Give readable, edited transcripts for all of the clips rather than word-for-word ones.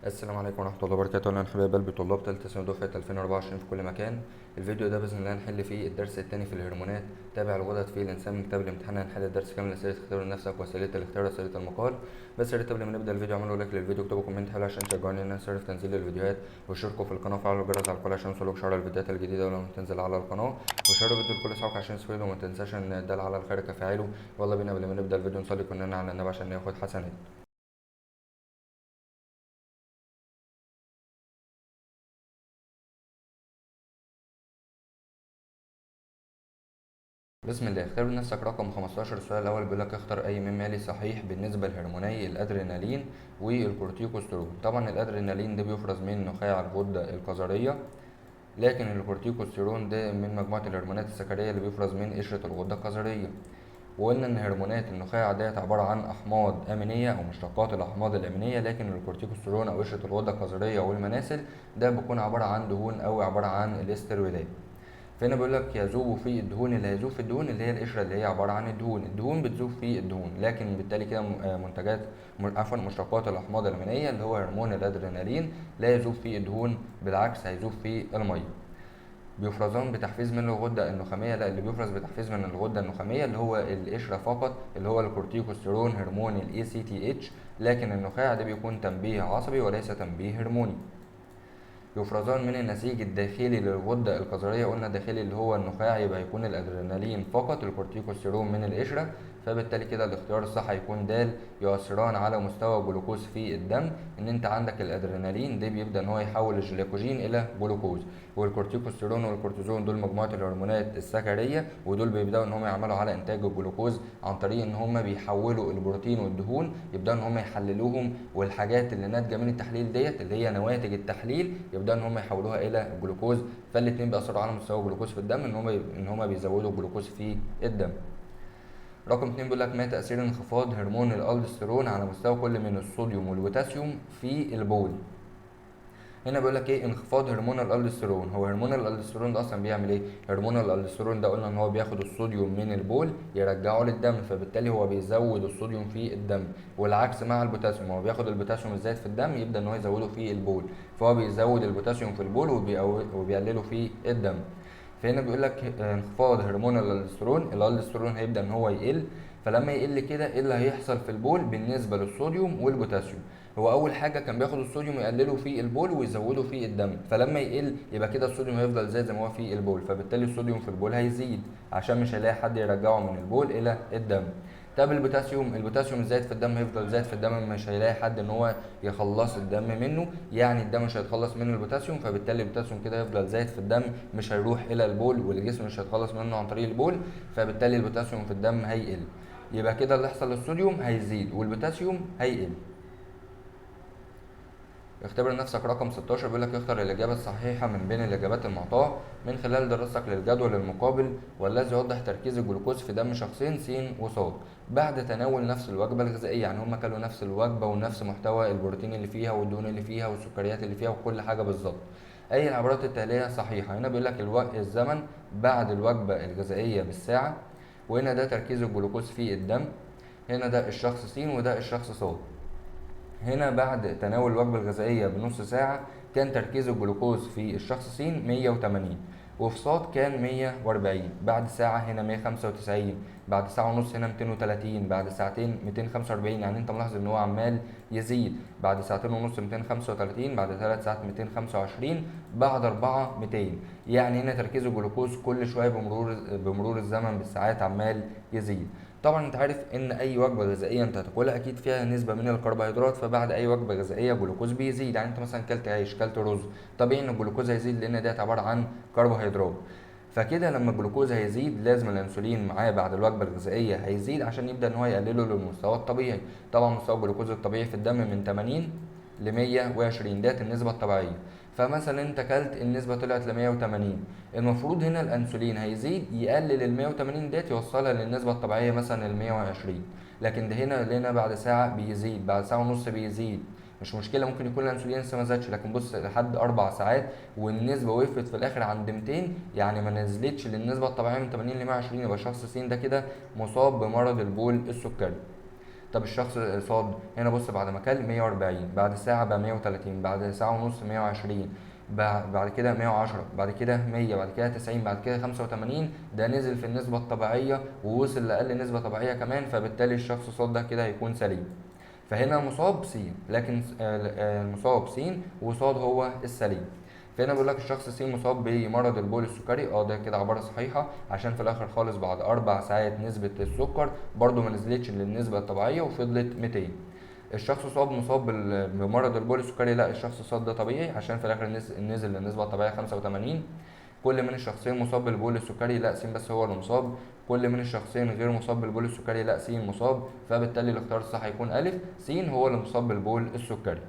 السلام عليكم ورحمة الله وبركاته. أهلا حبايب قلبي طلاب تالتة سنة دفعة 2024 في كل مكان. الفيديو ده بإذن الله هنحل فيه الدرس الثاني في الهرمونات تابع الغدد في الإنسان من كتاب الامتحان. هنحل الدرس كامل، أسئلة اختبار نفسك وأسئلة الاختيار وأسئلة المقال. بس يا ريت قبل ما نبدأ الفيديو اعملوا like للفيديو، اكتبوا comment حلو عشان تشجعوني إن أنا أستمر في تنزيل الفيديوهات، واشتركوا في القناة وفعلوا الجرس على الكل عشان يوصلوك إشعار الفيديوهات الجديدة ولما تنزل على القناة، وشيروا الفيديو لكل أصحابك عشان يستفيدوا، وما تنساش إن ده على الخير كفاعله. والله بينا قبل ما نبدأ الفيديو نصلي كلنا على النبي عشان ناخد حسنات. بسم الله. اختار لنفسك رقم 15. السؤال الاول بيقول لك اختر اي مما يلي صحيح بالنسبة لهرموني الادرينالين والكورتيكوستيرون. طبعا الادرينالين ده بيفرز من نخاع الغدة الكظريه، لكن الكورتيكوستيرون ده من مجموعة الهرمونات السكريه اللي بيفرز من قشرة الغدة الكظريه. وقلنا ان هرمونات النخاع ديت عبارة عن احماض امينيه او مشتقات الاحماض الامينية، لكن الكورتيكوستيرون او قشرة الغدة الكظريه والمناسل ده بيكون عبارة عن دهون او عبارة عن الاسترويدات. فهنا بيقول لك يذوب في الدهون، اللي هيذوب في الدهون اللي هي القشرة اللي هي عبارة عن الدهون، الدهون بتذوب في الدهون، لكن بالتالي كده منتجات عفوا مشتقات الاحماض الامينية اللي هو هرمون الادرينالين لا يذوب في الدهون، بالعكس هيذوب في المية. بيفرزان بتحفيز من الغدة النخاميه، لا اللي بيفرز بتحفيز من الغدة النخاميه اللي هو القشرة فقط اللي هو الكورتيكوستيرون هرمون ال ACTH، لكن النخاع ده بيكون تنبيه عصبي وليس تنبيه هرموني. يفرزان من النسيج الداخلي للغدة الكظرية، قلنا الداخلي اللي هو النخاع يبقى يكون الأدرينالين فقط، الكورتيكوستيرون من القشرة، فبالتالي كده الاختيار الصح هيكون د. يؤثران على مستوى الجلوكوز في الدم، إن أنت عندك الأدرينالين ده بيبدأ إن هو يحول الجليكوجين إلى جلوكوز، والكورتيكوستيرون والكورتيزون دول مجموعة الهرمونات السكرية، ودول بيبدأوا إن هم يعملوا على إنتاج الجلوكوز عن طريق إن هم بيحولوا البروتين والدهون، يبدأوا إن هم يحللوهم، والحاجات اللي ناتجة من التحليل ديت اللي هي نواتج التحليل يبدأوا إن هم يحولوها إلى جلوكوز، فالاتنين بيأثروا على مستوى الجلوكوز في الدم إن هم بيزودوا الجلوكوز في الدم. رقم 2 بيقول لك ما تأثير انخفاض هرمون الألدوستيرون على مستوى كل من الصوديوم والبوتاسيوم في البول. هنا بيقول لك ايه انخفاض هرمون الألدوستيرون. هو هرمون الألدوستيرون ده اصلا بيعمل ايه؟ هرمون الألدوستيرون ده قلنا ان هو بياخد الصوديوم من البول يرجعه للدم، فبالتالي هو بيزود الصوديوم في الدم، والعكس مع البوتاسيوم، هو بياخد البوتاسيوم الزايد في الدم يبدا ان هو يزوده في البول، فهو بيزود البوتاسيوم في البول وبيقلله في الدم. فهنا بيقول لك انخفاض هرمون الألدوستيرون، الألدوستيرون هيبدا ان هو يقل، فلما يقل كده ايه اللي هيحصل في البول بالنسبة للصوديوم والبوتاسيوم؟ هو اول حاجة كان بياخد الصوديوم يقلله في البول ويزوده في الدم، فلما يقل يبقى كده الصوديوم هيفضل زي ما هو في البول، فبالتالي الصوديوم في البول هيزيد عشان مش هيلاقي حد يرجعه من البول الى الدم. طب البوتاسيوم، البوتاسيوم زايد في الدم هيفضل زايد في الدم، مش هيلاقي حد ان هو يخلص الدم منه، يعني الدم مش هيتخلص منه البوتاسيوم، فبالتالي البوتاسيوم كده هيفضل زايد في الدم مش هيروح الى البول، والجسم مش هيتخلص منه عن طريق البول، فبالتالي البوتاسيوم في الدم هيقل. يبقى كده اللي حصل للصوديوم هيزيد والبوتاسيوم هيقل. اختبر نفسك رقم 16 بيقول لك اختر الإجابة الصحيحة من بين الإجابات المعطاة من خلال دراستك للجدول المقابل والذي يوضح تركيز الجلوكوز في دم شخصين س وص بعد تناول نفس الوجبة الغذائية. يعني هم كلوا نفس الوجبة ونفس محتوى البروتين اللي فيها والدهون اللي فيها والسكريات اللي فيها وكل حاجة بالظبط. أي العبارات التالية صحيحة؟ هنا بيقول لك الزمن بعد الوجبة الغذائية بالساعة، وهنا ده تركيز الجلوكوز في الدم، هنا ده الشخص س وده الشخص ص. هنا بعد تناول الوجبة الغذائية بنص ساعة كان تركيز الجلوكوز في الشخص س 180، وفي ص كان 140، بعد ساعة هنا 195، بعد ساعة ونص هنا 230، بعد ساعتين 245، يعني انت ملاحظ ان هو عمال يزيد، بعد ساعتين ونص 235، بعد 3 ساعات 225، بعد 4 200. يعني هنا تركيز الجلوكوز كل شوية بمرور الزمن بالساعات عمال يزيد. طبعا انت عارف ان اي وجبة غذائية انت هتاكلها اكيد فيها نسبه من الكربوهيدرات، فبعد اي وجبة غذائية جلوكوز بيزيد. يعني انت مثلا كلت عيش، كلت رز، طبيعي ان الجلوكوز هيزيد لان ديت عبارة عن كربوهيدرات. فكده لما الجلوكوز هيزيد لازم الانسولين معاه بعد الوجبة الغذائية هيزيد عشان يبدا ان هو يقلله للمستوى الطبيعي. طبعا مستوى الجلوكوز الطبيعي في الدم من 80 ل 120، ديت النسبة الطبيعية. فمثلا انت كلت النسبة طلعت ل 180، المفروض هنا الانسولين هيزيد يقلل ال 180 ديت يوصلها للنسبه الطبيعية مثلا ال 120، لكن ده هنا لقينا بعد ساعة بيزيد، بعد ساعة ونص بيزيد، مش مشكلة ممكن يكون الانسولين لسه ما زادش، لكن بص لحد 4 ساعات والنسبه وقفت في الاخر عند 200، يعني ما نزلتش للنسبه الطبيعية من 80 ل 120، يبقى الشخص س ده كده مصاب بمرض البول السكري. طب الشخص صاد هنا بص بعد ما كل 140، بعد ساعة بقى 130، بعد ساعة ونص 120، بعد كده 110، بعد كده 100، بعد كده 90، بعد كده 85. ده نزل في النسبة الطبيعية ووصل لأقل نسبة طبيعية كمان، فبالتالي الشخص صاد ده كده هيكون سليم. فهنا مصاب س، لكن المصاب س وصاد هو السليم. فهنا بيقول لك الشخص س مصاب بمرض البول السكري، ده كده عبارة صحيحة، عشان في الآخر خالص بعد 4 ساعات نسبة السكر برضو ما نزلتش للنسبة الطبيعية وفضلت 200. الشخص صاد مصاب بمرض البول السكري، لا الشخص صاد ده طبيعي عشان في الآخر نزل للنسبة الطبيعية 85. كل من الشخصين مصاب بالبول السكري، لا س بس هو اللي مصاب. كل من الشخصين غير مصاب بالبول السكري، لا س مصاب، فبالتالي الاختيار الصح هيكون ألف، س هو اللي مصاب بالبول السكري.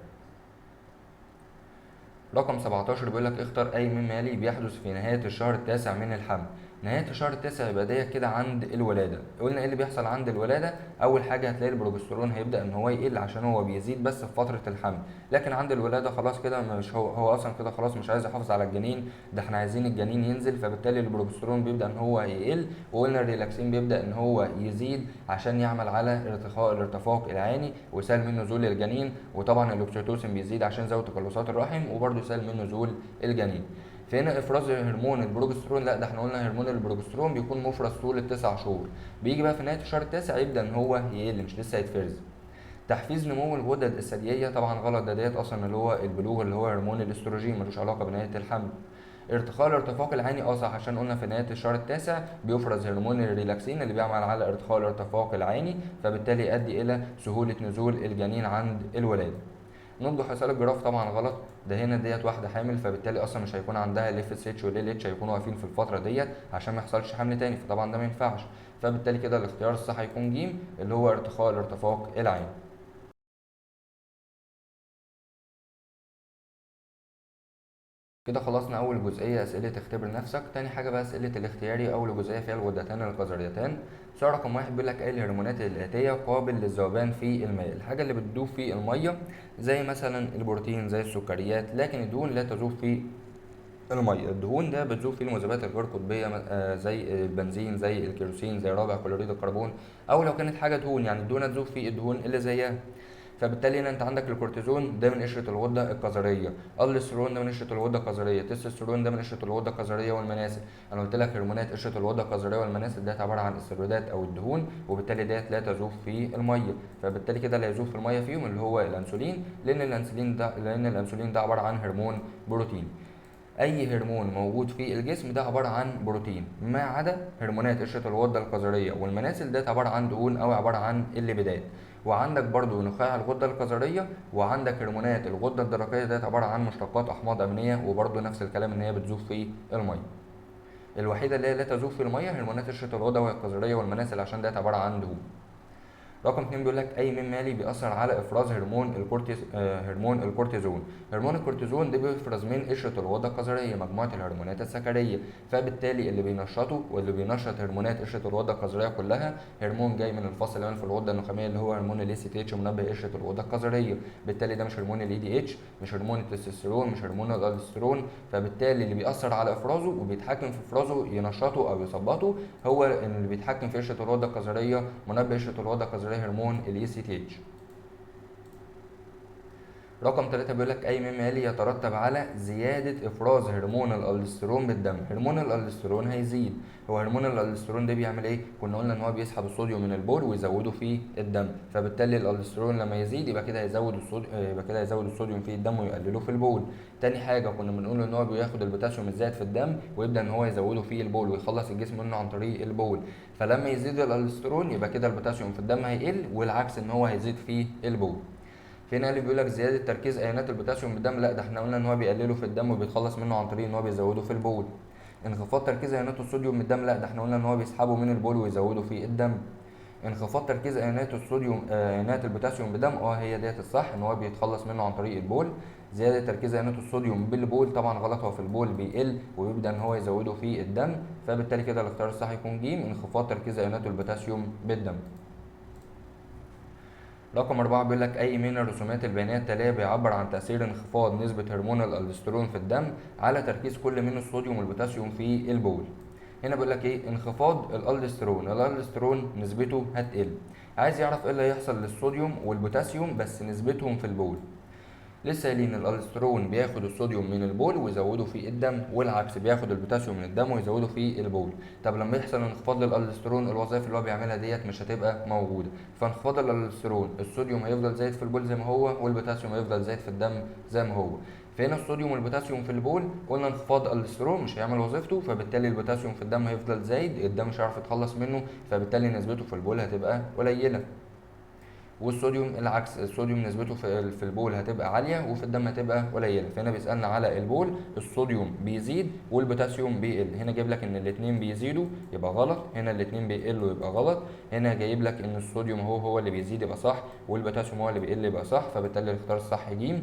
رقم 17 بيقول لك اختر أي مما يلي بيحدث في نهاية الشهر التاسع من الحمل. نهاية الشهر التاسع يبقى ديت كده عند الولادة. قلنا ايه اللي بيحصل عند الولادة؟ أول حاجة هتلاقي البروجسترون هيبدأ إن هو يقل عشان هو بيزيد بس في فترة الحمل، لكن عند الولادة خلاص كده مش هو أصلا كده خلاص مش عايز يحافظ على الجنين، ده احنا عايزين الجنين ينزل، فبالتالي البروجسترون بيبدأ إن هو يقل، وقلنا الريلاكسين بيبدأ إن هو يزيد عشان يعمل على ارتخاء الارتفاق العاني ويسهل من نزول الجنين، وطبعا الاكسيتوسين بيزيد عشان يزود تقلصات الرحم وبرده يسهل من نزول الجنين. فهنا افراز هرمون البروجسترون، لا ده احنا قلنا هرمون البروجسترون بيكون مفرز طول التسع شهور، بيجي بقى في نهايه الشهر التاسع يبدا ان هو يقل مش لسه يتفرز. تحفيز نمو الغدد الثدييه طبعا غلط، ده ديت اصلا اللي هو البلوغ اللي هو هرمون الاستروجين ملوش علاقه بنهايه الحمل. ارتخاء الارتفاق العاني صح، عشان قلنا في نهايه الشهر التاسع بيفرز هرمون الريلاكسين اللي بيعمل على ارتخاء الارتفاق العاني، فبالتالي يؤدي الى سهوله نزول الجنين عند الولاده. نضج حصال الجراف طبعا غلط، ده هنا ديت واحده حامل فبالتالي اصلا مش هيكون عندها ال FSH وال LH هيكونوا واقفين في الفتره ديت عشان ما يحصلش حمل تاني، فطبعا ده ما ينفعش، فبالتالي كده الاختيار الصح هيكون ج اللي هو ارتخاء الارتفاق العام. كده خلصنا اول جزئيه اسئله اختبر نفسك. تاني حاجه بقى اسئله الاختياري، اول جزئيه فيها الغدتان الكظريتان. سؤال رقم 1 بيقول لك ايه الهرمونات الاتيه قابل للذوبان في الماء؟ الحاجه اللي بتذوب في الميه زي مثلا البروتين زي السكريات، لكن الدهون لا تذوب في الميه. الدهون ده بتذوب فيه المذيبات الغير قطبيه زي البنزين زي الكيروسين زي رابع كلوريد الكربون، او لو كانت حاجه دهون يعني الدهون هتذوب في الدهون اللي زيها. فبالتالي هنا انت عندك الكورتيزون ده من قشره الغده الكظريه، السترون ده من قشره الغده الكظريه، التستوستيرون ده من قشره الغده الكظريه والمناسل. انا قلت لك هرمونات قشره الغده الكظريه والمناسل ده عباره عن الستيرويدات او الدهون، وبالتالي ديت لا تذوب في الميه، فبالتالي كده اللي هيذوب في الميه فيهم اللي هو الانسولين، لان الانسولين ده عباره عن هرمون بروتين. اي هرمون موجود في الجسم ده عباره عن بروتين، ما عدا هرمونات قشره الغده الكظريه والمناسل ده عباره عن دهون او عباره عن الليبيدات. وعندك برضو نخاع الغده الكظريه، وعندك هرمونات الغده الدرقيه ده عباره عن مشتقات احماض امينيه، وبرضو نفس الكلام ان هي بتذوب في الميه. الوحيده اللي هي لا تذوب في الميه هرمونات قشره الغده والكظريه والمناسل عشان ده عباره عن دهون. رقم 2 بيقول لك اي مما يلي بيأثر على افراز هرمون الكورتيزون. هرمون الكورتيزون ده بيفرز من قشره الغده الكظريه مجموعه الهرمونات السكريه، فبالتالي اللي بينشطه واللي بينشط هرمونات قشره الغده الكظريه كلها هرمون جاي من الفص اللي في الغده النخاميه اللي هو هرمون ال ACTH منبه قشره الغده الكظريه، بالتالي ده مش هرمون ال ADH، مش هرمون التستوستيرون، مش هرمون الالسترون، فبالتالي اللي بيأثر على افرازه وبيتحكم في افرازه ينشطه او يثبطه هو اللي بيتحكم في قشره الغده الكظريه منبه قشره الغده الكظريه هرمون ال ACTH. رقم 3 بيقول لك اي مما يلي يترتب على زياده افراز هرمون الالسترون بالدم. هرمون الالسترون هيزيد. هو هرمون الالسترون ده بيعمل ايه؟ كنا قلنا ان هو بيسحب الصوديوم من البول ويزوده في الدم، فبالتالي الالسترون لما يزيد يبقى كده هيزود الصوديوم، يبقى كده هيزود الصوديوم في الدم ويقلله في البول. تاني حاجه كنا بنقول ان هو بياخد البوتاسيوم الزائد في الدم ويبدا ان هو يزوده في البول ويخلص الجسم منه عن طريق البول، فلما يزيد الالسترون يبقى كده البوتاسيوم في الدم هيقل، والعكس ان هو هيزيد في البول. فينا اللي بيقول لك زياده تركيز ايونات البوتاسيوم بالدم، لا ده احنا قلنا ان هو بيقلله في الدم وبيتخلص منه عن طريق ان هو بيزوده في البول. انخفاض تركيز ايونات الصوديوم بالدم، لا ده احنا قلنا ان هو بيسحبه من البول ويزوده في الدم. انخفاض تركيز ايونات الصوديوم ايونات البوتاسيوم بالدم، هي ديت الصح ان هو بيتخلص منه عن طريق البول. زياده تركيز ايونات الصوديوم بالبول طبعا غلط، هو في البول بيقل وبيبدا ان هو يزوده في الدم، فبالتالي كده الاختيار الصح يكون ج انخفاض تركيز ايونات البوتاسيوم بالدم. رقم 4 بيقول لك أي من الرسومات البيانية التالية بيعبر عن تأثير انخفاض نسبة هرمون الألدوستيرون في الدم على تركيز كل من الصوديوم والبوتاسيوم في البول. هنا بيقول لك إيه؟ انخفاض الألدوستيرون، الألدوستيرون نسبته هتقل. عايز يعرف ايه اللي هيحصل للصوديوم والبوتاسيوم بس نسبتهم في البول. لسه قايلين الالسترون بياخد الصوديوم من البول ويزوده في الدم، والعكس بياخد البوتاسيوم من الدم ويزوده في البول. طب لما يحصل انخفاض للالسترون الوظائف اللي هو بيعملها ديت مش هتبقى موجودة، فانخفاض الالسترون الصوديوم هيفضل زايد في البول زي ما هو، والبوتاسيوم هيفضل زايد في الدم زي ما هو. فهنا الصوديوم والبوتاسيوم في البول قلنا انخفاض الالسترون مش هيعمل وظيفته، فبالتالي البوتاسيوم في الدم هيفضل زايد، الدم مش هيعرف يتخلص منه، فبالتالي نسبته في البول هتبقى قليله. والصوديوم العكس، الصوديوم نسبته في البول هتبقى عالية وفي الدم هتبقى قليله. فهنا بيسالنا على البول الصوديوم بيزيد والبوتاسيوم بيقل، هنا جايب لك ان الاثنين بيزيدوا يبقى غلط، هنا الاثنين بيقلوا يبقى غلط، هنا جايب لك ان الصوديوم هو اللي بيزيد يبقى صح، والبوتاسيوم هو اللي بيقل يبقى صح، فبالتالي الاختيار الصح ج.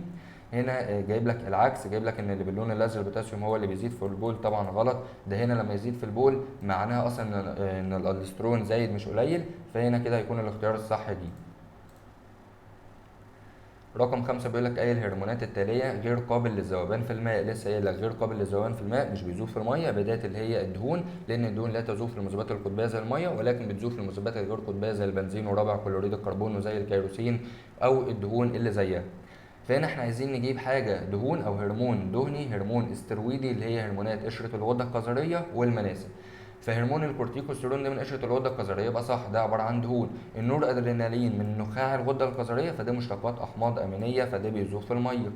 هنا جايب لك العكس، جايب لك ان اللي باللون الازرق البوتاسيوم هو اللي بيزيد في البول، طبعا غلط، ده هنا لما يزيد في البول معناها اصلا ان الالسترون زايد مش قليل، فهنا كده هيكون الاختيار الصح ج. رقم 5 بيقول لك اي الهرمونات التالية غير قابل للذوبان في الماء. لسه قايل لك غير قابل للذوبان في الماء مش بيذوب في المية، بداية اللي هي الدهون، لان الدهون لا تذوب في المذوبات القطبيه زي المية، ولكن بتذوب في المذوبات الغير قطبيه زي البنزين ورابع كلوريد الكربون وزي الكيروسين او الدهون اللي زيها. فهنا احنا عايزين نجيب حاجة دهون او هرمون دهني، هرمون استرويدي اللي هي هرمونات قشرة الغدة الكظريه والمناسل. فهرمون الكورتيكوستيرون ده من قشرة الغدة الكظريه يبقى صح، ده عبارة عن دهون. النور ادرينالين من نخاع الغدة الكظريه، فده مشتقات احماض امينيه، فده بيذوب في المية.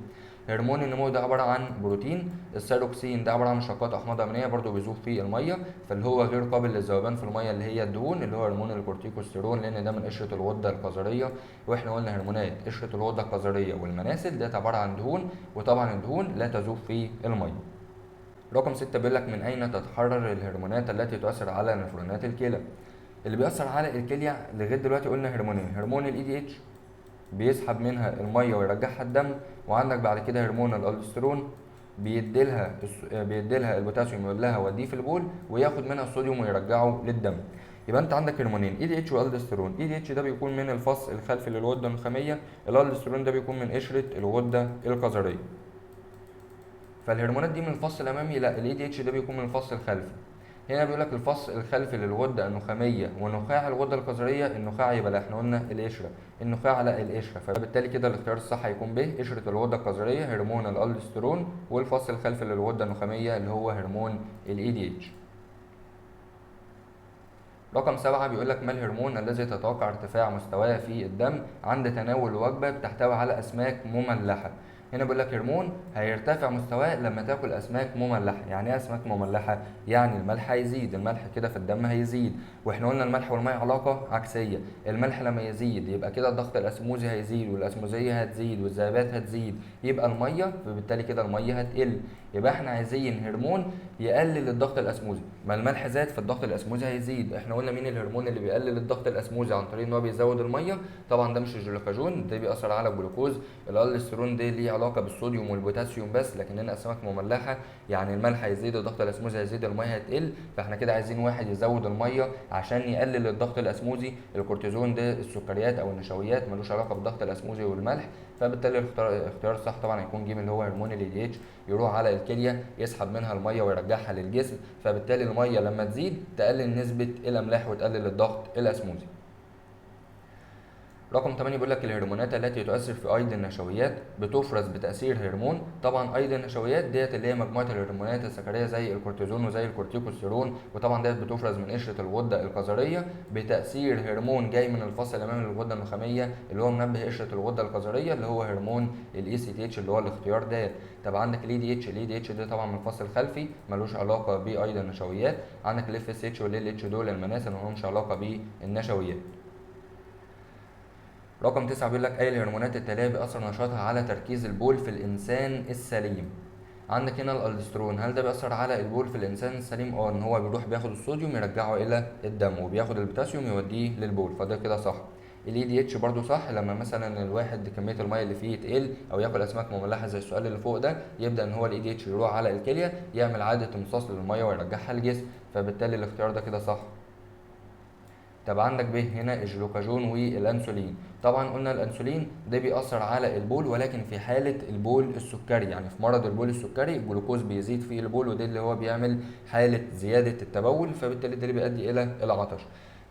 هرمون النمو ده عبارة عن بروتين. الثيروكسين ده عبارة عن مشتقات احماض امينيه برضو بيذوب في المية، فاللي هو غير قابل للذوبان في المية اللي هي الدهون اللي هو هرمون الكورتيكوستيرون، لان ده من قشرة الغدة الكظريه، واحنا قلنا هرمونات قشرة الغدة الكظريه والمناسل ده عبارة عن دهون، وطبعا الدهون لا تذوب في المية. رقم 6 بيقول لك من أين تتحرر الهرمونات التي تؤثر على نفرونات الكلى؟ اللي بيأثر على الكلية لغاية دلوقتي قلنا هرمونين، هرمون ال ADH بيسحب منها المية ويرجعها الدم، وعندك بعد كده هرمون الالدوستيرون بيديلها البوتاسيوم يقول لها وديه في البول، وياخد منها الصوديوم ويرجعه للدم. يبقى انت عندك هرمونين ADH والالدوستيرون. ADH ده بيكون من الفص الخلفي للغده النخاميه، الالدوستيرون ده بيكون من قشرة الغدة الكظريه. فالهرمونات دي من الفص الامامي، لا ال ADH ده بيكون من الفص الخلفي. هنا بيقول لك الفص الخلفي للغده النخاميه ونخاع الغدة الكظريه، النخاع يبقى لا احنا قلنا القشرة، النخاع لا القشرة، فبالتالي كده الاختيار الصح هيكون ب قشرة الغدة الكظريه هرمون الالدوستيرون، والفص الخلفي للغده النخاميه اللي هو هرمون ال ADH. رقم 7 بيقول لك ما الهرمون الذي تتوقع ارتفاع مستواه في الدم عند تناول وجبة بتحتوي على اسماك مملحه؟ هنا بيقول لك هرمون هيرتفع مستواه لما تاكل اسماك مملحه. يعني ايه اسماك مملحه؟ يعني الملح هيزيد، الملح كده في الدم هيزيد، واحنا قلنا الملح والمية علاقة عكسية، الملح لما يزيد يبقى كده الضغط الاسموزي هيزيد، والاسموزيه هتزيد، والذبابات هتزيد، يبقى المية، فبالتالي كده المية هتقل. يبقى احنا عايزين هرمون يقلل الضغط الاسموزي، ما الملح زاد فالضغط الاسموزي هيزيد. احنا قلنا مين الهرمون اللي بيقلل الضغط الاسموزي عن طريق ان هو بيزود المية؟ طبعا ده مش الجلوكاجون، ده بيأثر على الجلوكوز. الالسترون ده ليه علاقة بالصوديوم والبوتاسيوم بس، لكن هنا اسماك مملحه يعني الملح هيزيد، الضغط الاسموزي هيزيد، المية هتقل، فاحنا كده عايزين واحد يزود المية عشان يقلل الضغط الاسموزي. الكورتيزون ده السكريات او النشويات ملوش علاقة بالضغط الاسموزي والملح، فبالتالي الاختيار الصح طبعا هيكون ج اللي هو هرمون ال ADH، يروح على الكلية يسحب منها المية ويرجعها للجسم، فبالتالي المية لما تزيد تقلل نسبه الاملاح وتقلل الضغط الاسموزي. رقم 8 بيقول لك الهرمونات التي تؤثر في ايض النشويات بتفرز بتاثير هرمون. طبعا ايض النشويات ديت اللي هي مجموعة الهرمونات السكريه زي الكورتيزون وزي الكورتيكوستيرون، وطبعا ديت بتفرز من قشرة الغدة الكظريه بتاثير هرمون جاي من الفص الامامي للغده النخاميه اللي هو منبه قشرة الغدة الكظريه اللي هو هرمون ال ACTH اللي هو الاختيار ده. طب عندك ال ADH، ال ADH ده طبعا من الفص الخلفي ملوش علاقة بايض النشويات. عندك ال FSH وال LH دول المناسل مالهمش علاقة بالنشويات. رقم 9 بيقول لك اي الهرمونات التالية بيأثر نشاطها على تركيز البول في الانسان السليم. عندك هنا الالدوستيرون، هل ده بيأثر على البول في الانسان السليم؟ ان هو بيروح بياخد الصوديوم يرجعه الى الدم، وبياخد البوتاسيوم يوديه للبول، فده كده صح. ال ADH برضه صح، لما مثلا الواحد كمية المية اللي فيه تقل او ياكل اسماك مملحه زي السؤال اللي فوق ده، يبدا ان هو ال ADH يروح على الكلية يعمل عادة امتصاص للمية ويرجعها للجسم، فبالتالي الاختيار ده كده صح. طب عندك ب هنا الجلوكاجون والانسولين، طبعا قلنا الانسولين ده بيأثر على البول ولكن في حالة البول السكري، يعني في مرض البول السكري الجلوكوز بيزيد في البول وده اللي هو بيعمل حالة زيادة التبول، فبالتالي ده اللي بيؤدي الى العطش.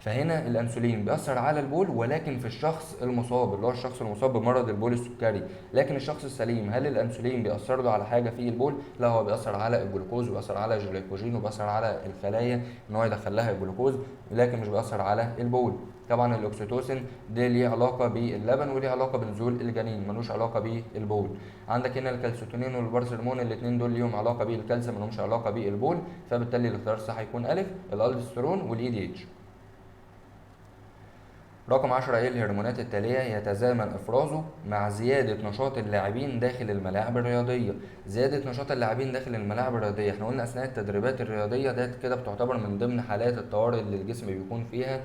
فهنا الانسولين بيأثر على البول ولكن في الشخص المصاب، اللي هو الشخص المصاب بمرض البول السكري. لكن الشخص السليم هل الانسولين بيأثر له على حاجة في البول؟ لا، هو بيأثر على الجلوكوز وبيأثر على الجليكوجين وبيأثر على الخلايا ان هو يدخل لها الجلوكوز، لكن مش بيأثر على البول. طبعا الاكسيتوسين ده ليه علاقة باللبن وليه علاقة بنزول الجنين، ملوش علاقة بالبول. عندك هنا الكالسيتونين وال parathormone الاثنين دول ليهم علاقة بالكالسيوم ملهمش علاقة بالبول، فبالتالي الاختيار الصح هيكون الف الالدوستيرون وال ADH. رقم 10، ايه الهرمونات التالية يتزامن افرازه مع زيادة نشاط اللاعبين داخل الملاعب الرياضية؟ زيادة نشاط اللاعبين داخل الملاعب الرياضية، احنا قلنا اثناء التدريبات الرياضية ده كده بتعتبر من ضمن حالات الطوارئ اللي الجسم بيكون فيها،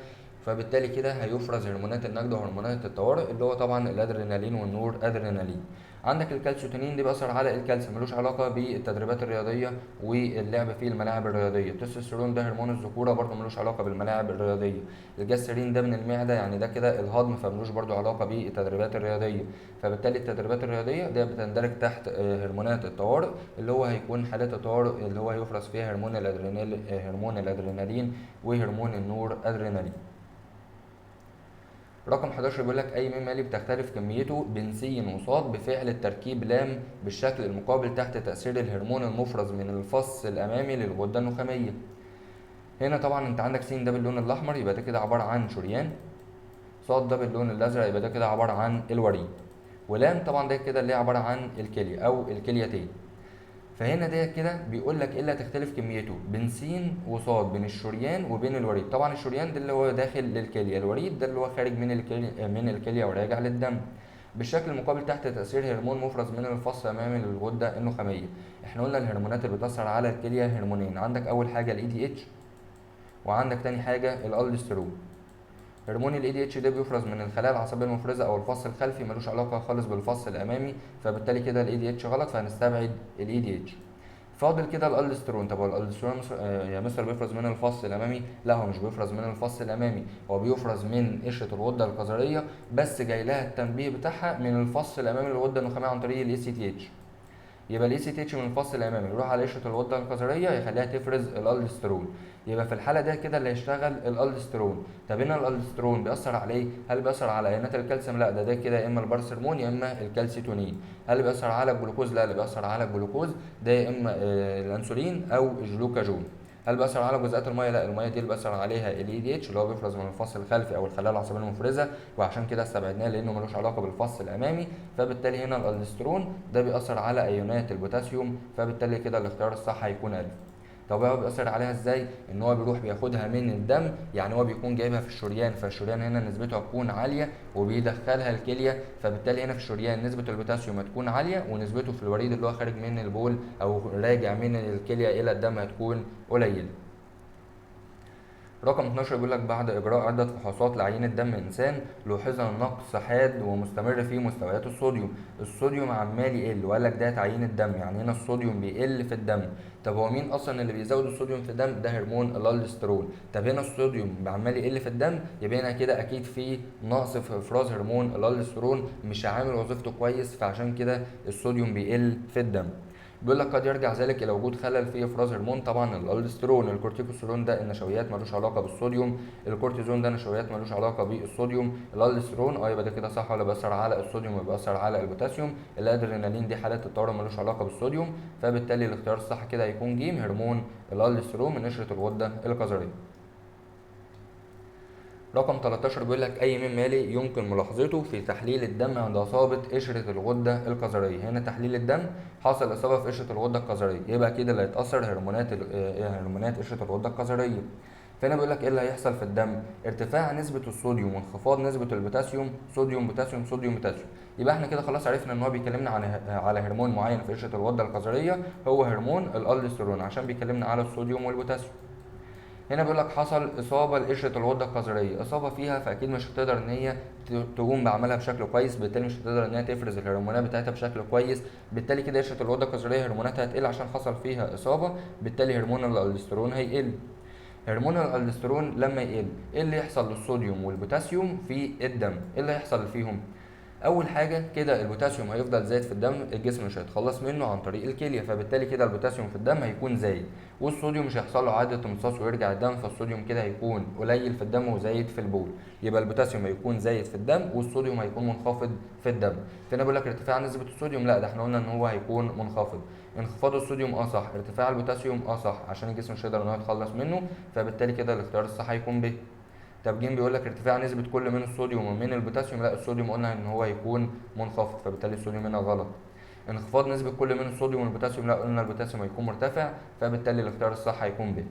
فبالتالي كده هيفرز هرمونات النجدة وهرمونات الطوارئ اللي هو طبعا الادرينالين والنور ادرينالين. عندك الكالسيتونين دي بيأثر على الكالسيوم، ملوش علاقة بالتدريبات الرياضية واللعب في الملاعب الرياضية. التستوستيرون ده هرمون الذكورة برضه ملوش علاقة بالملاعب الرياضية. الجاسترين ده من المعدة، يعني ده كده الهضم، فملوش برضه علاقة بالتدريبات الرياضية. فبالتالي التدريبات الرياضية ده بتندرج تحت هرمونات الطوارئ اللي هو هيكون حالات الطوارئ اللي هو هيفرز فيها هرمون الادرينالين وهرمون النور ادرينالين. رقم 11 بيقول لك اي مما يلي بتختلف كميته بين س وصاد بفعل التركيب لام بالشكل المقابل تحت تأثير الهرمون المفرز من الفص الأمامي للغدة النخامية. هنا طبعا انت عندك س ده باللون الأحمر يبقى ده كده عبارة عن شريان، صاد ده باللون الأزرق يبقى ده كده عبارة عن الوريد، ولام طبعا ده كده اللي هي عبارة عن الكلية أو الكليتين. فهنا ده كده بيقول لك ايه اللي هتختلف كميته بين س وصاد، بين الشريان وبين الوريد. طبعا الشريان ده اللي هو داخل للكليه، الوريد ده اللي هو خارج من الكلية وراجع للدم، بالشكل المقابل تحت تاثير هرمون مفرز من الفص الامامي للغده النخاميه. احنا قلنا الهرمونات اللي بتاثر على الكلية هرمونين، عندك اول حاجة ال ADH وعندك تاني حاجة الالدوستيرون. هرمون ال ADH ده بيفرز من الخلايا العصبية المفرزه او الفص الخلفي، ملوش علاقة خالص بالفص الامامي، فبالتالي كده ال ADH غلط، فهنستبعد ال ADH. فاضل كده الالدوستيرون. طب هو الالدوستيرون يا مستر بيفرز من الفص الامامي؟ لا، هو مش بيفرز من الفص الامامي، هو بيفرز من قشرة الغدة الكظريه، بس جاي لها التنبيه بتاعها من الفص الامامي للغده النخاميه عن طريق ال ACTH. يبقى ال ACTH من الفص الامامي يروح على قشرة الغدة الكظريه يخليها تفرز الالدوستيرون. يبقى في الحالة ده كده اللي هيشتغل الالدوستيرون. طب هنا الالدوستيرون بيأثر على ايه؟ هل بيأثر على ايونات الكالسيوم؟ لا، ده كده يا اما ال parathormone يا اما الكالسيتونين. هل بيأثر على الجلوكوز؟ لا، اللي بيأثر على الجلوكوز ده يا اما الانسولين او الجلوكاجون. هل بيأثر على جزيئات المية؟ لا، المية دي اللي بيأثر عليها ال ADH اللي هو بيفرز من الفص الخلفي او الخلايا العصبية المفرزه، وعشان كده استبعدناه لانه ملوش علاقة بالفص الامامي. فبالتالي هنا الالدوستيرون ده بيأثر على ايونات البوتاسيوم، فبالتالي كده الاختيار الصح هيكون الف. طب هو بيأثر عليها ازاي؟ ان هو بيروح بياخدها من الدم، يعني هو بيكون جايبها في الشريان، فالشريان هنا نسبته هتكون عالية وبيدخلها الكلية، فبالتالي هنا في الشريان نسبه البوتاسيوم هتكون عالية، ونسبته في الوريد اللي هو خارج من البول او راجع من الكلية الى الدم هتكون قليله. رقم 12 بيقول لك بعد اجراء عده فحوصات لعينه دم انسان لوحظ نقص حاد ومستمر في مستويات الصوديوم. الصوديوم عمال يقل، وقال لك ده تعيين الدم، يعني هنا الصوديوم بيقل في الدم. طب هو مين اصلا اللي بيزود الصوديوم في الدم؟ ده هرمون الالدوستيرون. طب هنا الصوديوم عمال يقل في الدم، يبقى هنا كده اكيد في نقص في افراز هرمون الالدوستيرون، مش عامل وظيفته كويس، فعشان كده الصوديوم بيقل في الدم. بيقول لك قد يرجع ذلك الى وجود خلل في افراز هرمون طبعا الالدوستيرون. الكورتيكوستيرون ده النشويات ملوش علاقة بالصوديوم، الكورتيزون ده نشويات ملوش علاقة بالصوديوم، الالدوستيرون يبقى ده كده صح، ولا بيأثر على الصوديوم وبيأثر على البوتاسيوم. الادرينالين دي حالات الطوارئ ملوش علاقة بالصوديوم، فبالتالي الاختيار الصح كده هيكون ج هرمون الالدوستيرون من قشرة الغدة الكظريه. رقم 13 بيقول لك اي مما يلي يمكن ملاحظته في تحليل الدم عند اصابه قشرة الغدة الكظريه. هنا تحليل الدم حصل اصابه في قشرة الغدة الكظريه، يبقى كده اللي هيتاثر هرمونات قشرة الغدة الكظريه. فهنا بيقول لك ايه اللي هيحصل في الدم؟ ارتفاع نسبه الصوديوم وانخفاض نسبه البوتاسيوم، صوديوم بوتاسيوم صوديوم بوتاسيوم. يبقى احنا كده خلاص عرفنا ان هو بيكلمنا على هرمون معين في قشرة الغدة الكظريه، هو هرمون الالدوستيرون، عشان بيكلمنا على الصوديوم والبوتاسيوم. هنا بيقول لك حصل اصابه لقشره الغدة الكظريه، اصابه فيها فاكيد مش هتقدر ان هي تقوم بعملها بشكل كويس، بالتالي مش هتقدر ان هي تفرز الهرمونات بتاعتها بشكل كويس، بالتالي كده قشرة الغدة الكظريه هرموناتها هتقل عشان حصل فيها اصابه، بالتالي هرمون الالدوستيرون هيقل. هرمون الالدوستيرون لما يقل ايه اللي يحصل للصوديوم والبوتاسيوم في الدم؟ ايه اللي هيحصل فيهم؟ اول حاجة كده البوتاسيوم هيفضل زايد في الدم، الجسم مش هيتخلص منه عن طريق الكلية، فبالتالي كده البوتاسيوم في الدم هيكون زايد، والصوديوم مش هيحصل له عادة امتصاص ويرجع الدم، فالصوديوم كده هيكون قليل في الدم وزايد في البول. يبقى البوتاسيوم هيكون زايد في الدم والصوديوم هيكون منخفض في الدم. فهنا بيقول لك ارتفاع نسبه الصوديوم، لا ده احنا قلنا ان هو هيكون منخفض. انخفاض الصوديوم اه صح، ارتفاع البوتاسيوم اه صح، عشان الجسم مش هيقدر ان هو يتخلص منه، فبالتالي كده الاختيار الصح هيكون ب. طب ج بيقول لك ارتفاع نسبة كل من الصوديوم ومن البوتاسيوم، لا الصوديوم قلنا ان هو هيكون منخفض، فبالتالي الصوديوم هنا غلط. انخفاض نسبة كل من الصوديوم والبوتاسيوم، لا قلنا البوتاسيوم هيكون مرتفع، فبالتالي الاختيار الصح هيكون ب.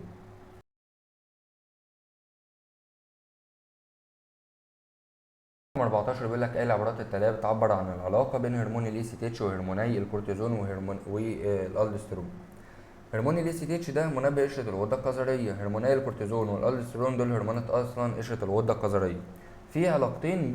رقم 14 بيقول لك ايه العبارات التالية بتعبر عن العلاقة بين هرمون ال ACTH وهرموني الكورتيزون وهرمون والالدوستيرون. هرمون ال ACTH ده منبه قشرة الغدة الكظرية، هرموني الكورتيزون والالدوستيرون دول هرمونات اصلا قشرة الغدة الكظرية. في علاقتين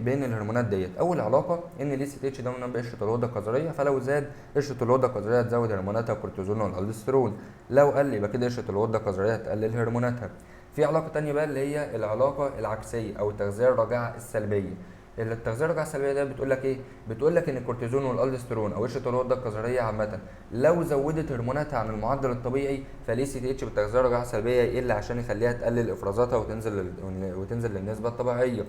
بين الهرمونات ديت. اول علاقة ان ال ACTH ده منبه قشرة الغدة الكظرية، فلو زاد قشرة الغدة الكظرية هتزود هرموناتها الكورتيزون والالدوستيرون، لو قل يبقى كده قشرة الغدة الكظرية هتقلل هرموناتها. في علاقة تانية بقى اللي هي العلاقة العكسية أو التغذية الراجعة السلبية. اللي التغذية الراجعة السلبية ده بتقول لك إيه؟ بتقول لك إن الكورتيزون والألدوستيرون أو قشرة الغدة الكظرية عامة لو زودت هرموناتها عن المعدل الطبيعي فال ACTH بالتغذية الراجعة السلبية يقل عشان يخليها تقلل إفرازاتها وتنزل للنسبة الطبيعية.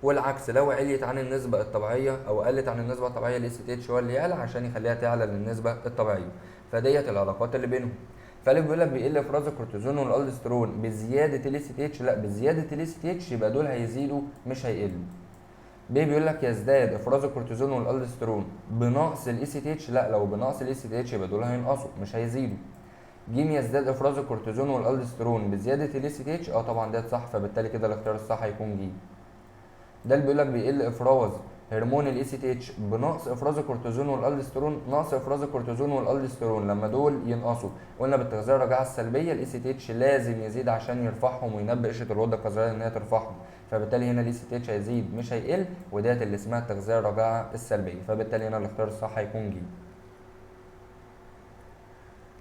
والعكس لو عليت عن النسبة الطبيعية أو قلت عن النسبة الطبيعية ال ACTH هو اللي يعلى عشان يخليها تعلى للنسبة الطبيعية. فديت العلاقات اللي بينهم. فاللي بيقول لك بيقل افراز الكورتيزون والالدوستيرون بزيادة ال ACTH، لا بزيادة ال ACTH يبقى دول هيزيدوا مش هيقلوا. ب بيقول لك يزداد افراز الكورتيزون والالدوستيرون بنقص ال ACTH، لا لو بنقص ال ACTH يبقى دول هينقصوا مش هيزيدوا. ج يزداد افراز الكورتيزون والالدوستيرون بزيادة ال ACTH، طبعا ده صح، فبالتالي كده الاختيار الصح هيكون ج. ده اللي بيقول لك بيقل افراز هرمون ال ACTH بنقص افراز الكورتيزون والالدوستيرون، نقص افراز الكورتيزون والالدوستيرون لما دول ينقصوا قلنا بالتغذية الراجعة السلبية ال ACTH لازم يزيد عشان يرفعهم وينبئ قشرة الغدة الكظريه ان هي ترفعهم، فبالتالي هنا ال ACTH هيزيد مش هيقل، وديت اللي اسمها التغذية الراجعة السلبية، فبالتالي هنا الاختيار الصح هيكون ج.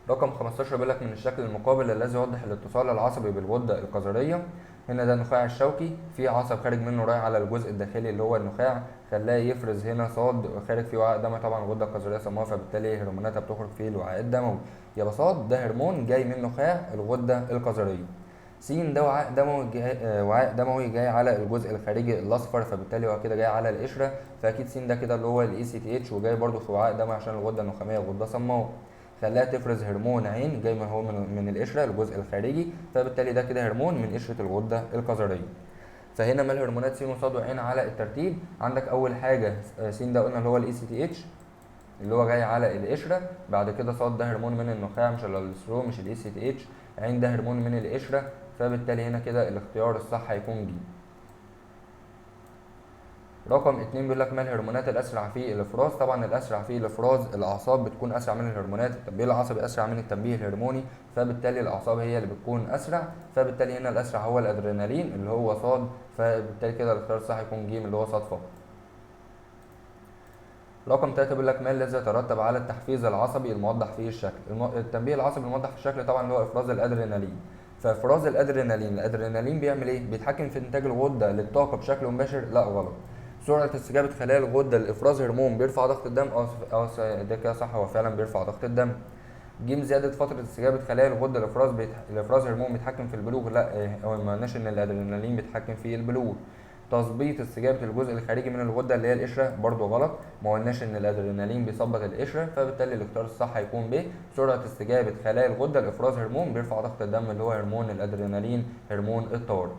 رقم 15 بيقول لك من الشكل المقابل الذي يوضح الاتصال العصبي بالغده الكظريه. هنا ده النخاع الشوكي، في عصب خارج منه رايح على الجزء الداخلي اللي هو النخاع، خلاه يفرز هنا صاد خارج فيه وعاء دموي، طبعا الغدة الكظريه سموها، فبالتالي هرموناتها بتخرج فيه الوعاء الدموي. يبقى صاد ده هرمون جاي من نخاع الغدة الكظريه. س ده وعاء دموي جاي، وعاء دموي جاي على الجزء الخارجي الاصفر، فبالتالي هو كده جاي على القشرة، فاكيد س ده كده اللي هو ال ACTH، وجاي برده في وعاء دموي عشان الغدة النخاميه وغده صماء، خلاها تفرز هرمون عين جاي من هو من القشرة الجزء الخارجي، فبالتالي ده كده هرمون من قشرة الغدة الكظريه. فهنا ما الهرمونات س وصاد وعين على الترتيب. عندك اول حاجة س ده قلنا اللي هو ال ACTH اللي هو جاي على القشرة، بعد كده صاد ده هرمون من النخاع مش الالسترون مش ال ACTH، عين ده هرمون من القشرة، فبالتالي هنا كده الاختيار الصح هيكون ج. رقم 2 بيقول لك ما الهرمونات الاسرع في الافراز. طبعا الاسرع في الافراز الاعصاب بتكون اسرع من الهرمونات، التنبيه العصبي اسرع من التنبيه الهرموني، فبالتالي الاعصاب هي اللي بتكون اسرع، فبالتالي هنا الاسرع هو الادرينالين اللي هو صاد، فبالتالي كده الاختيار الصح يكون ج اللي هو صاد فقط. رقم 3 بيقول لك ما الذي يترتب على التحفيز العصبي الموضح فيه الشكل. التنبيه العصبي الموضح في الشكل طبعا اللي هو افراز الادرينالين. فافراز الادرينالين، الادرينالين بيعمل ايه؟ بيتحكم في انتاج الغدة للطاقة بشكل مباشر؟ لا غلط. سرعة استجابة خلايا الغدة لافراز هرمون بيرفع ضغط الدم؟ ده كده صح، هو فعلا بيرفع ضغط الدم. ج زيادة فترة استجابة خلايا الغدة لافراز هرمون بيتحكم في البلوغ؟ لا، هو ما قلناش ان الادرينالين بيتحكم في البلوغ. تظبيط استجابة الجزء الخارجي من الغدة اللي هي القشرة؟ برضو غلط، ما قلناش ان الادرينالين بيثبط القشرة، فبالتالي الاختيار الصح هيكون ب سرعة استجابة خلايا الغدة لافراز هرمون بيرفع ضغط الدم اللي هو هرمون الادرينالين هرمون الطوارئ.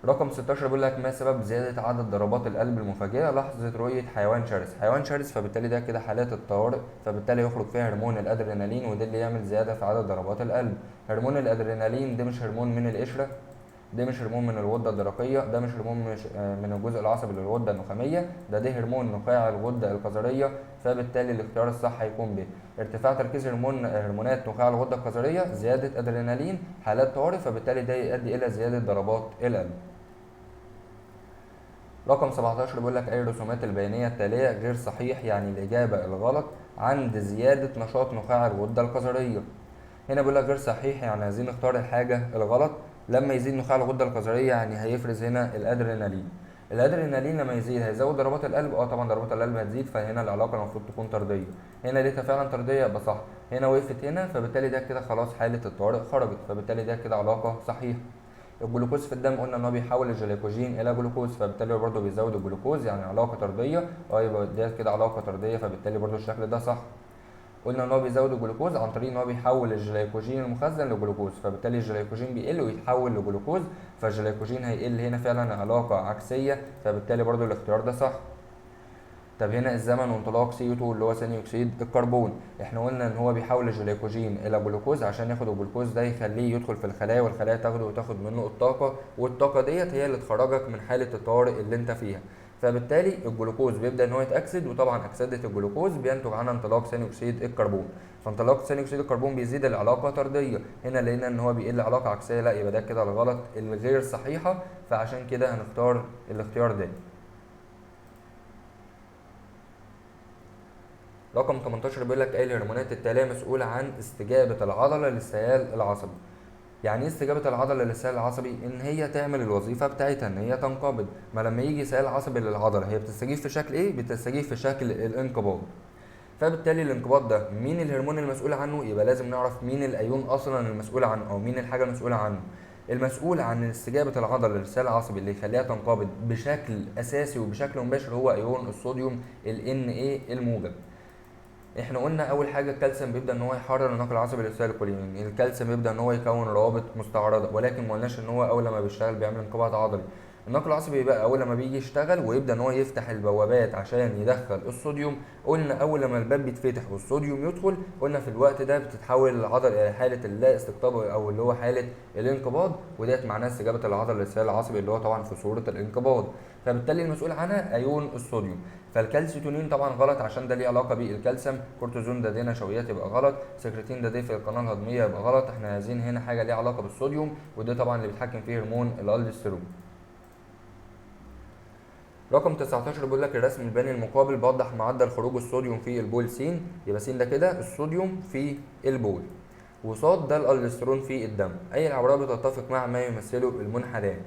رقم 16 بيقول لك ما سبب زيادة عدد ضربات القلب المفاجئة لحظة رؤية حيوان شرس؟ حيوان شرس فبالتالي ده كده حالات الطوارئ، فبالتالي يخرج فيها هرمون الأدرينالين، وده اللي يعمل زيادة في عدد ضربات القلب. هرمون الأدرينالين ده مش هرمون من القشرة، ده مش هرمون من الغدة الدرقية، ده مش هرمون من الجزء العصبي للغدة النخامية، ده هرمون نخاع الغدة الكظرية، فبالتالي الاختيار الصح هيكون ب ارتفاع تركيز هرمونات نخاع الغدة الكظرية، زيادة أدرينالين، حالات طوارئ، فبالتالي ده يؤدي إلى زيادة ضربات القلب. رقم 17 بيقول لك أي الرسومات البيانية التالية غير صحيح، يعني الإجابة الغلط عند زيادة نشاط نخاع الغدة الكظرية. هنا بيقول لك غير صحيح، يعني عايزين نختار الحاجة الغلط. لما يزيد نخاع الغدة الكظرية يعني هيفرز هنا الأدرينالين. الادرينالين لما يزيد هيزود ضربات القلب، طبعا ضربات القلب هتزيد، فهنا العلاقة المفروض تكون طرديه. هنا لقيتها فعلا طرديه يبقى صح، هنا وقفت هنا فبالتالي ده كده خلاص حاله الطوارئ خرجت، فبالتالي ده كده علاقة صحيحه. الجلوكوز في الدم قلنا ان هو بيحول الجليكوجين الى جلوكوز، فبالتالي برضه بيزود الجلوكوز، يعني علاقة طرديه، يبقى ده كده علاقة طرديه، فبالتالي برضه الشكل ده صح. قلنا ان هو بيزود الجلوكوز عن طريق ان هو بيحول الجليكوجين المخزن لجلوكوز، فبالتالي الجليكوجين بيقل ويتحول لجلوكوز، فالجليكوجين هيقل، هنا فعلا علاقة عكسية، فبالتالي برضو الاختيار ده صح. طب هنا الزمن وانطلاق CO 2 اللي هو ثاني اكسيد الكربون، احنا قلنا ان هو بيحول الجليكوجين الى جلوكوز عشان ياخد الجلوكوز ده يخليه يدخل في الخلايا، والخلايا تاخده وتاخد منه الطاقة، والطاقة ديت هي اللي تخرجك من حاله الطوارئ اللي انت فيها، فبالتالي الجلوكوز بيبدا ان هو يتاكسد، وطبعا اكسده الجلوكوز بينتج عنها انطلاق ثاني اكسيد الكربون، فانطلاق ثاني اكسيد الكربون بيزيد العلاقة طرديه. هنا لقينا ان هو بيقل علاقة عكسية، لا يبقى ده كده الغلط الغير صحيحه، فعشان كده هنختار الاختيار ده. رقم 18 بيقول لك اي الهرمونات التالية مسؤولة عن استجابة العضلة للسيال العصبي. يعني ايه استجابة العضلة للسيال العصبي؟ ان هي تعمل الوظيفة بتاعتها، ان هي تنقبض. ما لما يجي سيال عصبي للعضله هي بتستجيب في شكل ايه؟ بتستجيب في شكل الانقباض. فبالتالي الانقباض ده مين الهرمون المسؤول عنه؟ يبقى لازم نعرف مين الايون اصلا المسؤول عنه، او مين الحاجة المسؤولة عنه. المسؤول عن استجابة العضلة للسيال العصبي اللي يخليها تنقبض بشكل اساسي وبشكل مباشر هو ايون الصوديوم ال Na الموجب. احنا قلنا اول حاجة الكالسيوم بيبدا ان هو يحرر الناقل العصبي للاسيتيلكولين، الكالسيوم بيبدا ان هو يكون روابط مستعرضه، ولكن ما قلناش ان هو اول لما بيشتغل بيعمل انقباض عضلي. الناقل العصبي بقى اول لما بيجي يشتغل ويبدا ان هو يفتح البوابات عشان يدخل الصوديوم، قلنا اول لما الباب بيتفتح والصوديوم يدخل، قلنا في الوقت ده بتتحول العضلة الى حاله اللا استقطاب او اللي هو حاله الانقباض، وديت معناها استجابة العضلة للسيال العصبي اللي هو طبعا في صوره الانقباض، فبالتالي المسؤول عنها ايون الصوديوم. فالكالسيتونين طبعا غلط عشان ده ليه علاقة بالكالسيوم، كورتيزون ده نشويات يبقى غلط، سكرتين ده في القناة الهضميه يبقى غلط، احنا عايزين هنا حاجة ليها علاقة بالصوديوم، وده طبعا اللي بيتحكم فيه هرمون الالدوستيرون. رقم 19 بيقول لك الرسم البياني المقابل بيوضح معدل خروج الصوديوم في البول س، يبقى س ده كده الصوديوم في البول، وصاد ده الالدوستيرون في الدم. اي العبارات بتتفق مع ما يمثله المنحنيان.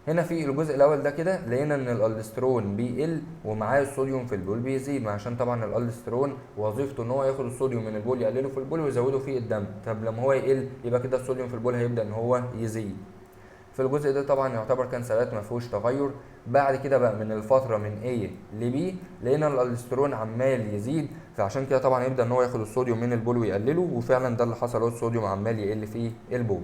هنا في الجزء الاول ده كده لقينا ان الالدوستيرون بيقل ومعاه الصوديوم في البول بيزيد، عشان طبعا الالدوستيرون وظيفته ان هو ياخد الصوديوم من البول يقلله في البول ويزوده في الدم. طب لما هو يقل يبقى كده الصوديوم في البول هيبدا ان هو يزيد. في الجزء ده طبعا يعتبر كان ثبات ما فيهوش تغير. بعد كده بقى من الفترة من A ل B لقينا الالدوستيرون عمال يزيد، فعشان كده طبعا يبدا ان هو ياخد الصوديوم من البول ويقلله، وفعلا ده اللي حصل، هو الصوديوم عمال يقل في البول.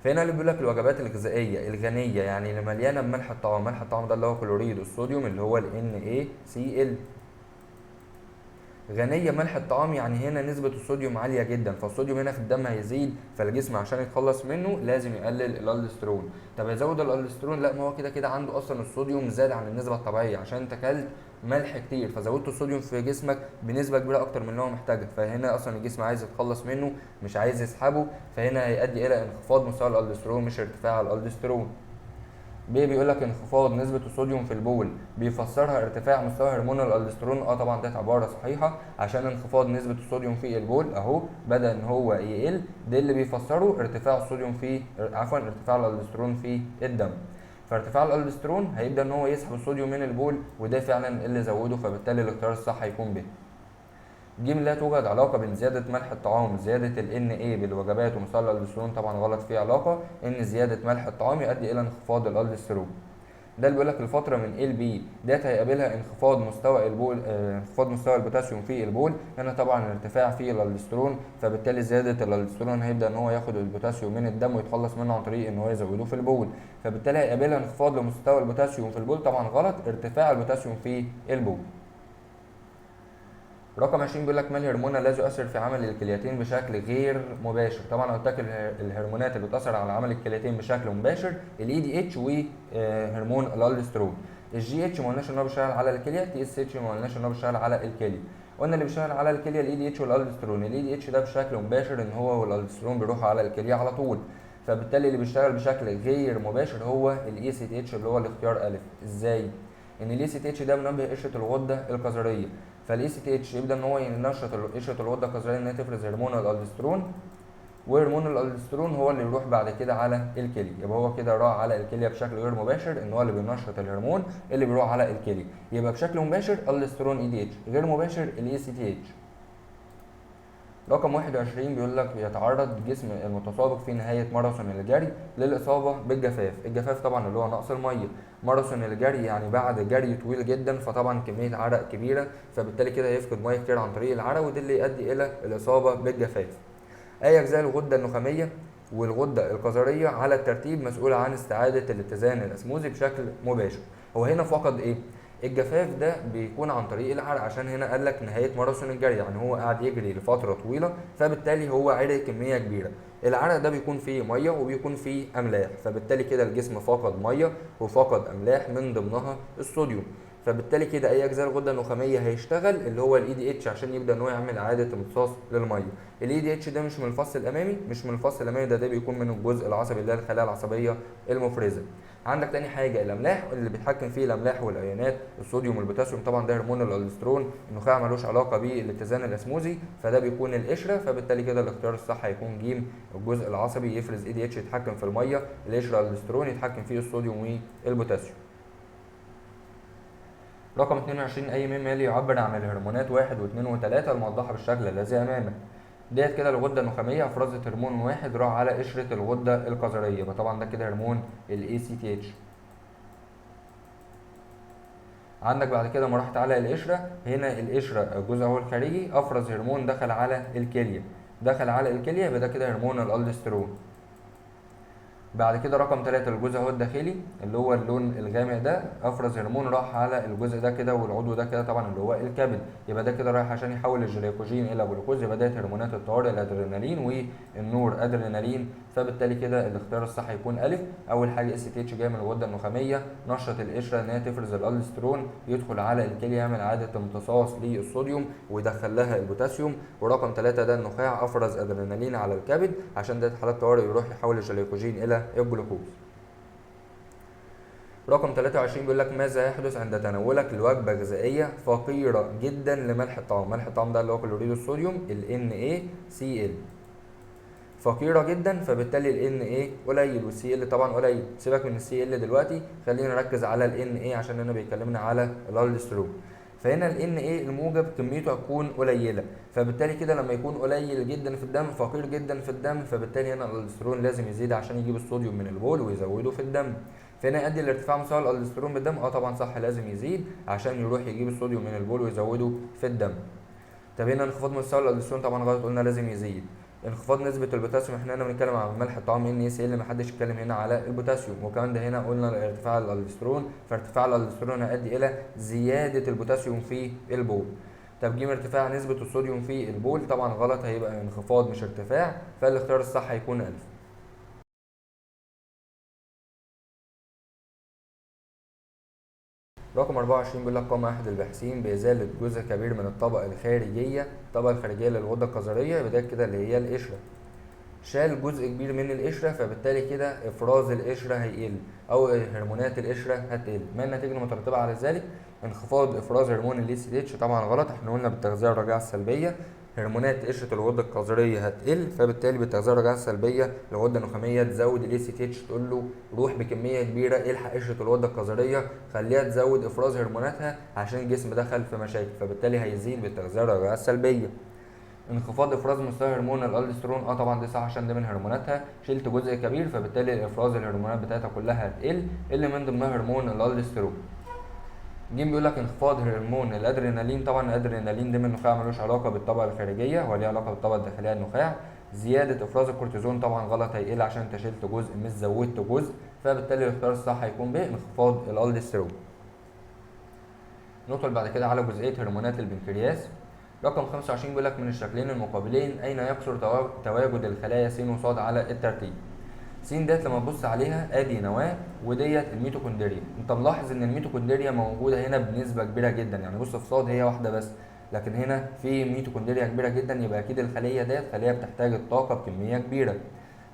فهنا اللي بيقول لك الوجبات الغذائية الغنية يعني اللي مليانة بملح الطعام، ملح الطعام ده اللي هو كلوريد الصوديوم اللي هو ال NaCl، غنية ملح الطعام يعني هنا نسبه الصوديوم عالية جدا، فالصوديوم هنا في الدم هيزيد، فالجسم عشان يتخلص منه لازم يقلل الالدوستيرون. طب يزود الالدوستيرون؟ لا، ما هو كده كده عنده اصلا الصوديوم زاد عن النسبة الطبيعية عشان انت اكلت ملح كتير، فزودت الصوديوم في جسمك بنسبة كبيرة اكتر من اللي هو محتاجها، فهنا اصلا الجسم عايز يتخلص منه مش عايز يسحبه، فهنا هيؤدي الى انخفاض مستوى الالدوستيرون مش ارتفاع الالدوستيرون. ب بيقول لك انخفاض نسبة الصوديوم في البول بيفسرها ارتفاع مستوى هرمون الالدوستيرون. طبعا ده عبارة صحيحة عشان انخفاض نسبة الصوديوم في البول اهو بدأ ان هو يقل، ده اللي بيفسره ارتفاع الصوديوم في عفوا ارتفاع الالدوستيرون في الدم. فارتفاع الالدوستيرون هيبدأ ان هو يسحب الصوديوم من البول، وده فعلا اللي زوده، فبالتالي الاختيار الصح هيكون ب. ج لا توجد علاقة بين زيادة ملح الطعام وزيادة ال Na بالوجبات ومستوى الالدوستيرون، طبعا غلط، في علاقة إن زيادة ملح الطعام يؤدي إلى انخفاض الالدوستيرون. ده اللي بيقول لك الفترة من A ل B ديت هيقابلها انخفاض مستوى البول، انخفاض مستوى البوتاسيوم في البول، هنا طبعا ارتفاع في الالدوستيرون، فبالتالي زيادة الالدوستيرون هيبدأ إن هو ياخد البوتاسيوم من الدم ويتخلص منه عن طريق إن هو يزوده في البول، فبالتالي هيقابلها انخفاض لمستوى البوتاسيوم في البول، طبعا غلط، ارتفاع البوتاسيوم في البول. رقم 20 بيقول لك ما الهرمون الذي يؤثر في عمل الكليتين بشكل غير مباشر؟ طبعا قلت لك الهرمونات اللي بتاثر على عمل الكليتين بشكل مباشر ال ADH وهرمون الالدوستيرون. ال GH ما قلناش ان هو بيشتغل على الكلية، TSH ما قلناش ان هو بيشتغل على الكلية. قلنا اللي بيشتغل على الكلية ال ADH والالدوستيرون. ال ADH ده بشكل مباشر ان هو والالدوستيرون بيروحوا على الكلية على طول، فبالتالي اللي بيشتغل بشكل غير مباشر هو ال ACTH اللي هو الاختيار الف. ازاي؟ ان ال ACTH ده منبه قشرة الغدة الكظريه، فال ACTH يبدا ان هو ينشط قشرة الغدة الكظريه ان هي تفرز هرمون الالدوستيرون، وهرمون الالدوستيرون هو اللي يروح بعد كده على الكلية. يبقى هو كده راح على الكلية بشكل غير مباشر، ان هو اللي بينشط الهرمون اللي بيروح على الكلية. يبقى بشكل مباشر الالدوستيرون ADH، غير مباشر ال ACTH. رقم 21 بيقول لك يتعرض جسم المتسابق في نهاية ماراثون الجري للإصابة بالجفاف. الجفاف طبعا اللي هو نقص المية. ماراثون الجري يعني بعد جري طويل جدا، فطبعا كمية عرق كبيرة، فبالتالي كده هيفقد مية كتير عن طريق العرق، وده اللي يؤدي إلى الإصابة بالجفاف. أي أجزاء الغدة النخامية والغدة الكظرية على الترتيب مسؤولة عن استعادة الاتزان الأسموزي بشكل مباشر. هو هنا فقد إيه؟ الجفاف ده بيكون عن طريق العرق، عشان هنا قال لك نهاية ماراثون الجري، يعني هو قاعد يجري لفترة طويلة، فبالتالي هو عرق كمية كبيرة. العرق ده بيكون فيه مية وبيكون فيه أملاح، فبالتالي كده الجسم فقد مية وفقد أملاح من ضمنها الصوديوم، فبالتالي كده أي أجزاء الغدة النخامية هيشتغل اللي هو ال ADH عشان يبدأ إن هو يعمل إعادة امتصاص للمية. ال ADH ده مش من الفص الأمامي، مش من الفص الأمامي ده بيكون من الجزء العصبي اللي هي الخلايا العصبية المفرزة. عندك تاني حاجة الأملاح اللي بيتحكم فيه الأملاح والأيونات، الصوديوم والبوتاسيوم، طبعا ده هرمون الألدوستيرون، النخاع ملوش علاقة بالاتزان الأسموزي، فده بيكون القشرة، فبالتالي كده الاختيار الصح هيكون ج، الجزء العصبي يفرز ADH يتحكم في المية، القشرة الألدوستيرون يتحكم فيه الصوديوم والبوتاسيوم. رقم 22 أي مما يلي يعبر عن الهرمونات 1 و2 و3 الموضحة بالشكل الذي أمامك. ديت كده الغدة النخامية أفرزت هرمون 1 راح على قشرة الغدة الكظرية، يبقى طبعا ده كده هرمون ال ACTH. عندك بعد كده ما راحت على القشرة، هنا القشرة الجزء هو الخارجي أفرز هرمون دخل على الكلية، دخل على الكلية يبقى ده كده هرمون الألدوستيرون. بعد كده رقم 3 الجزء هو الداخلي اللي هو اللون الغامق ده افرز هرمون راح على الجزء ده كده والعضو ده كده طبعا اللي هو الكبد، يبقى ده كده رايح عشان يحول الجليكوجين الى جلوكوز، يبقى ده هرمونات الطوارئ الادرينالين والنور ادرينالين، فبالتالي كده الاختيار الصح هيكون الف. اول حاجة ACTH جاي من الغدة النخاميه، نشط القشرة ان هي تفرز الالدوستيرون، يدخل على الكلية يعمل اعاده امتصاص للصوديوم ويدخل لها البوتاسيوم. ورقم 3 ده النخاع افرز ادرينالين على الكبد عشان ده حالات طوارئ يروح يحول الجليكوجين الى الجلوكوز. رقم 23 بيقول لك ماذا يحدث عند تناولك لوجبه غذائية فقيرة جدا لملح الطعام؟ ملح الطعام ده اللي هو كلوريد الصوديوم ال NaCl، فقيرة جدا فبالتالي ال Na قليل وال Cl طبعا قليل. سيبك من ال Cl دلوقتي، خلينا نركز على ال Na عشان هنا بيكلمنا على الالدوستيرون. فهنا ال Na الموجب كميته هتكون قليله، فبالتالي كده لما يكون قليل جدا في الدم، فقير جدا في الدم، فبالتالي هنا الالدوستيرون لازم يزيد عشان يجيب الصوديوم من البول ويزوده في الدم. فهنا يؤدي لارتفاع مستوى الالدوستيرون بالدم، طبعا صح لازم يزيد عشان يروح يجيب الصوديوم من البول ويزوده في الدم. طب هنا انخفاض مستوى الالدوستيرون طبعا غلط، قلنا لازم يزيد. انخفاض نسبة البوتاسيوم، احنا هنا بنتكلم عن ملح الطعام NaCl، ما حدش اتكلم هنا على البوتاسيوم، وكمان ده هنا قلنا ارتفاع الالدوستيرون، فارتفاع الالدوستيرون هيؤدي الى زيادة البوتاسيوم في البول. طب جيم ارتفاع نسبة الصوديوم في البول طبعا غلط، هيبقى انخفاض مش ارتفاع، فالاختيار الصح هيكون ألف. رقم 24 بيقول لك قام أحد الباحثين بإزالة جزء كبير من الطبقة الخارجية، الطبقة الخارجية للغدة الكظرية، يبقى ده كده اللي هي القشرة. شال جزء كبير من القشرة، فبالتالي كده إفراز القشرة هيقل أو هرمونات القشرة هتقل. ما النتيجة المترتبة على ذلك؟ انخفاض إفراز هرمون ال ACTH طبعا غلط، احنا قلنا بالتغذية الراجعة السلبية هرمونات قشرة الغدة الكظرية هتقل، فبالتالي بالتغذية الراجعة السلبية الغدة النخامية تزود ال ACTH، تقول له روح بكمية كبيرة الحق قشرة الغدة الكظرية خليها تزود إفراز هرموناتها عشان الجسم دخل في مشاكل، فبالتالي هيزيد بالتغذية الراجعة السلبية. انخفاض افراز مستوى هرمون الالدوستيرون، طبعا دي صح عشان ده من هرموناتها، شلت جزء كبير فبالتالي افراز الهرمونات بتاعتها كلها هتقل، اللي من ضمنها هرمون الالدوستيرون. جيم بيقول لك انخفاض هرمون الادرينالين، طبعا الادرينالين ده من النخاع ملوش علاقة بالطبقه الخارجية، هو ليه علاقة بالطبقه الداخلية النخاع. زيادة افراز الكورتيزون طبعا غلط، هيقل عشان انت شلت جزء مش زودت جزء، فبالتالي الاختيار الصح هيكون ب انخفاض الالدوستيرون. ندخل بعد كده على جزئية هرمونات البنكرياس. رقم 25 بيقول لك من الشكلين المقابلين اين يقصر تواجد الخلايا س وص على الترتيب؟ س ديت لما تبص عليها ادي نواه وديت الميتوكوندريا، انت ملاحظ ان الميتوكوندريا موجودة هنا بنسبة كبيرة جدا، يعني بص في ص هي واحدة بس، لكن هنا في ميتوكوندريا كبيرة جدا، يبقى اكيد الخلية ديت خليه بتحتاج الطاقة بكمية كبيرة.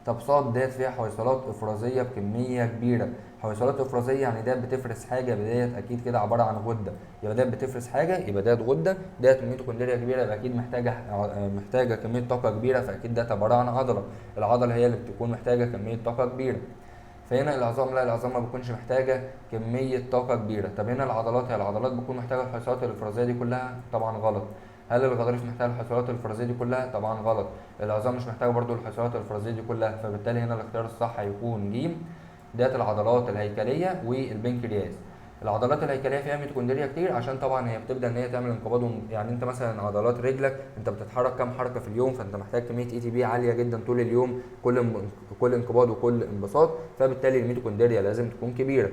طب صاد ديت فيها حويصلات افرازيه بكمية كبيرة، حويصلات افرازيه يعني ديت بتفرز حاجة، ديت اكيد كده عبارة عن غده، يبقى ديت بتفرز حاجة يبقى ديت غده، ديت ميتوكوندريا كبيرة يبقى اكيد محتاجه كمية طاقة كبيرة، فاكيد ديت عبارة عن عضلة، العضلة هي اللي بتكون محتاجه كمية طاقة كبيرة. فهنا العظام لا، العظام ما بتكونش محتاجه كمية طاقة كبيرة. طب هنا العضلات، هي العضلات بتكون محتاجه الحصيلات الافرازيه دي كلها؟ طبعا غلط. هل الغضاريف محتاجه الحصيلات الافرازيه دي كلها؟ طبعا غلط. العظام مش محتاجه برضو الحصيلات الافرازيه دي كلها، فبالتالي هنا الاختيار الصح هيكون ج، ديت العضلات الهيكلية والبنكرياس. العضلات الهيكلية فيها ميتوكوندريا كتير عشان طبعا هي بتبدا ان هي تعمل انقباض يعني انت مثلا عضلات رجلك انت بتتحرك كام حركة في اليوم، فانت محتاج كمية ATP عالية جدا طول اليوم، كل انقباض وكل انبساط، فبالتالي الميتوكوندريا لازم تكون كبيرة.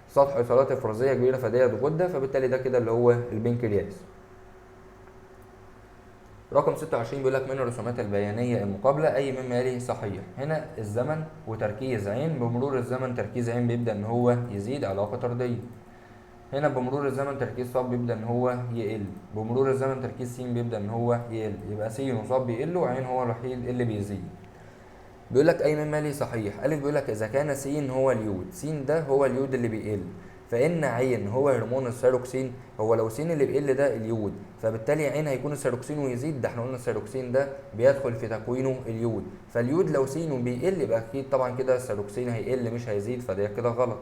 سطح حصيلات افرازيه كبيرة فديت غده، فبالتالي ده كده اللي هو البنكرياس. رقم 26 بيقول لك من الرسومات البيانية المقابلة أي مما يلي صحيح. هنا الزمن وتركيز عين، بمرور الزمن تركيز عين بيبدأ إن هو يزيد، علاقة طردية. هنا بمرور الزمن تركيز صاد بيبدأ إن هو يقل، بمرور الزمن تركيز س بيبدأ إن هو يقل، يبقى س وصاد بيقلوا وعين هو الوحيد اللي بيزيد. بيقول لك أي مما يلي صحيح. ألف بيقول لك إذا كان س هو اليود، س ده هو اليود اللي بيقل، فإن عين هو هرمون الثيروكسين. هو لو س اللي بيقل ده اليود، فبالتالي عين هيكون الثيروكسين ويزيد، ده احنا قلنا الثيروكسين ده بيدخل في تكوينه اليود، فاليود لو س بيقل يبقى أكيد طبعا كده الثيروكسين هيقل مش هيزيد، فده كده غلط.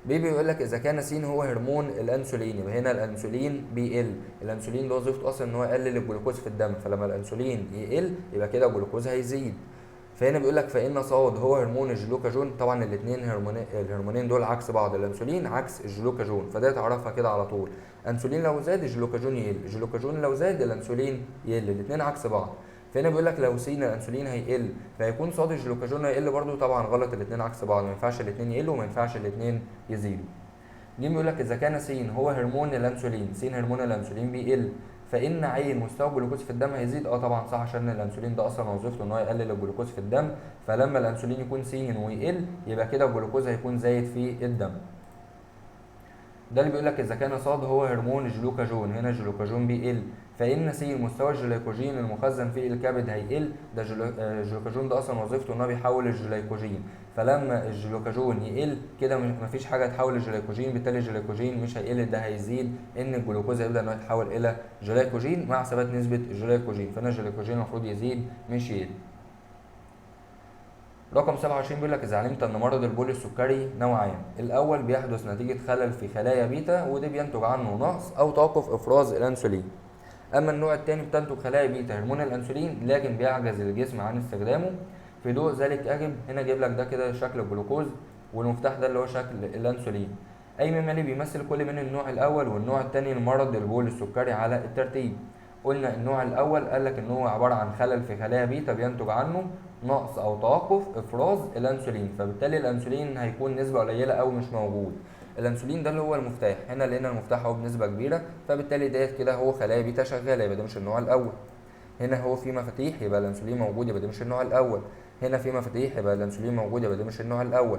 بي بيقول لك إذا كان س هو هرمون الأنسولين، يبقى هنا الأنسولين بيقل، الأنسولين ده وظيفته أصلا إن هو يقلل الجلوكوز في الدم، فلما الأنسولين يقل يبقى كده الجلوكوز هيزيد. فهنا بيقول لك فإن صاد هو هرمون الجلوكاجون، طبعا الاثنين الهرمونين دول عكس بعض، الأنسولين عكس الجلوكاجون، فده تعرفها كده على طول، أنسولين لو زاد الجلوكاجون يقل، الجلوكاجون لو زاد الأنسولين يقل، الاثنين عكس بعض. فهنا بيقول لك لو سين الأنسولين هيقل فهيكون صاد الجلوكاجون هيقل برضه، طبعا غلط، الاثنين عكس بعض، ما ينفعش الاثنين يقلوا وما ينفعش الاثنين يزيدوا. جيم بيقول لك إذا كان س هو هرمون الأنسولين، س هرمون الأنسولين بيقل، فإن عين مستوى الجلوكوز في الدم هيزيد، طبعا صح، عشان الأنسولين ده أصلا وظيفته إن هو يقلل الجلوكوز في الدم، فلما الأنسولين يكون س ويقل يبقى كده الجلوكوز هيكون زايد في الدم. ده اللي بيقول لك إذا كان صاد هو هرمون الجلوكاجون، هنا الجلوكاجون بيقل، فإن س مستوى الجليكوجين المخزن في الكبد هيقل، ده الجلوكاجون ده أصلا وظيفته إن هو بيحول الجليكوجين، فلما الجلوكاجون يقل كده مفيش حاجة تحول الجليكوجين، بالتالي الجليكوجين مش هيقل، ده هيزيد، إن الجلوكوز هيبدأ إن هو يتحول إلى جليكوجين مع ثبات نسبة الجليكوجين، فهنا الجليكوجين المفروض يزيد مش يقل. رقم 27 بيقول لك إذا علمت أن مرض البول السكري نوعان، الأول بيحدث نتيجة خلل في خلايا بيتا وده بينتج عنه نقص أو توقف إفراز الأنسولين، أما النوع الثاني بتنتج خلايا بيتا هرمون الأنسولين لكن بيعجز الجسم عن استخدامه، في ضوء ذلك أجب. هنا جايب لك ده كده شكل الجلوكوز والمفتاح ده اللي هو شكل الأنسولين. أي مما يلي بيمثل كل من النوع الأول والنوع الثاني لمرض البول السكري على الترتيب. قلنا النوع الأول قال لك إن هو عبارة عن خلل في خلايا بيتا بينتج عنه نقص أو توقف إفراز الأنسولين، فبالتالي الأنسولين هيكون نسبة قليلة أو مش موجود. الأنسولين ده اللي هو المفتاح، هنا لقينا المفتاح هو بنسبة كبيرة، فبالتالي ديت كده هو خلايا بيتا شغالة، يبقى ده مش النوع الأول. هنا هو في مفاتيح يبقى الأنسولين موجود، يبقى ده مش النوع الأول. هنا في مفاتيح يبقى الأنسولين موجود، يبقى ده مش النوع الأول.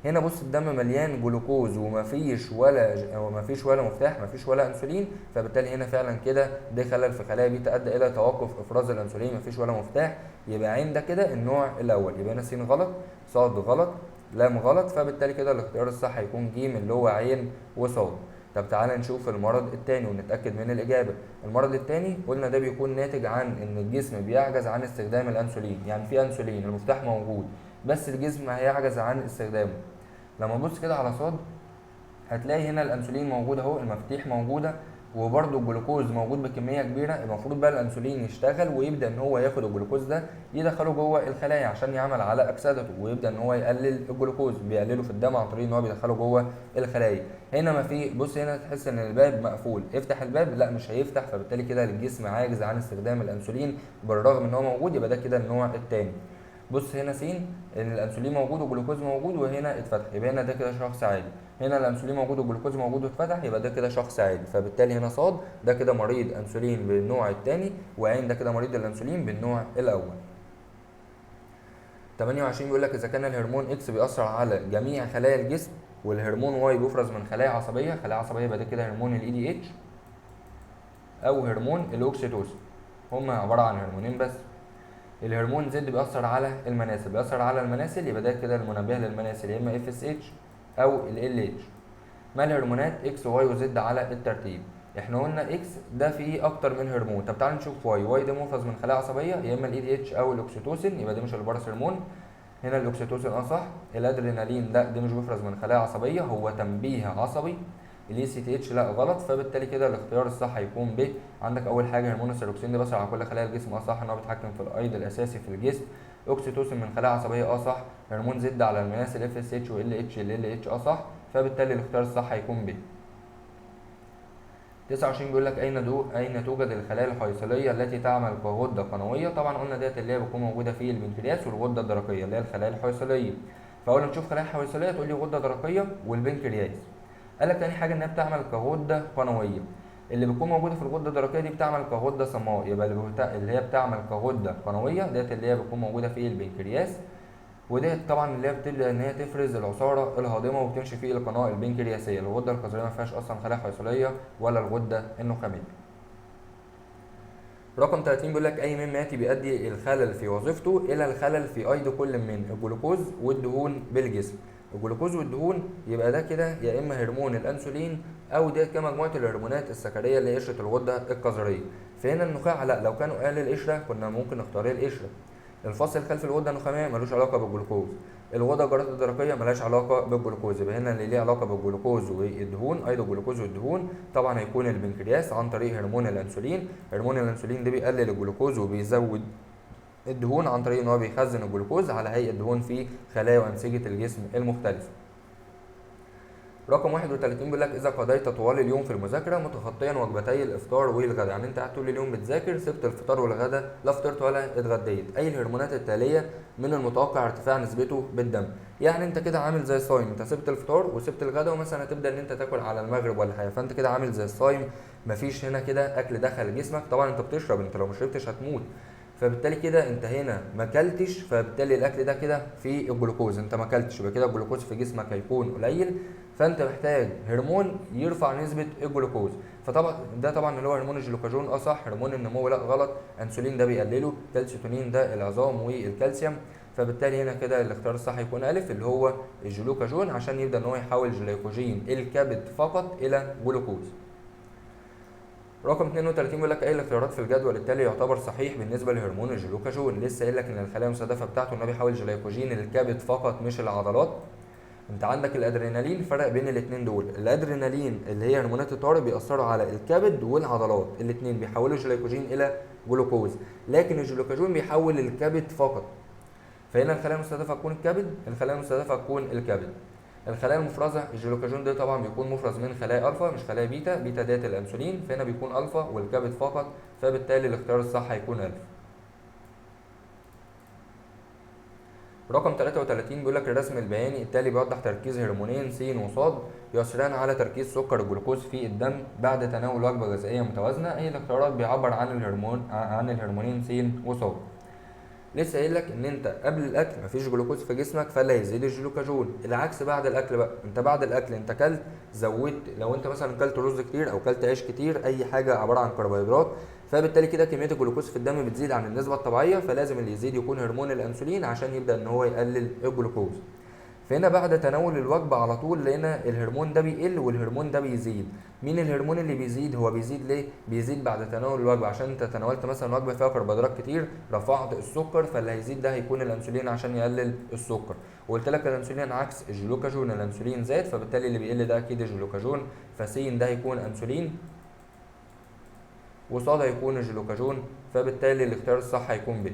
هنا بص الدم مليان جلوكوز ومفيش ولا مفتاح، مفيش ولا انسولين، فبالتالي هنا فعلا كده ده خلل في خلايا بيتا ادى الى توقف افراز الانسولين، مفيش ولا مفتاح، يبقى عندك كده النوع الاول. يبقى هنا س غلط، صاد غلط، لام غلط، فبالتالي كده الاختيار الصح هيكون ج اللي هو عين وصاد. طب تعالى نشوف المرض التاني ونتأكد من الإجابة. المرض التاني قلنا ده بيكون ناتج عن إن الجسم بيعجز عن استخدام الأنسولين، يعني في أنسولين المفتاح موجود بس الجسم هيعجز عن استخدامه. لما نبص كده على صاد هتلاقي هنا الأنسولين موجود أهو، المفاتيح موجودة، وبرده الجلوكوز موجود بكمية كبيرة. المفروض بقى الأنسولين يشتغل ويبدأ إن هو ياخد الجلوكوز ده يدخله جوه الخلايا عشان يعمل على أكسدته ويبدأ إن هو يقلل الجلوكوز، بيقلله في الدم عن طريق إن هو بيدخله جوه الخلايا. هنا ما في، بص هنا تحس إن الباب مقفول، افتح الباب، لا مش هيفتح، فبالتالي كده الجسم عاجز عن استخدام الأنسولين بالرغم إن هو موجود، يبقى ده كده النوع التاني. بص هنا س ان الانسولين موجود والجلوكوز موجود وهنا اتفتح، يبقى هنا ده كده شخص عادي. هنا الانسولين موجود والجلوكوز موجود واتفتح، يبقى ده كده شخص عادي، فبالتالي هنا صاد ده كده مريض انسولين بالنوع الثاني، وعين ده كده مريض الانسولين بالنوع الاول. 28 بيقول لك اذا كان الهرمون اكس بيأثر على جميع خلايا الجسم والهرمون واي بيفرز من خلايا عصبية، خلايا عصبية يبقى ده كده هرمون ال ADH او هرمون الاوكسيتوسين، هما عبارة عن هرمونين بس. الهرمون Z بيأثر على المناسل، بيأثر على المناسل، يبقى ده كده المنبه للمناسل يا اما FSH او LH. ما الهرمونات اكس وواي وزد على الترتيب؟ احنا قلنا X ده فيه اكتر من هرمون، طب تعال نشوف Y. Y ده مفرز من خلايا عصبية يا اما ال ADH او ال oxytocin، يبقى ده مش ال parathormone. هنا ال oxytocin صح. الادرينالين لا، ده مش بيفرز من خلايا عصبية، هو تنبيه عصبي. ال ACTH لا غلط، فبالتالي كده الاختيار الصح هيكون ب. عندك اول حاجة هرمون الثيروكسين ده بيأثر على كل خلايا الجسم، صح ان هو بيتحكم في الايض الاساسي في الجسم. oxytocin من خلايا عصبية صح. هرمون Z على المناسل FSH و LH LH صح، فبالتالي الاختيار الصح هيكون ب. 29 بيقول لك اين توجد الخلايا الحويصليه التي تعمل كغده قنويه؟ طبعا قلنا ديت اللي هي بتكون موجودة في البنكرياس والغده الدرقية اللي هي الخلايا الحويصليه. فاول ما تشوف خلايا حويصليه تقول لي غده درقيه والبنكرياس. قال لك تاني حاجة انها بتعمل كغده قنويه، اللي بتكون موجودة في الغدة الدرقية دي بتعمل كغده صماء، يبقى اللي هي بتعمل كغده قنويه ديت اللي هي بتكون موجودة في البنكرياس، وديت طبعا اللي هي بتبدا ان هي تفرز العصاره الهاضمه وبتمشي في القناة البنكرياسيه. الغدة الكظريه ما فيهاش اصلا خلايا حويصليه ولا الغدة النخاميه. رقم 30 بيقول لك اي مما ياتي بيؤدي الخلل في وظيفته الى الخلل في ايض كل من الجلوكوز والدهون بالجسم. الجلوكوز والدهون يبقى ده كده يا اما هرمون الانسولين او ده كمجموعة الهرمونات السكريه اللي هي قشرة الغدة الكظريه. فهنا النخاع لا، لو كانوا قال القشرة كنا ممكن نختار القشرة. الفص الخلفي الغدة النخاميه ملوش علاقة بالجلوكوز، الغدة الجرات الدرقية ملهاش علاقة بالجلوكوز، يبقى هنا اللي ليه علاقة بالجلوكوز والدهون ايضا الجلوكوز والدهون طبعا هيكون البنكرياس عن طريق هرمون الانسولين. هرمون الانسولين ده بيقلل الجلوكوز وبيزود الدهون عن طريق ان هو بيخزن الجلوكوز على هيئة دهون في خلايا وانسجه الجسم المختلفة. رقم 31 بيقول لك اذا قضيت طوال اليوم في المذاكرة متخطيا وجبتي الافطار والغداء، يعني انت قاعد طول اليوم بتذاكر سبت الفطار والغداء لا فطرت ولا اتغديت، اي الهرمونات التالية من المتوقع ارتفاع نسبته بالدم؟ يعني انت كده عامل زي الصايم، انت سبت الفطار وسبت الغداء ومثلا هتبدا ان انت تاكل على المغرب ولا حاجة، فانت كده عامل زي الصايم، مفيش هنا كده اكل دخل جسمك، طبعا انت بتشرب، انت لو ما شربتش هتموت، فبالتالي كده انت هنا ما اكلتش، فبالتالي الاكل ده كده في الجلوكوز، انت ما اكلتش يبقى كده الجلوكوز في جسمك هيكون قليل، فانت محتاج هرمون يرفع نسبه الجلوكوز، فطبعا ده طبعا اللي هو هرمون الجلوكاجون صح، هرمون النمو لا غلط، انسولين ده بيقلله، كالسيتونين ده العظام والكالسيوم، فبالتالي هنا كده الاختيار الصح يكون الف اللي هو الجلوكاجون عشان يبدا ان هو يحول جلوكوجين الكبد فقط الى جلوكوز. رقم 32 بيقول لك اي الاختيارات في الجدول التالي يعتبر صحيح بالنسبة لهرمون الجلوكاجون؟ لسه قايل لك ان الخلايا المستهدفة بتاعته ان هو بيحول جلوكوجين الكبد فقط مش العضلات. انت عندك الادرينالين، فرق بين الاثنين دول، الادرينالين اللي هي هرمونات الطوارئ بيأثروا على الكبد والعضلات الاثنين، بيحولوا الجلوكوجين الى جلوكوز، لكن الجلوكاجون بيحول الكبد فقط. فهنا الخلايا المستهدفة تكون الكبد، الخلايا المستهدفة تكون الكبد. الخلايا المفرزه الجلوكاجون ده طبعا بيكون مفرز من خلايا الفا مش خلايا بيتا، بيتا ديت الانسولين، فهنا بيكون الفا والكبد فقط، فبالتالي الاختيار الصح هيكون الفا. رقم 33 بيقول لك الرسم البياني التالي بيوضح تركيز هرمونين س وص يؤثران على تركيز سكر الجلوكوز في الدم بعد تناول وجبة غذائية متوازنة، اي الاختيارات بيعبر عن الهرمونين س وص. لسه قايل لك ان انت قبل الاكل مفيش جلوكوز في جسمك فلا يزيد الجلوكاجون، العكس بعد الاكل بقى، انت بعد الاكل انت كلت زودت، لو انت مثلا كلت رز كتير او كلت عيش كتير اي حاجة عبارة عن كربوهيدرات، فبالتالي كده كمية الجلوكوز في الدم بتزيد عن النسبة الطبيعية، فلازم اللي يزيد يكون هرمون الانسولين عشان يبدا ان هو يقلل الجلوكوز. فهنا بعد تناول الوجبة على طول لقينا الهرمون ده بيقل والهرمون ده بيزيد. مين الهرمون اللي بيزيد؟ هو بيزيد ليه؟ بيزيد بعد تناول الوجبة عشان انت تناولت مثلا وجبة فيها كربوهيدرات كتير رفعت السكر، فاللي هيزيد ده هيكون الانسولين عشان يقلل السكر. وقلت لك الانسولين عكس الجلوكاجون، الانسولين زاد فبالتالي اللي بيقل ده اكيد الجلوكاجون، فسين ده هيكون انسولين وصاد هيكون الجلوكاجون، فبالتالي الاختيار الصح هيكون ب.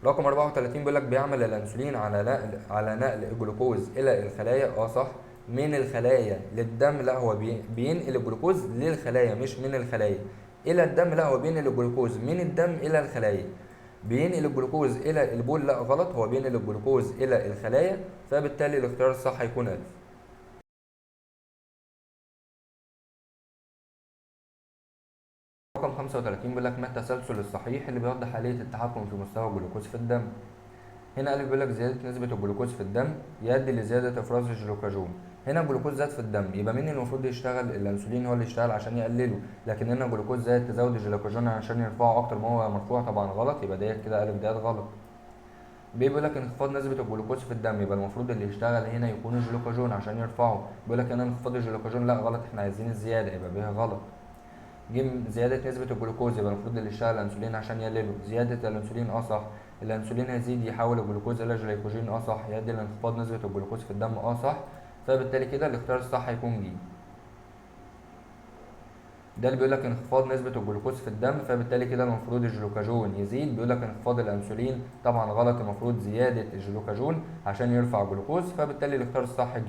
رقم 34 بيقول لك بيعمل الانسولين على نقل الجلوكوز الى الخلايا، صح، من الخلايا للدم، لا هو بينقل الجلوكوز للخلايا مش من الخلايا الى الدم، لا هو بينقل الجلوكوز من الدم الى الخلايا. بينقل الجلوكوز الى البول، لا غلط، هو بينقل الجلوكوز الى الخلايا، فبالتالي الاختيار الصح هيكون الف. رقم 35 بيقول لك ما التسلسل الصحيح اللي بيوضح آلية التحكم في مستوى الجلوكوز في الدم؟ هنا ألف بيقول لك زيادة نسبة الجلوكوز في الدم يؤدي لزيادة إفراز الجلوكاجون. هنا الجلوكوز زاد في الدم، يبقى مين المفروض يشتغل؟ الانسولين هو اللي يشتغل عشان يقلله. لكن هنا الجلوكوز زاد تزود الجلوكاجون عشان يرفعه اكتر ما هو مرفوع، طبعا غلط، يبقى ديت كده الف ديت غلط. بيقول لك انخفاض نسبة الجلوكوز في الدم، يبقى المفروض اللي يشتغل هنا يكون الجلوكاجون عشان يرفعه. بيقول لك هنا انخفاض الجلوكاجون، لا غلط، احنا عايزين الزيادة، يبقى ب غلط. ج زيادة نسبة الجلوكوز، يبقى المفروض اللي يشتغل الانسولين عشان يقلله. زيادة الانسولين صح، الانسولين هيزيد يحول الجلوكوز الى جليكوجين صح، يؤدي لانخفاض نسبة الجلوكوز في الدم صح، فبالتالي كده الاختيار الصح هيكون ج. ده اللي بيقول لك انخفاض نسبة الجلوكوز في الدم، فبالتالي كده المفروض الجلوكاجون يزيد. بيقول لك انخفاض الانسولين، طبعا غلط، المفروض زيادة الجلوكاجون عشان يرفع الجلوكوز، فبالتالي الاختيار الصح ج.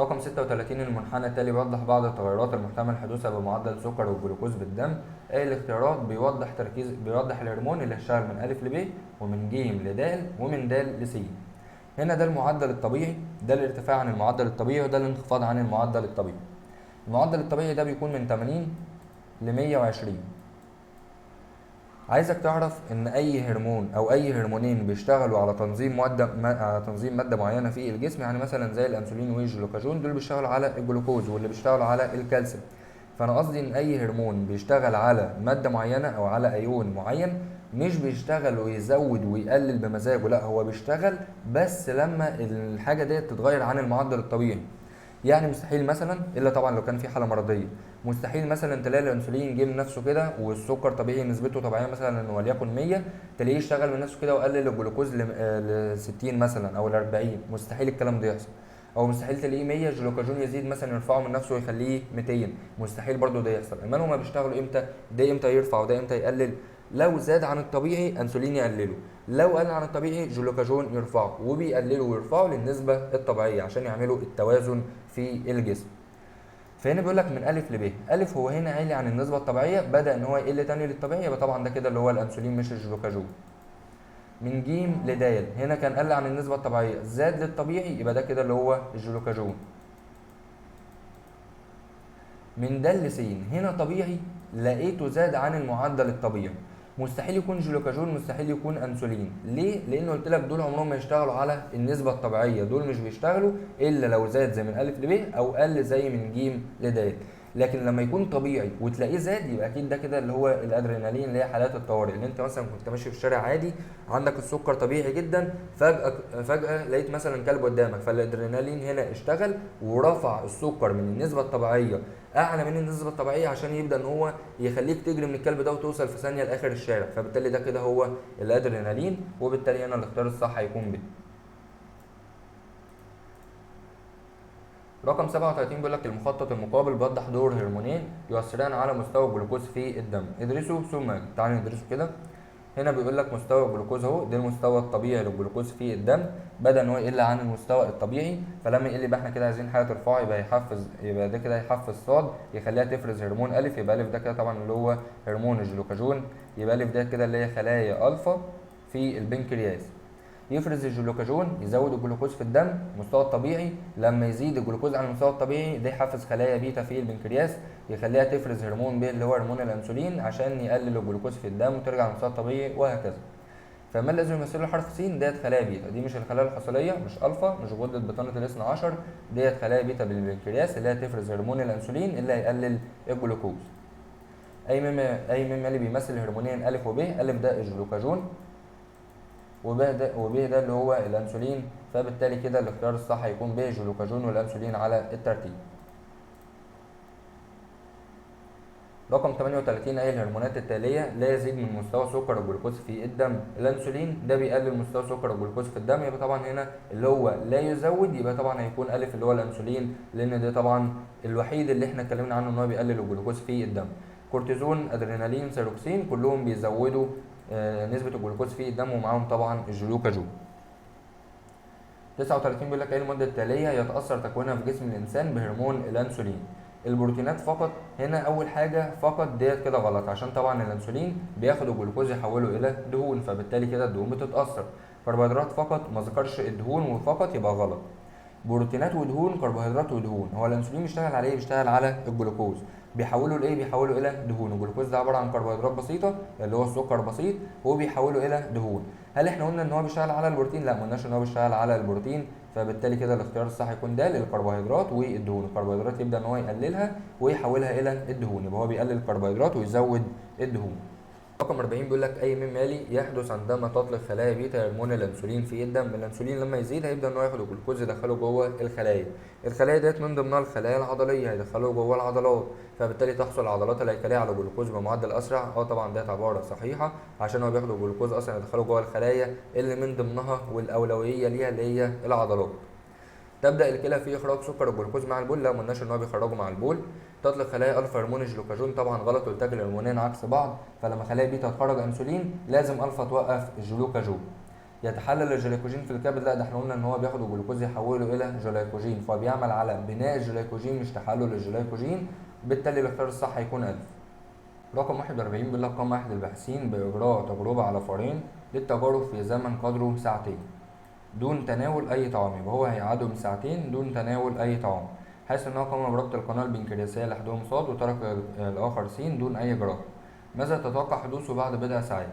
رقم 36 المنحنى التالي بيوضح بعض التغيرات المحتمل حدوثها بمعدل سكر والجلوكوز بالدم. ايه الاختيارات؟ بيوضح تركيز، بيوضح الهرمون اللي هيشتغل من ألف لب ومن ج لد ومن د لس. هنا ده المعدل الطبيعي، ده الارتفاع عن المعدل الطبيعي، وده الانخفاض عن المعدل الطبيعي. المعدل الطبيعي ده بيكون من 80 ل 120. عايزك تعرف ان اي هرمون او اي هرمونين بيشتغلوا على تنظيم ماده، على تنظيم ماده معينه في الجسم، يعني مثلا زي الانسولين والجلوكاجون، دول بيشتغلوا على الجلوكوز واللي بيشتغلوا على الكالسيوم. فانا قصدي ان اي هرمون بيشتغل على ماده معينه او على ايون معين، مش بيشتغل ويزود ويقلل بمزاجه، لا هو بيشتغل بس لما الحاجه ديت تتغير عن المعدل الطبيعي. يعني مستحيل مثلا، الا طبعا لو كان في حاله مرضيه، مستحيل مثلا تلاقي الانسولين جه من نفسه كده والسكر طبيعي نسبته طبيعيه مثلا وليكن 100، تلاقيه اشتغل من نفسه كده وقلل الجلوكوز ل 60 مثلا او ل 40، مستحيل الكلام ده يحصل. او مستحيل تلاقيه 100 الجلوكاجون يزيد مثلا يرفعه من نفسه ويخليه 200، مستحيل برضو ده يحصل. امال هما بيشتغلوا امتى؟ ده امتى يرفع وده امتى يقلل؟ لو زاد عن الطبيعي انسولين يقلله، لو قل عن الطبيعي جلوكاجون يرفعه، وبيقللوا ويرفعوا للنسبه الطبيعيه عشان يعملوا التوازن في الجسم. فهنا بيقول لك من الف لب، الف هو هنا عالي عن النسبه الطبيعيه، بدا ان هو يقل تاني للطبيعي، يبقى طبعا ده كده اللي هو الانسولين مش الجلوكاجون. من ج لد هنا كان قل عن النسبه الطبيعيه، زاد للطبيعي، يبقى ده كده اللي هو الجلوكاجون. من د لس هنا طبيعي، لقيته زاد عن المعدل الطبيعي، مستحيل يكون جلوكاجون، مستحيل يكون انسولين. ليه؟ لان قلت لك دول عمرهم ما يشتغلوا على النسبه الطبيعيه، دول مش بيشتغلوا الا لو زاد زي من الف لب او قل زي من ج لد. لكن لما يكون طبيعي وتلاقيه زاد، يبقى اكيد ده كده اللي هو الادرينالين، اللي هي حالات الطوارئ، اللي انت مثلا كنت ماشي في الشارع عادي عندك السكر طبيعي جدا، فجأة لقيت مثلا كلب قدامك، فالادرينالين هنا اشتغل ورفع السكر من النسبه الطبيعيه اعلى من النسبه الطبيعيه عشان يبدا ان هو يخليك تجري من الكلب ده وتوصل في ثانيه لاخر الشارع، فبالتالي ده كده هو الادرينالين، وبالتالي هنا الاختيار الصح هيكون ب. رقم 37 بيقول لك المخطط المقابل بيوضح دور هرمونين يؤثران على مستوى الجلوكوز في الدم، ادرسه ثم تعالى ندرسه كده. هنا بيقول لك مستوى الجلوكوز اهو، ده المستوى الطبيعي للجلوكوز في الدم، بدا ان هو يقل عن المستوى الطبيعي، فلما يقل يبقى احنا كده عايزين حاجه ترفعه، يبقى يحفز، يبقى ده كده يحفز صاد يخليها تفرز هرمون الف، يبقى الف ده كده طبعا اللي هو هرمون الجلوكاجون، يبقى الف ده كده اللي هي خلايا الفا في البنكرياس. يفرز الجلوكاجون يزود الجلوكوز في الدم المستوى الطبيعي، لما يزيد الجلوكوز عن المستوى الطبيعي ده يحفز خلايا بيتا في البنكرياس يخليها تفرز هرمون ب اللي هو هرمون الانسولين عشان يقلل الجلوكوز في الدم وترجع للمستوى الطبيعي وهكذا. فما الذي يمثله حرف س؟ ديت خلايا بيتا، دي مش الخلايا الحصليه، مش الفا، مش غده بطانه الاثنى عشر، ديت خلايا بيتا بالبنكرياس اللي هي تفرز هرمون الانسولين اللي هيقلل الجلوكوز. اي مما اللي بيمثل هرمونين الف وب، الف ده الجلوكاجون وب ده اللي هو الانسولين، فبالتالي كده الاختيار الصح هيكون ب جلوكاجون والانسولين على الترتيب. رقم 38 اي الهرمونات التاليه لا يزيد من مستوى سكر الجلوكوز في الدم؟ الانسولين ده بيقلل مستوى سكر الجلوكوز في الدم، يبقى طبعا هنا اللي هو لا يزود، يبقى طبعا هيكون الف اللي هو الانسولين، لان ده طبعا الوحيد اللي احنا اتكلمنا عنه ان هو بيقلل الجلوكوز في الدم. كورتيزون، ادرينالين، ثيروكسين كلهم بيزودوا نسبة الجلوكوز في الدم ومعاهم طبعا الجلوكاجون. 39 بيقول لك ايه المادة التالية يتأثر تكوينها في جسم الإنسان بهرمون الأنسولين؟ البروتينات فقط. هنا أول حاجة فقط ديت كده غلط، عشان طبعا الأنسولين بياخد الجلوكوز يحوله إلى دهون، فبالتالي كده الدهون بتتأثر. كربوهيدرات فقط، ما ذكرش الدهون وفقط يبقى غلط. بروتينات ودهون، كربوهيدرات ودهون، هو الأنسولين بيشتغل على إيه؟ بيشتغل على الجلوكوز، بيحوله لايه؟ بيحوله الى دهون. الجلوكوز ده عباره عن كربوهيدرات بسيطه اللي هو السكر بسيط، هو بيحوله الى دهون. هل احنا قلنا ان هو بيشتغل على البروتين؟ لا، ما قلناش ان هو بيشتغل على البروتين، فبالتالي كده الاختيار الصح يكون ده للكربوهيدرات والدهون. الكربوهيدرات يبدا ان هو يقللها ويحولها الى الدهون، يبقى هو بيقلل الكربوهيدرات ويزود الدهون. رقم 40 بيقول لك اي مما يلي يحدث عندما تطلق خلايا بيتا هرمون الانسولين في الدم. الانسولين لما يزيد هيبدا ان هو ياخد الجلوكوز يدخله جوه الخلايا، الخلايا ديت من ضمنها الخلايا العضلية، هيدخله جوه العضلات، فبالتالي تحصل العضلات الهيكلية على جلوكوز بمعدل اسرع. طبعا ديت عبارة صحيحه، عشان هو بياخد الجلوكوز اصلا يدخله جوه الخلايا اللي من ضمنها والاولويه ليها اللي هي العضلات. تبدا الكلى في اخراج سكر الجلوكوز مع البول، لا ما قلناش ان هو بيخرجه مع البول. تطلق خلايا الفا هرمون الجلوكاجون، طبعا غلط، قلت لك الهرمونين عكس بعض، فلما خلايا بيتا تخرج انسولين لازم الفا توقف الجلوكاجون. يتحلل الجليكوجين في الكبد، لا ده احنا قلنا ان هو بياخد الجلوكوز يحوله الى جليكوجين، فبيعمل على بناء الجليكوجين مش تحلل الجليكوجين، بالتالي الاختيار الصح هيكون الف. رقم 41 بيقول لك قام احد الباحثين باجراء تجربه على فارين للتجارب في زمن قدره ساعتين دون تناول اي طعام، يبقى هو هيقعدهم ساعتين دون تناول اي طعام، حيث ان هو قام بربط القناة البنكرياسيه لحدهم صاد وترك الاخر سين دون اي جراحه. ماذا تتوقع حدوثه بعد بضع ساعات؟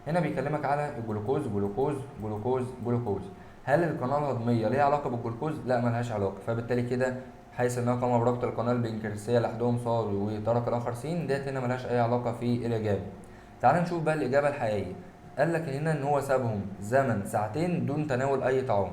هنا بيكلمك على الجلوكوز، جلوكوز جلوكوز جلوكوز. هل القناة الهضميه ليها علاقة بالجلوكوز؟ لا ملهاش علاقة، فبالتالي كده حيث ان هو قام بربط القناة البنكرياسيه لحدهم صاد وترك الاخر سين، ديت هنا ملهاش اي علاقة في الاجابة. تعال نشوف بقى الاجابة الحقيقية. قال لك هنا ان هو سابهم زمن ساعتين دون تناول اي طعام.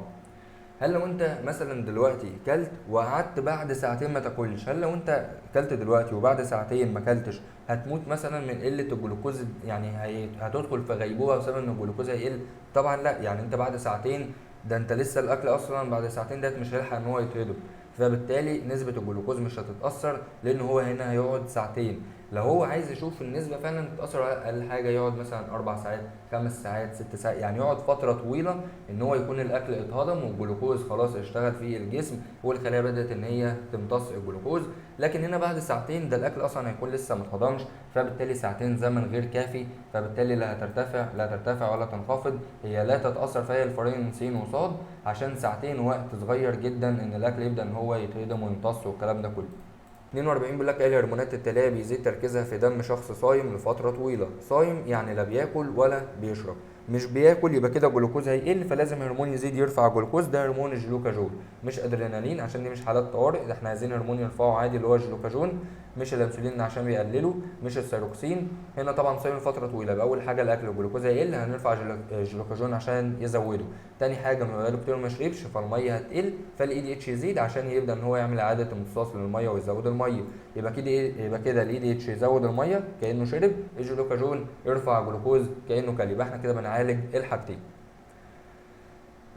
هل لو انت مثلا دلوقتي كلت وقعدت بعد ساعتين ما تاكلش، هل لو انت كلت دلوقتي وبعد ساعتين ما كلتش هتموت مثلا من قلة الجلوكوز؟ يعني هتدخل في غيبوبة بسبب ان الجلوكوز هيقل؟ طبعا لا، يعني انت بعد ساعتين ده انت لسه الاكل اصلا بعد ساعتين ديت مش هيلحق ان هو يتهضم، فبالتالي نسبه الجلوكوز مش هتتاثر لان هو هنا هيقعد ساعتين. لو هو عايز يشوف النسبة فعلا تتاثر على اقل حاجة يقعد مثلا 4 ساعات، 5 ساعات، 6 ساعات، يعني يقعد فترة طويلة ان هو يكون الاكل اتهضم والجلوكوز خلاص اشتغل في الجسم والخلايا بدات ان هي تمتص الجلوكوز. لكن هنا بعد ساعتين ده الاكل اصلا هيكون لسه ما اتهضمش، فبالتالي ساعتين زمن غير كافي، فبالتالي لا هترتفع لا ترتفع ولا تنخفض، هي لا تتاثر فيها الفرين س وصاد عشان ساعتين وقت صغير جدا ان الاكل يبدا ان هو يتهضم ويمتص والكلام ده كله. 42 بيقول لك ايه الهرمونات التالية بيزيد تركيزها في دم شخص صايم لفترة طويلة؟ صايم يعني لا بياكل ولا بيشرب، مش بياكل يبقى كده الجلوكوز هيقل، فلازم هرمون يزيد يرفع الجلوكوز، ده هرمون الجلوكاجون مش ادرينالين عشان دي مش حالات طوارئ، ده احنا عايزين هرمون يرفعه عادي اللي هو الجلوكاجون، مش الانسولين عشان بيقلله، مش الثيروكسين. هنا طبعا صايم لفترة طويلة يبقى اول حاجة الاكل الجلوكوز هيقل، هنرفع الجلوكاجون عشان يزوده. تاني حاجة ما بقاله كتير ما شربش فالميه هتقل، فال ADH يزيد عشان يبدا ان هو يعمل اعاده امتصاص للمية ويزود المية، يبقى كده ايه؟ يبقى كده ال ADH يزود المية كانه شرب، الجلوكاجون يرفع جلوكوز كانه كل، يبقى احنا كده بنعالج الحاجتين.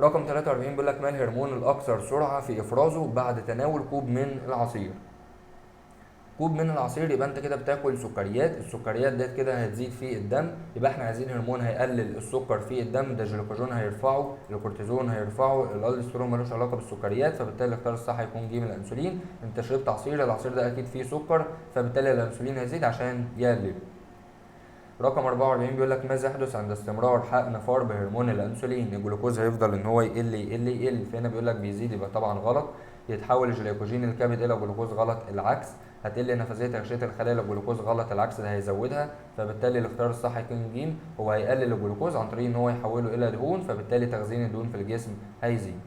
رقم 43 بيقول لك ما الهرمون الاكثر سرعة في افرازه بعد تناول كوب من العصير؟ كوب من العصير يبقى انت كده بتاكل سكريات، السكريات ديت كده هتزيد في الدم، يبقى احنا عايزين هرمون هيقلل السكر في الدم، ده الجلوكاجون هيرفعه، الكورتيزون هيرفعه، الالدوستيرون ملوش علاقة بالسكريات، فبالتالي الاختيار الصح هيكون ج الانسولين. انت شربت عصير، العصير ده اكيد فيه سكر، فبالتالي الانسولين هيزيد عشان يقلله. رقم 44 بيقول لك ماذا يحدث عند استمرار حقن فار بهرمون الانسولين؟ الجلوكوز هيفضل ان هو يقل يقل يقل، فهنا بيقول لك بيزيد يبقى طبعا غلط. يتحول الجليكوجين الكبد الى جلوكوز غلط، العكس. هتقل نفاذيه تغشيه الخلايا للجلوكوز غلط، العكس ده هيزودها، فبالتالي الاختيار الصح هيكون ج، هو هيقلل الجلوكوز عن طريق ان هو يحوله الى دهون، فبالتالي تخزين الدهون في الجسم هيزيد.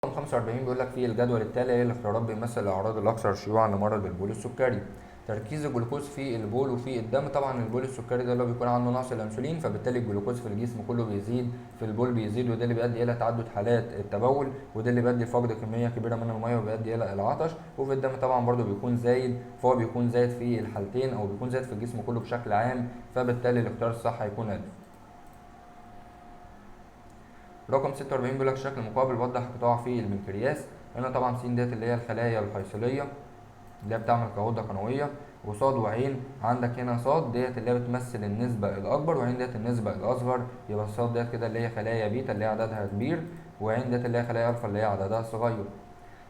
رقم 45 بيقول لك في الجدول التالي ايه الاختيارات بيمثل الاعراض الاكثر شيوعا لمرض البول السكري؟ تركيز الجلوكوز في البول وفي الدم، طبعا البول السكري ده اللي هو بيكون عنده نقص الانسولين، فبالتالي الجلوكوز في الجسم كله بيزيد، في البول بيزيد، وده اللي بيؤدي الى تعدد حالات التبول، وده اللي بيؤدي لفقد كمية كبيرة من المية وبيؤدي الى العطش. وفي الدم طبعا برده بيكون زايد، فهو بيكون زايد في الحالتين او بيكون زايد في الجسم كله بشكل عام، فبالتالي الاختيار الصح هيكون ألف. رقم 46 بيقول لك شكل مقابل وضح قطاع في البنكرياس. هنا طبعا س ديت اللي هي الخلايا الحيصليه اللي هي بتعمل كغده قنويه، وصاد وعين عندك هنا صاد ديت اللي هي بتمثل النسبة الاكبر، وعين ديت النسبة الاصغر، يبقى الصاد ديت كده اللي هي خلايا بيتا اللي هي عددها كبير، وعين ديت اللي هي خلايا الفا اللي هي عددها صغير.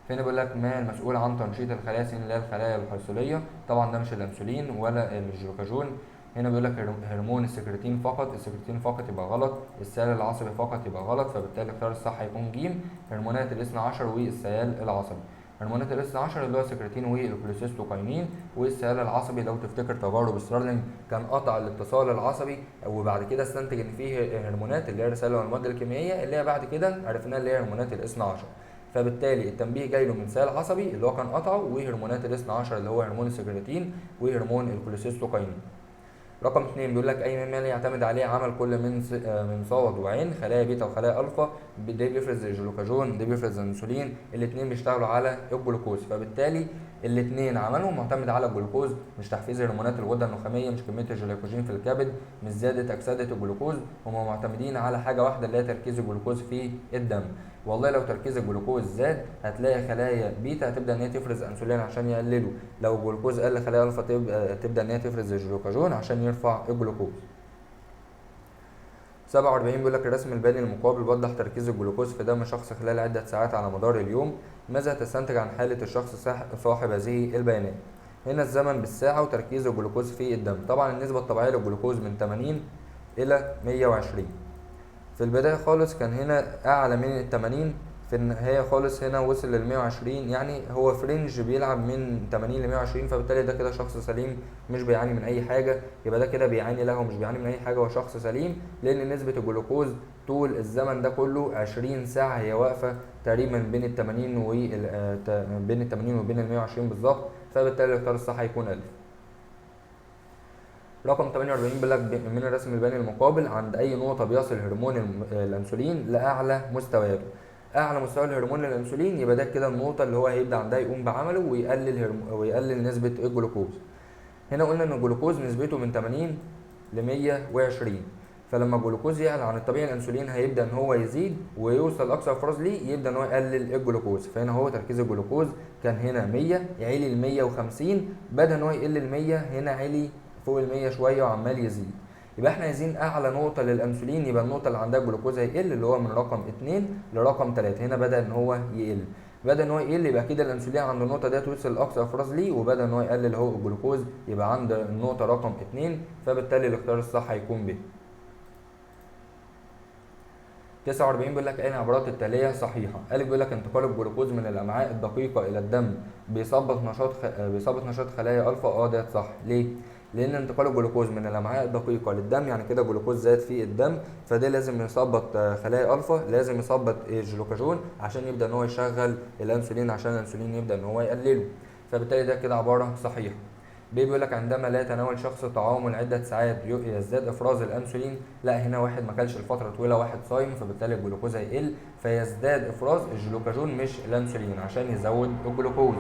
فهنا بيقول لك ما المسؤول عن تنشيط الخلايا س اللي هي الخلايا الحيصليه، طبعا ده مش الانسولين ولا الجلوكاجون. هنا بيقول لك هرمون السكرتين فقط، السكرتين فقط يبقى غلط، السيال العصبي فقط يبقى غلط، فبالتالي الاختيار الصح هيكون ج، هرمونات الاثنى عشر والسيال العصبي. هرمونات الاثنى عشر اللي هو السكرتين وال cholecystokinin. والسيال العصبي لو تفتكر تجارب ستارلينج كان قطع الاتصال العصبي، وبعد كده استنتج ان فيه هرمونات اللي هي الرسالة والمواد الكيميائية اللي هي بعد كده عرفناها اللي هي هرمونات الاثنى عشر. فبالتالي التنبيه جاي له من سيال عصبي اللي هو كان قطعه، وهرمونات الاثنى عشر اللي هو هرمون السكرتين وهرمون ال cholecystokinin. رقم 2 بيقول لك اي مما يعتمد عليه عمل كل من صاد وعين، خلايا بيتا وخلايا الفا، ده بيفرز الجلوكاجون، ده بيفرز الانسولين، الاثنين بيشتغلوا على الجلوكوز، فبالتالي الاثنين عملهم معتمد على الجلوكوز، مش تحفيز هرمونات الغدة النخاميه، مش كمية الجلوكوجين في الكبد، مش زيادة اكسده الجلوكوز، هم معتمدين على حاجة واحدة اللي هي تركيز الجلوكوز في الدم. والله لو تركيز الجلوكوز زاد هتلاقي خلايا بيتا هتبدا ان هي تفرز انسولين عشان يقلله، لو الجلوكوز قل خلايا الفا تبدا ان هي تفرز الجلوكاجون عشان يرفع الجلوكوز. 47 بيقول لك الرسم البياني المقابل بيوضح تركيز الجلوكوز في دم شخص خلال عدة ساعات على مدار اليوم، ماذا تستنتج عن حالة الشخص صاحب هذه البيانات؟ هنا الزمن بالساعة وتركيز الجلوكوز في الدم. طبعا النسبة الطبيعية للجلوكوز من 80 إلى 120، في البداية خالص كان هنا أعلى من ال 80، في النهاية خالص هنا وصل لل 120، يعني هو ف range بيلعب من 80 ل 120، فبالتالي ده كده شخص سليم مش بيعاني من أي حاجة، يبقى ده كده بيعاني، لا هو مش بيعاني من أي حاجة، هو شخص سليم، لأن نسبة الجلوكوز طول الزمن ده كله 20 ساعة هي واقفة تقريبا بين ال 80 و بين ال 80 وبين ال 120 بالظبط، فبالتالي الاختيار الصح هيكون ألف. رقم 48 بيقول لك من الرسم البياني المقابل عند أي نقطة بيصل هرمون الأنسولين لأعلى مستوياته. أعلى مستوى الهرمون الأنسولين يبقى ده كده النقطة اللي هو هيبدأ عندها يقوم بعمله ويقلل نسبة الجلوكوز. هنا قلنا إن الجلوكوز نسبته من 80 ل 120، فلما الجلوكوز يعلى عن الطبيعي الأنسولين هيبدأ إن هو يزيد ويوصل أقصى إفراز ليه، يبدأ إن هو يقلل الجلوكوز. فهنا هو تركيز الجلوكوز كان هنا 100 عالي ل 150، بدأ إن هو يقل ل 100، هنا عالي فوق ال 100 شوية وعمال يزيد. يبقى احنا عايزين اعلى نقطة للانسولين، يبقى النقطة اللي عندها الجلوكوز هيقل اللي هو من رقم 2 لرقم 3، هنا بدأ ان هو يقل، بدأ ان هو يقل، يبقى كده الانسولين عند النقطة ديت وصل لاقصى افراز ليه، وبدأ ان هو يقلل هو الجلوكوز، يبقى عند النقطة رقم 2، فبالتالي الاختيار الصح هيكون ب. 49 بيقول لك اين العبارات التالية صحيحه؟ ألف بيقول لك انتقال الجلوكوز من الامعاء الدقيقة الى الدم بيثبط نشاط خلايا الفا، ديت صح. ليه؟ لان انتقال الجلوكوز من الامعاء الدقيقة للدم يعني كده جلوكوز زاد في الدم، فده لازم يثبط خلايا الفا، لازم يثبط الجلوكاجون عشان يبدا ان هو يشغل الانسولين، عشان الانسولين يبدا ان هو يقلله، فبالتالي ده كده عبارة صحيحه. ب بيقول لك عندما لا يتناول شخص طعامه لعدة ساعات يزداد افراز الانسولين، لا هنا واحد ما اكلش لفترة طويلة، واحد صايم، فبالتالي الجلوكوز هيقل فيزداد افراز الجلوكاجون مش الانسولين عشان يزود الجلوكوز.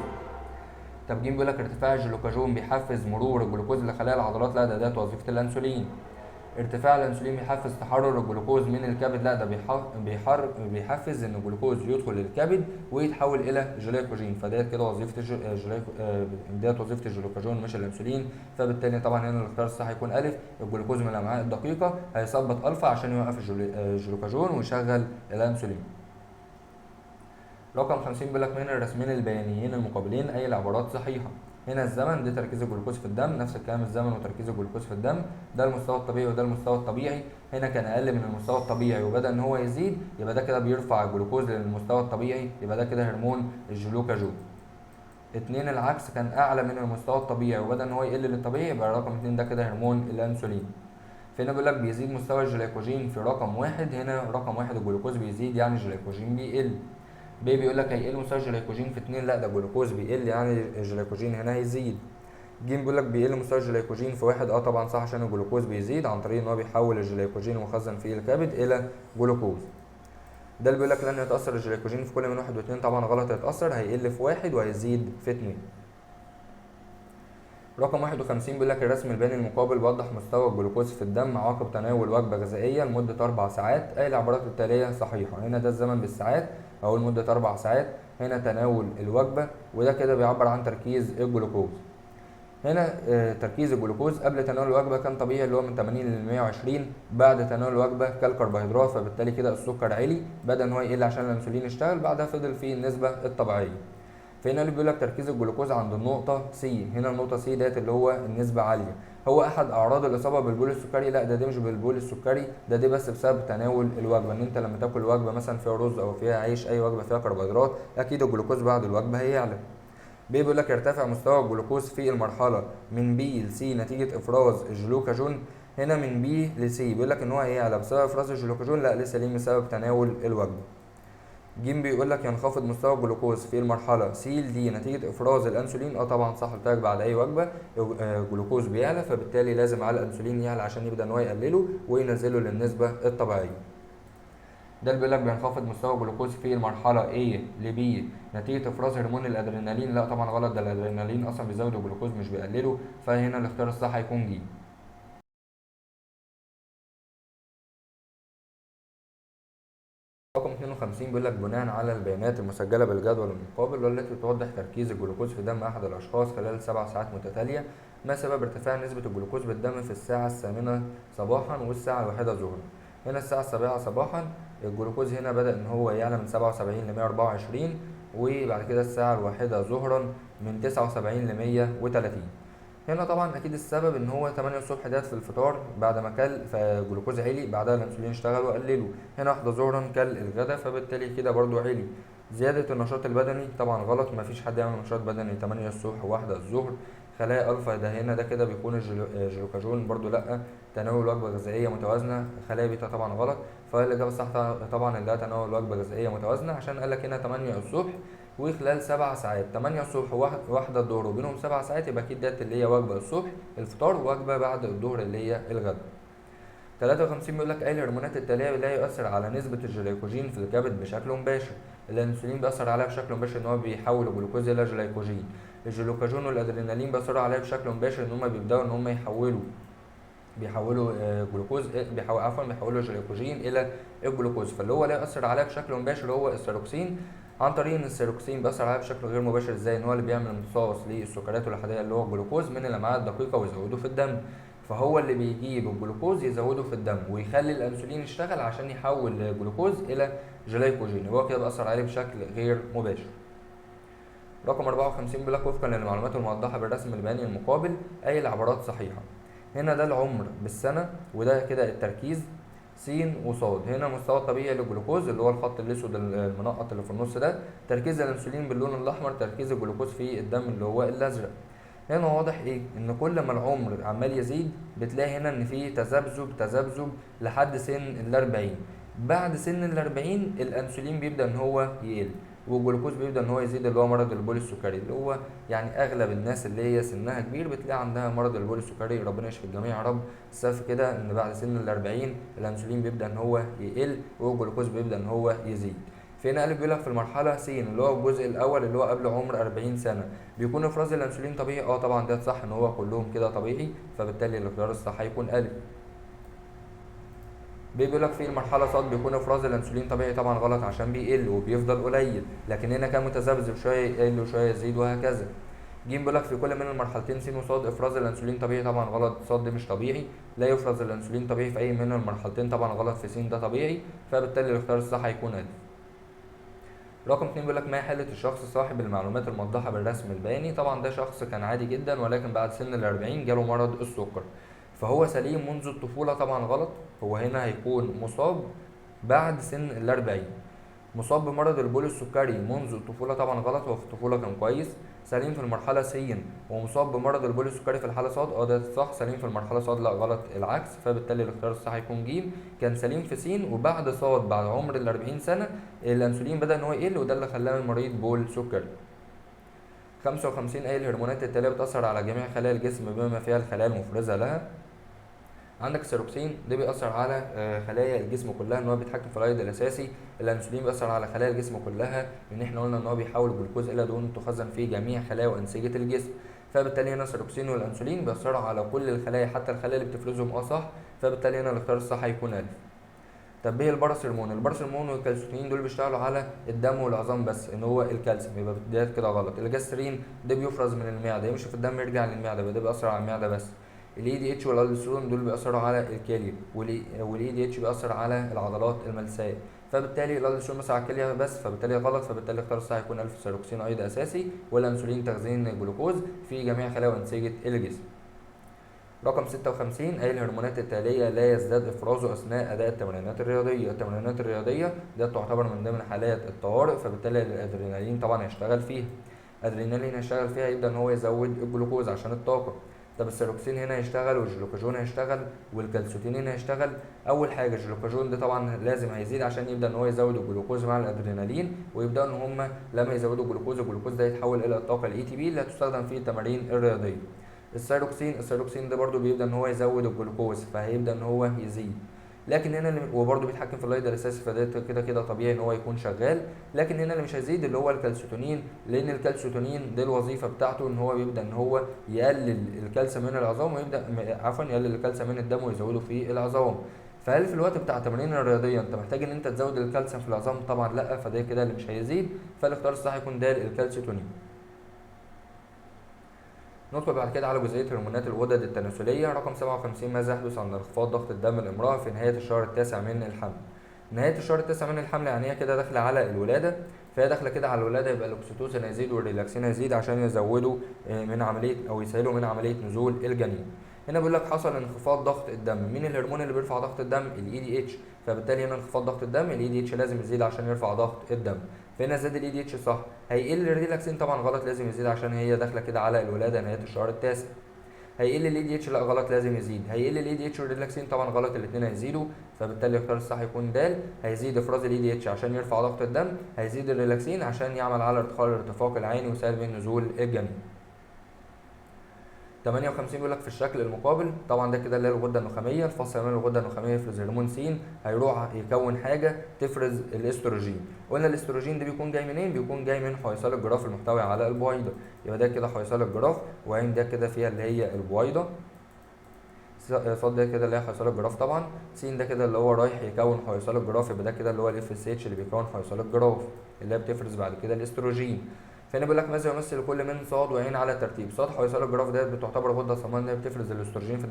طب ج بيقول لك ارتفاع الجلوكاجون بيحفز مرور الجلوكوز لخلايا العضلات، لا ده وظيفة الانسولين. ارتفاع الانسولين بيحفز تحرر الجلوكوز من الكبد، لا ده بيحفز ان الجلوكوز يدخل الكبد ويتحول الى جليكوجين، فديت كده وظيفة ديت وظيفة الجلوكاجون مش الانسولين، فبالتالي طبعا هنا الاختيار الصح هيكون الف، الجلوكوز من الامعاء الدقيقة هيثبط الفا عشان يوقف الجلوكاجون ويشغل الانسولين. رقم 50 بيقول لك من الرسمين البيانيين المقابلين اي العبارات صحيحه؟ هنا الزمن ده تركيز الجلوكوز في الدم، نفس الكلام الزمن وتركيز الجلوكوز في الدم، ده المستوى الطبيعي وده المستوى الطبيعي، هنا كان اقل من المستوى الطبيعي وبدا ان هو يزيد، يبقى ده كده بيرفع الجلوكوز للمستوى الطبيعي، يبقى ده كده هرمون الجلوكاجون. 2 العكس كان اعلى من المستوى الطبيعي وبدا ان هو يقل للطبيعي، يبقى رقم 2 ده كده هرمون الانسولين. فهنا بيقول لك بيزيد مستوى الجليكوجين في رقم 1، هنا رقم 1 الجلوكوز بيزيد يعني الجليكوجين بيقل. ب بيقول لك هيقل مستوى الجليكوجين في 2، لا ده الجلوكوز بيقل يعني الجليكوجين هنا هيزيد. ج بيقول لك بيقل مستوى الجليكوجين في 1، طبعا صح عشان الجلوكوز بيزيد عن طريق ان هو بيحول الجليكوجين المخزن في الكبد الى جلوكوز. ده اللي بيقول لك لن يتاثر الجليكوجين في كل من 1 و2، طبعا غلط، هيتاثر، هيقل في 1 وهيزيد في 2. رقم 51 بيقول لك الرسم البياني المقابل بيوضح مستوى الجلوكوز في الدم عقب تناول وجبة غذائية لمدة 4 ساعات، اي العبارات التالية صحيحه؟ هنا ده الزمن بالساعات او لمدة 4 ساعات، هنا تناول الوجبة، وده كده بيعبر عن تركيز الجلوكوز. هنا تركيز الجلوكوز قبل تناول الوجبة كان طبيعي اللي هو من 80 ل 120، بعد تناول الوجبة كل كربوهيدرات فبالتالي كده السكر عالي، بدا ان هو يقل عشان الانسولين يشتغل، بعدها فضل في النسبة الطبيعية. فهنا فهنا اللي بيقول لك تركيز الجلوكوز عند النقطة C، هنا النقطة C ديت اللي هو النسبة عالية، هو احد اعراض الاصابة بالبول السكري؟ لا، ده مش بالبول السكري، ده بس بسبب تناول الوجبة، ان انت لما تاكل وجبة مثلا فيها رز او فيها عيش، اي وجبة فيها كربوهيدرات، اكيد الجلوكوز بعد الوجبة هيعلى. بيقول لك يرتفع مستوى الجلوكوز في المرحلة من B ل C نتيجة افراز الجلوكاجون. هنا من B ل C بيقول لك ان هو هيعلى بسبب افراز الجلوكاجون، لا لسه ليه بسبب تناول الوجبة. ج بيقول لك ينخفض مستوى الجلوكوز في المرحلة C ل D نتيجة افراز الانسولين. طبعا صح، قلت لك بعد اي وجبة الجلوكوز بيعلى، فبالتالي لازم على الانسولين يعلى عشان يبدا ان هو يقلله وينزله للنسبه الطبيعية. ده اللي بيقول لك بينخفض مستوى الجلوكوز في المرحلة A ل B نتيجة افراز هرمون الادرينالين، لا طبعا غلط، ده الادرينالين اصلا بيزود الجلوكوز مش بيقلله، فهنا الاختيار الصح هيكون ج. رقم 52 بيقول لك بناء على البيانات المسجلة بالجدول المقابل والتي توضح تركيز الجلوكوز في دم أحد الأشخاص خلال 7 ساعات متتالية، ما سبب ارتفاع نسبة الجلوكوز بالدم في الساعة 8 صباحا والساعة 1 ظهرا؟ هنا الساعة 7 صباحا الجلوكوز هنا بدأ إن هو يعلى من 77 ل 124، وبعد كده الساعة 1 ظهرا من 79 ل 130. هنا طبعا اكيد السبب ان هو 8 الصبح ديت في الفطار بعد ما كل فالجلوكوز عالي، بعدها الانسولين اشتغل وقلله. هنا 1 ظهرا كل الغدا فبالتالي كده برضو عالي. زيادة النشاط البدني طبعا غلط، مفيش حد يعمل نشاط بدني 8 الصبح و1 الظهر. خلايا الفا ده هنا ده كده بيكون الجلوكاجون برضو لا. تناول وجبة غذائية متوازنة، خلايا بيتا طبعا غلط، فالاجابة الصح طبعا اللي هي تناول وجبة غذائية متوازنة، عشان قال لك هنا 8 الصبح وخلال 7 ساعات، 8 الصبح 1 الظهر وبينهم 7 ساعات، يبقى اكيد ديت اللي هي وجبة الصبح الفطار ووجبة بعد الظهر اللي هي الغداء. 53 بيقول لك اي الهرمونات التالية لا يؤثر على نسبة الجليكوجين في الكبد بشكل مباشر؟ الانسولين بيأثر عليها بشكل مباشر ان هو بيحول الجلوكوز الى جليكوجين. الجلوكاجون والادرينالين بيأثروا عليها بشكل مباشر ان هم بيبداوا ان هم بيحولوا، جلوكوز، بيحول، عفوا، بيحولوا الجليكوجين الى الجلوكوز، فاللي هو لا يؤثر عليها بشكل مباشر هو الثيروكسين، عن طريق ان الثيروكسين بيأثر عليها بشكل غير مباشر. ازاي؟ ان هو اللي بيعمل امتصاص للسكريات الأحادية اللي هو الجلوكوز من الامعاء الدقيقة ويزوده في الدم، فهو اللي بيجيب الجلوكوز يزوده في الدم ويخلي الانسولين يشتغل عشان يحول الجلوكوز الى جليكوجين، يبقى هو كده بيأثر عليه بشكل غير مباشر. رقم 54 بيقول لك وفقا للمعلومات الموضحة بالرسم البياني المقابل اي العبارات صحيحة. هنا ده العمر بالسنة وده كده التركيز س وصاد. هنا المستوى الطبيعي للجلوكوز اللي هو الخط الاسود المنقط اللي في النص ده، تركيز الانسولين باللون الاحمر، تركيز الجلوكوز في الدم اللي هو الازرق. هنا واضح ايه؟ ان كل ما العمر عمال يزيد بتلاقي هنا ان في تذبذب لحد سن الأربعين. بعد سن الأربعين الانسولين بيبدا ان هو يقل والجلوكوز بيبدا ان هو يزيد، اللي هو مرض البول السكري، اللي هو اغلب الناس اللي هي سنها كبير بتلاقي عندها مرض البول السكري، ربنا يشفي الجميع يا رب. السبب كده ان بعد سن الأربعين الانسولين بيبدا ان هو يقل والجلوكوز بيبدا ان هو يزيد. في هنا قال بيقول لك في المرحلة س اللي هو الجزء الاول اللي هو قبل عمر 40 سنة بيكون افراز الانسولين طبيعي. طبعا ده صح ان هو كلهم كده طبيعي، فبالتالي الاختيار الصح هيكون أ. بيقول لك في المرحلة ص بيكون افراز الانسولين طبيعي، طبعا غلط عشان بيقل وبيفضل قليل، لكن هنا كان متذبذب شوية يقل وشوية يزيد وهكذا. ج بيقول لك في كل من المرحلتين س وص افراز الانسولين طبيعي، طبعا غلط، ص ده مش طبيعي، لا يفرز الانسولين طبيعي في اي من المرحلتين، طبعا غلط، في س ده طبيعي، فبالتالي الاختيار الصح هيكون أ. رقم 2 بيقول لك ما حالة الشخص صاحب المعلومات الموضحة بالرسم البياني؟ طبعا ده شخص كان عادي جدا ولكن بعد سن الأربعين جاله مرض السكر، فهو سليم منذ الطفولة، طبعا غلط، هو هنا هيكون مصاب بعد سن الأربعين. مصاب بمرض البول السكري منذ الطفولة، طبعا غلط، هو في الطفولة كان كويس. سليم في المرحلة س ومصاب بمرض البول السكري في الحالة ص، ده صح، سليم في المرحلة ص، لا غلط، العكس، فبالتالي الاختيار الصح هيكون ج. كان سليم في س وبعد ص بعد عمر الأربعين سنة الأنسولين بدأ إن هو يقل، وده اللي خلاه مريض بول سكري. 55 أي الهرمونات التالية بتأثر على جميع خلايا الجسم بما فيها الخلايا المفرزة لها؟ عندك الثيروكسين ده بيأثر على خلايا الجسم كلها، ان هو بيتحكم في الايض الاساسي. الانسولين بيأثر على خلايا الجسم كلها، لان احنا قلنا ان هو بيحول الجلوكوز الى دهون تخزن في جميع خلايا وانسجه الجسم، فبالتالي هنا الثيروكسين والانسولين بيأثروا على كل الخلايا حتى الخلايا اللي بتفرزهم، صح، فبالتالي هنا الاختيار الصح هيكون ألف. طب ايه الباراسيرمون؟ الباراسيرمون والكالسيتونين دول بيشتغلوا على الدم والعظام بس، ان هو الكالسيوم، يبقى ده كده غلط. الجاسترين ده بيفرز من المعدة، يمشي في الدم يرجع للمعدة، يبقى ده بيأثر على المعدة بس. ال ADH والالدوستيرون دول بيأثروا على الكلية، وال ADH بيأثر على العضلات الملساء. فبالتالي الالدوستيرون مثلا على الكلية بس، فبالتالي غلط، فبالتالي الاختيار الصح هيكون الف الثيروكسين ايضا اساسي، والانسولين تخزين الجلوكوز في جميع خلايا وانسجه الجسم. رقم 56 اي الهرمونات التالية لا يزداد افرازه اثناء اداء التمرينات الرياضية؟ التمرينات الرياضية ده تعتبر من ضمن حالات الطوارئ، فبالتالي الادرينالين طبعا هيشتغل فيها. ادرينالين هيشتغل فيها، يبدا ان هو يزود الجلوكوز عشان الطاقة. طب الثيروكسين هنا هيشتغل، والجلوكاجون هيشتغل، والكالسيتونين هيشتغل. اول حاجة الجلوكاجون ده طبعا لازم هيزيد عشان يبدا ان هو يزود الجلوكوز مع الادرينالين، ويبدا ان هم لما يزودوا الجلوكوز، الجلوكوز ده يتحول الى الطاقة ال ATP اللي هتستخدم في التمارين الرياضية. الثيروكسين ده برده بيبدا ان هو يزود الجلوكوز، فهيبدا ان هو يزيد. لكن هنا وبرده بيتحكم في الايض الاساسي، فده كده كده طبيعي ان هو يكون شغال. لكن هنا اللي مش هيزيد اللي هو الكالسيتونين، لان الكالسيتونين دي الوظيفة بتاعته ان هو بيبدا ان هو يقلل الكالسيوم من العظام ويبدا عفوا يقلل الكالسيوم من الدم ويزوده في العظام. فهل في الوقت بتاع التمارين الرياضية انت محتاج ان انت تزود الكالسيوم في العظام؟ طبعا لا، فده كده اللي مش هيزيد، فالاختيار الصح يكون د الكالسيتونين. ندخل بعد كده على جزئية هرمونات الغدد التناسلية. رقم 57 ماذا يحدث عند انخفاض ضغط الدم الامراة في نهاية الشهر التاسع من الحمل؟ نهاية الشهر التاسع من الحمل يعني هي كده داخله على الولادة، فهي داخله كده على الولادة، يبقى الاكسيتوسين هيزيد والريلاكسين هيزيد عشان يزودوا من عملية او يسهلوا من عملية نزول الجنين. هنا بيقول لك حصل انخفاض ضغط الدم، مين الهرمون اللي بيرفع ضغط الدم؟ ال ADH، فبالتالي هنا انخفاض ضغط الدم ال ADH لازم يزيد عشان يرفع ضغط الدم، فهنا زاد ال ADH صح. هيقل الريلاكسين طبعا غلط، لازم يزيد عشان هي داخله كده على الولادة نهاية الشهر التاسع. هيقل ال ADH لا غلط، لازم يزيد. هيقل ال ADH وال relaxin طبعا غلط، الاثنين هيزيدوا، فبالتالي الاختيار الصح يكون د. هيزيد افراز ال ADH عشان يرفع ضغط الدم، هيزيد الريلاكسين عشان يعمل على ارتخاء الارتفاق العيني ويسهل من نزول الجنين. 58 بيقول لك في الشكل المقابل، طبعا ده كده اللي هي الغدة النخاميه، الفص الامامي للغده النخاميه يفرز هرمون س، هيروح يكون حاجة تفرز الاستروجين. قلنا الاستروجين ده بيكون جاي منين؟ بيكون جاي من حويصل الجراف المحتوي على البويضة، يبقى ده كده حويصل الجراف، وعين ده كده فيها اللي هي البويضة، صاد ده كده اللي هي حويصل الجراف طبعا، س ده كده اللي هو رايح يكون حويصل الجراف، يبقى ده كده اللي هو ال FSH اللي بيكون حويصل الجراف اللي هي بتفرز بعد كده الاستروجين. فهنا بيقول لك ماذا يمثل كل من صاد وعين على الترتيب؟ صاد حويصل الجراف ديت بتعتبر غده صماء اللي بتفرز الاستروجين في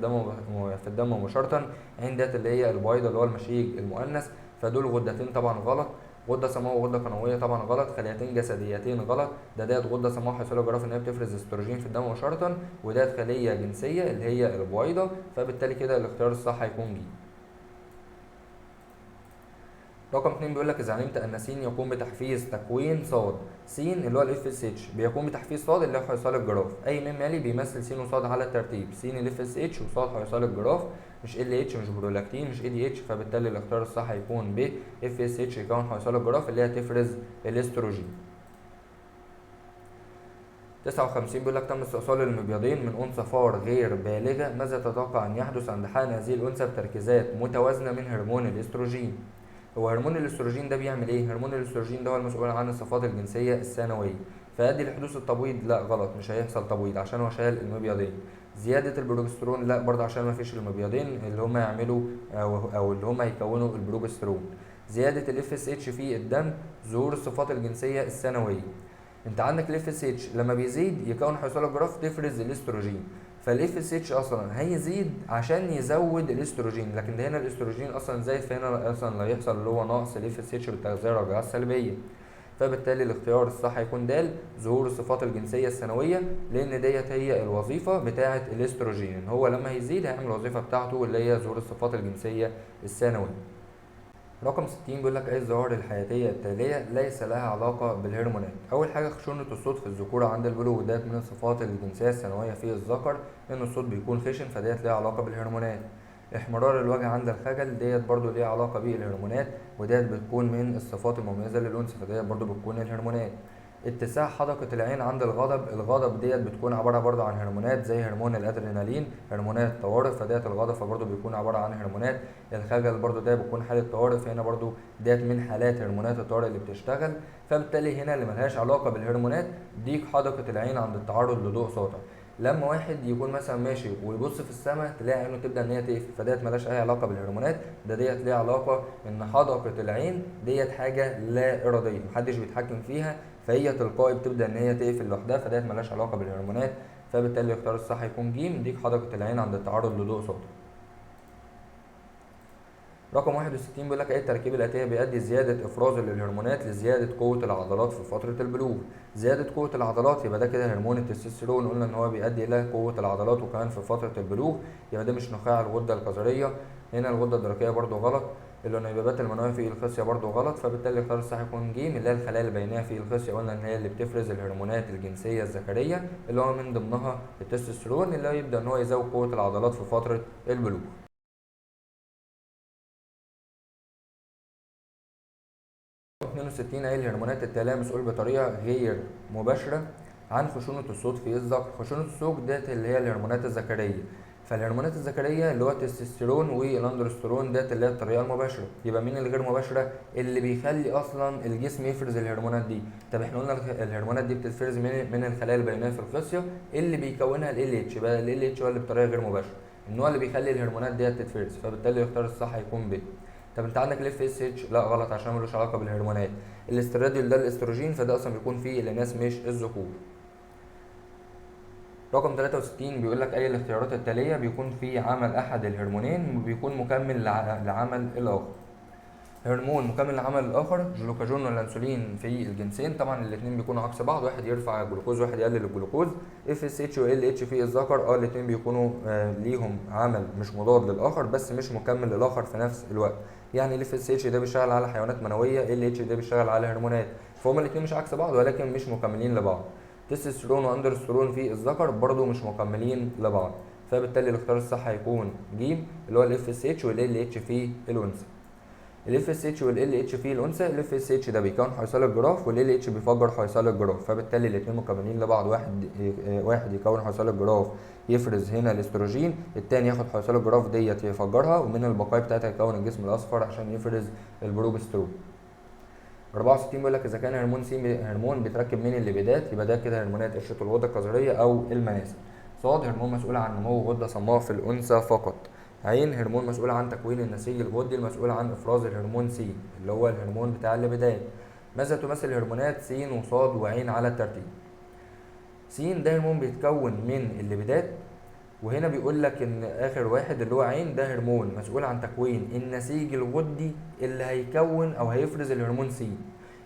الدم مباشرة، عين ديت اللي هي البويضة اللي هو المشيج المؤنث، فدول غدتين طبعا غلط. غده صماء وغده قنويه طبعا غلط، خليتين جسديتين غلط، ده ديت غده صماء حويصل الجراف ان هي بتفرز استروجين في الدم مباشرة، وديت خليه جنسية اللي هي البويضة، فبالتالي كده الاختيار الصح هيكون ج. رقم 2 بيقول لك اذا علمت ان س يقوم بتحفيز تكوين صاد، س اللي هو ال FSH بيقوم بتحفيز صاد اللي هو حويصل الجراف، اي من مالي بيمثل س وصاد على الترتيب، س ال FSH وصاد حويصل الجراف، مش LH مش برولاكتين مش ADH، فبالتالي الاختيار الصح هيكون ب FSH يكون حويصل الجراف اللي هي تفرز الاستروجين. 59 بيقول لك تم استئصال المبيضين من انثى فار غير بالغة، ماذا تتوقع ان يحدث عند حقن هذه الانثى بتركيزات متوازنة من هرمون الاستروجين؟ هو هرمون الاستروجين ده بيعمل ايه؟ هرمون الاستروجين ده هو المسؤول عن الصفات الجنسية الثانوية، فيؤدي لحدوث التبويض؟ لا غلط، مش هيحصل تبويض عشان هو شايل المبيضين. زيادة البروجسترون؟ لا برضه عشان ما فيش المبيضين اللي هم يعملوا او اللي هم يكونوا البروجسترون. زيادة ال FSH في الدم، ظهور الصفات الجنسية الثانوية. انت عندك ال FSH لما بيزيد يكون حويصل الجراف تفرز الاستروجين، فال FSH اصلا هيزيد عشان يزود الاستروجين، لكن ده هنا الاستروجين اصلا زايد، فهنا اصلا لا يحصل اللي هو نقص ال FSH بالتغذية الرجعية السلبية، فبالتالي الاختيار الصح هيكون د ظهور الصفات الجنسية الثانوية، لان ديت هي الوظيفة بتاعه الاستروجين، ان هو لما هيزيد هيعمل الوظيفة بتاعته اللي هي ظهور الصفات الجنسية الثانوية. رقم 60 بيقول لك اي الظواهر الحياتية التالية ليس لها علاقة بالهرمونات؟ اول حاجة خشونة الصوت في الذكورة عند البلوغ، ديت من الصفات الجنسية الثانوية في الذكر ان الصوت بيكون خشن، فديت ليها علاقة بالهرمونات. احمرار الوجه عند الخجل ديت برضو ليها علاقة بالهرمونات، وديت بتكون من الصفات المميزة للانثى، فديت برضو بتكون الهرمونات. اتساع حدقة العين عند الغضب، الغضب ديت بتكون عبارة برضو عن هرمونات زي هرمون الأدرينالين، هرمونات الطوارئ، فديت الغضب فبرضو بيكون عبارة عن هرمونات. الخجل برضو ده بيكون حالة طوارئ، فهنا برضو ديت من حالات هرمونات الطوارئ اللي بتشتغل، فبالتالي هنا اللي ملهاش علاقة بالهرمونات ضيق حدقة العين عند التعرض لضوء ساطع. لما واحد يكون مثلا ماشي ويبص في السماء تلاقي عينه تبدا ان هي تقفل، فديت ملهاش اي علاقة بالهرمونات، ده ديت ليها علاقة ان حدقه العين ديت حاجة لا ارادية محدش بيتحكم فيها، فهي تلقائي بتبدا ان هي تقفل لوحدها، فديت ملهاش علاقة بالهرمونات، فبالتالي الاختيار الصح هيكون ج ضيق حدقه العين عند التعرض لضوء ساطع. رقم 61 بيقول لك اي التركيب الاتية بيؤدي زيادة افراز للهرمونات لزيادة قوة العضلات في فترة البلوغ. زيادة قوة العضلات يبقى ده كده هرمون التستوستيرون، قلنا ان هو بيؤدي الى قوة العضلات وكمان في فترة البلوغ، يبقى ده مش نخاع الغدة الكظريه. هنا الغدة الدرقية برده غلط، الانيبابات المنوية في الخصيه برده غلط، فبالتالي الاختيار الصح يكون ج اللي هي الخلايا البينية في الخصيه، قلنا ان هي اللي بتفرز الهرمونات الجنسية الذكريه اللي هو من ضمنها التستوستيرون اللي هو يبدا ان هو يزود قوة العضلات في فترة البلوغ. 62 اي الهرمونات التالية مسؤول بطريقة غير مباشرة عن خشونة الصوت في الذكر. خشونة الصوت ديت اللي هي الهرمونات الذكريه، فالهرمونات الذكريه اللي هو التستوستيرون والاندروستيرون ديت اللي هي الطريقة المباشرة. يبقى مين الغير مباشرة؟ اللي بيخلي اصلا الجسم يفرز الهرمونات دي. طب احنا قلنا الهرمونات دي بتتفرز من الخلايا البينية في الخصيه اللي بيكونها ال LH، يبقى ال LH هو اللي بطريقة غير مباشرة ان هو اللي بيخلي الهرمونات ديت تتفرز، فبالتالي الاختيار الصح هيكون ب. طب انت عندك ال FSH لا غلط عشان ملوش علاقة بالهرمونات. الاستراديول ده الاستروجين، فده اصلا بيكون فيه الاناث مش الذكور. رقم 63 بيقول لك اي الاختيارات التالية بيكون في عمل احد الهرمونين وبيكون مكمل لعمل الاخر. هرمون مكمل لعمل الاخر جلوكاجون ولا انسولين في الجنسين؟ طبعا الاثنين بيكونوا عكس بعض، واحد يرفع الجلوكوز واحد يقلل الجلوكوز. FSH و LH في الذكر الاثنين بيكونوا ليهم عمل مش مضاد للاخر بس مش مكمل للاخر في نفس الوقت. يعني ال FSH ده بيشتغل على حيوانات منويه، ال LH ده بيشتغل على هرمونات، فهم الاثنين مش عكس بعض ولكن مش مكملين لبعض. تستوستيرون واندروستيرون في الذكر برضو مش مكملين لبعض، فبالتالي الاختيار الصح هيكون ج اللي هو ال FSH وال LH في الانثى. ال FSH وال LH في الانثى، ال FSH ده بيكون حويصله الجراف وال LH بيفجر حويصله الجراف، فبالتالي الاثنين مكملين لبعض. واحد يكون حويصله الجراف يفرز هنا الاستروجين، الثاني ياخد حويصله الجراف ديت يفجرها ومن البقايا بتاعتها يكون الجسم الاصفر عشان يفرز البروجسترون. 64 بيقول لك اذا كان هرمون سي هرمون بيتركب من الليبيدات، يبقى ده كده هرمونات قشرة الغدة الكظريه او المناسل. صاد هرمون مسؤول عن نمو غده صماء في الانثى فقط. عين هرمون مسؤول عن تكوين النسيج الغدي المسؤول عن افراز الهرمون سي اللي هو الهرمون بتاع الليبيدات. ماذا تمثل هرمونات س وصاد وعين على الترتيب؟ س ده هرمون بيتكون من الليبيدات، وهنا بيقول لك ان اخر واحد اللي هو عين ده هرمون مسؤول عن تكوين النسيج الغدي اللي هيكون او هيفرز الهرمون س.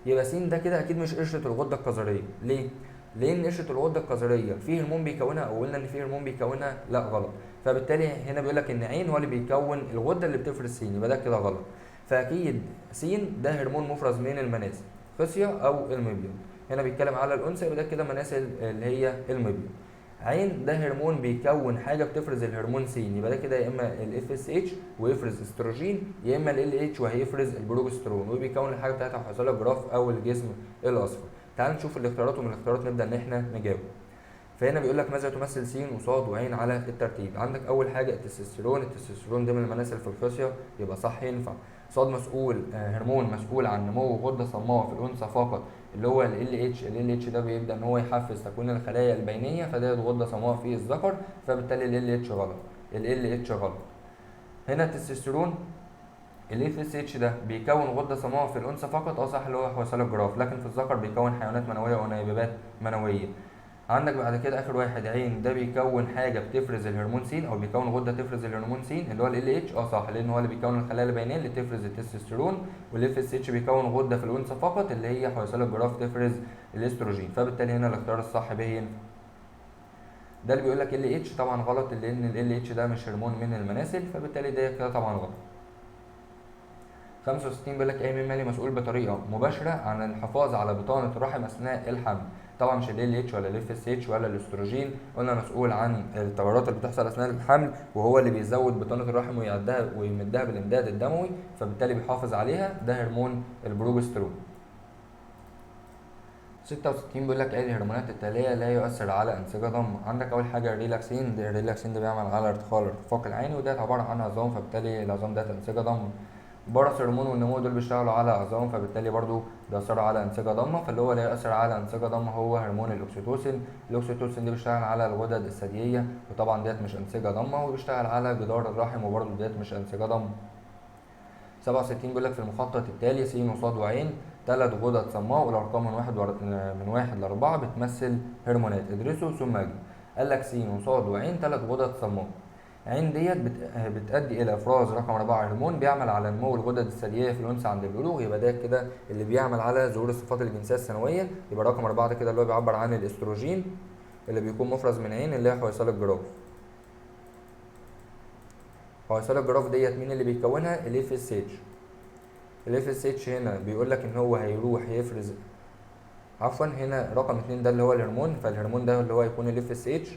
يبقى س ده كده اكيد مش قشرة الغدة الكظريه. ليه؟ لان قشرة الغدة الكظريه في هرمون بيكونها، او قلنا ان في هرمون بيكونها، لا غلط. فبالتالي هنا بيقول لك ان عين هو اللي بيكون الغدة اللي بتفرز س، يبقى ده كده غلط. فاكيد س ده هرمون مفرز من المناسل خصيه او المبيض. هنا بيتكلم على الانثى، يبقى ده كده مناسل اللي هي المبيض. عين ده هرمون بيكون حاجة بتفرز الهرمون س، يبقى ده كده يا اما ال FSH ويفرز استروجين، يا اما ال LH وهيفرز البروجسترون وبيكون الحاجة بتاعتها حويصله الجراف او الجسم الاصفر. تعال نشوف الاختيارات، ومن الاختيارات نبدا ان احنا نجاوب. فهنا بيقول لك ماذا تمثل س وصاد وعين على الترتيب. عندك اول حاجة التستوستيرون، التستوستيرون ده من المناسل في الخصيه يبقى صح ينفع. صاد مسؤول هرمون مسؤول عن نمو غده صماء في الانثى فقط اللي هو ال LH، ال LH ده بيبدا ان هو يحفز تكوين الخلايا البينية فده غده صماء في الذكر، فبالتالي ال LH غلط، ال LH غلط. هنا التستوستيرون ال FSH ده بيكون غده صماء في الانثى فقط، صح اللي هو حويصله الجراف، لكن في الذكر بيكون حيوانات منويه ونيبات منويه. عندك بعد كده اخر واحد عين ده بيكون حاجة بتفرز الهرمون س او بيكون غده تفرز الهرمون س اللي هو ال LH، صح لان هو اللي بيكون الخلايا البينية اللي تفرز التستوستيرون، وال FSH بيكون غده في الانثى فقط اللي هي حويصله الجراف تفرز الاستروجين، فبالتالي هنا الاختيار الصح ب ينفع. ده اللي بيقول لك LH طبعا غلط لان ال LH ده مش هرمون من المناسل، فبالتالي ده كده طبعا غلط. 65 بيقول لك اي مالي مسؤول بطريقة مباشرة عن الحفاظ على بطانه الرحم اثناء الحمل. طبعا مش ال LH ولا ال FSH ولا الاستروجين، قلنا مسؤول عن التغيرات اللي بتحصل اثناء الحمل وهو اللي بيزود بطانه الرحم ويعدها ويمدها بالامداد الدموي، فبالتالي بيحافظ عليها، ده هرمون البروجسترون. 66 بيقول لك ايه الهرمونات التالية لا يؤثر على انسجة ضامه. عندك اول حاجة الريلاكسين، ده الريلاكسين ده بيعمل على ارتخاء الارتفاق العيني وده عبارة عن عظام، فبالتالي العظام ده انسجة ضامه. parathormone والنمو دول بيشتغلوا على عظام، فبالتالي برضو بيأثروا على انسجة ضامه، فاللي هو لا يأثر على انسجة ضامه هو هرمون الاكسيتوسين. الاكسيتوسين ده بيشتغل على الغدد الثدييه وطبعا ديت مش انسجة ضامه، وبيشتغل على جدار الرحم وبرضو ديت مش انسجة ضامه. 67 بيقول لك في المخطط التالي س وصاد وعين 3 غدد صماء والارقام من 1 ل 4 بتمثل هرمونات، ادرسوا ثم اجب. قال لك س وصاد وعين 3 غدد صماء. عين ديت بتؤدي الى افراز رقم 4 هرمون بيعمل على نمو الغدد الثدييه في الانثى عند البلوغ، يبقى ده كده اللي بيعمل على ظهور الصفات الجنسية الثانوية، يبقى رقم 4 ده كده اللي هو بيعبر عن الاستروجين اللي بيكون مفرز من عين اللي هي حويصله الجراف. حويصله الجراف ديت مين اللي بيكونها؟ ال FSH. ال FSH هنا بيقول لك ان هو هيروح يفرز، عفوا هنا رقم 2 ده اللي هو الهرمون، فالهرمون ده اللي هو هيكون ال FSH،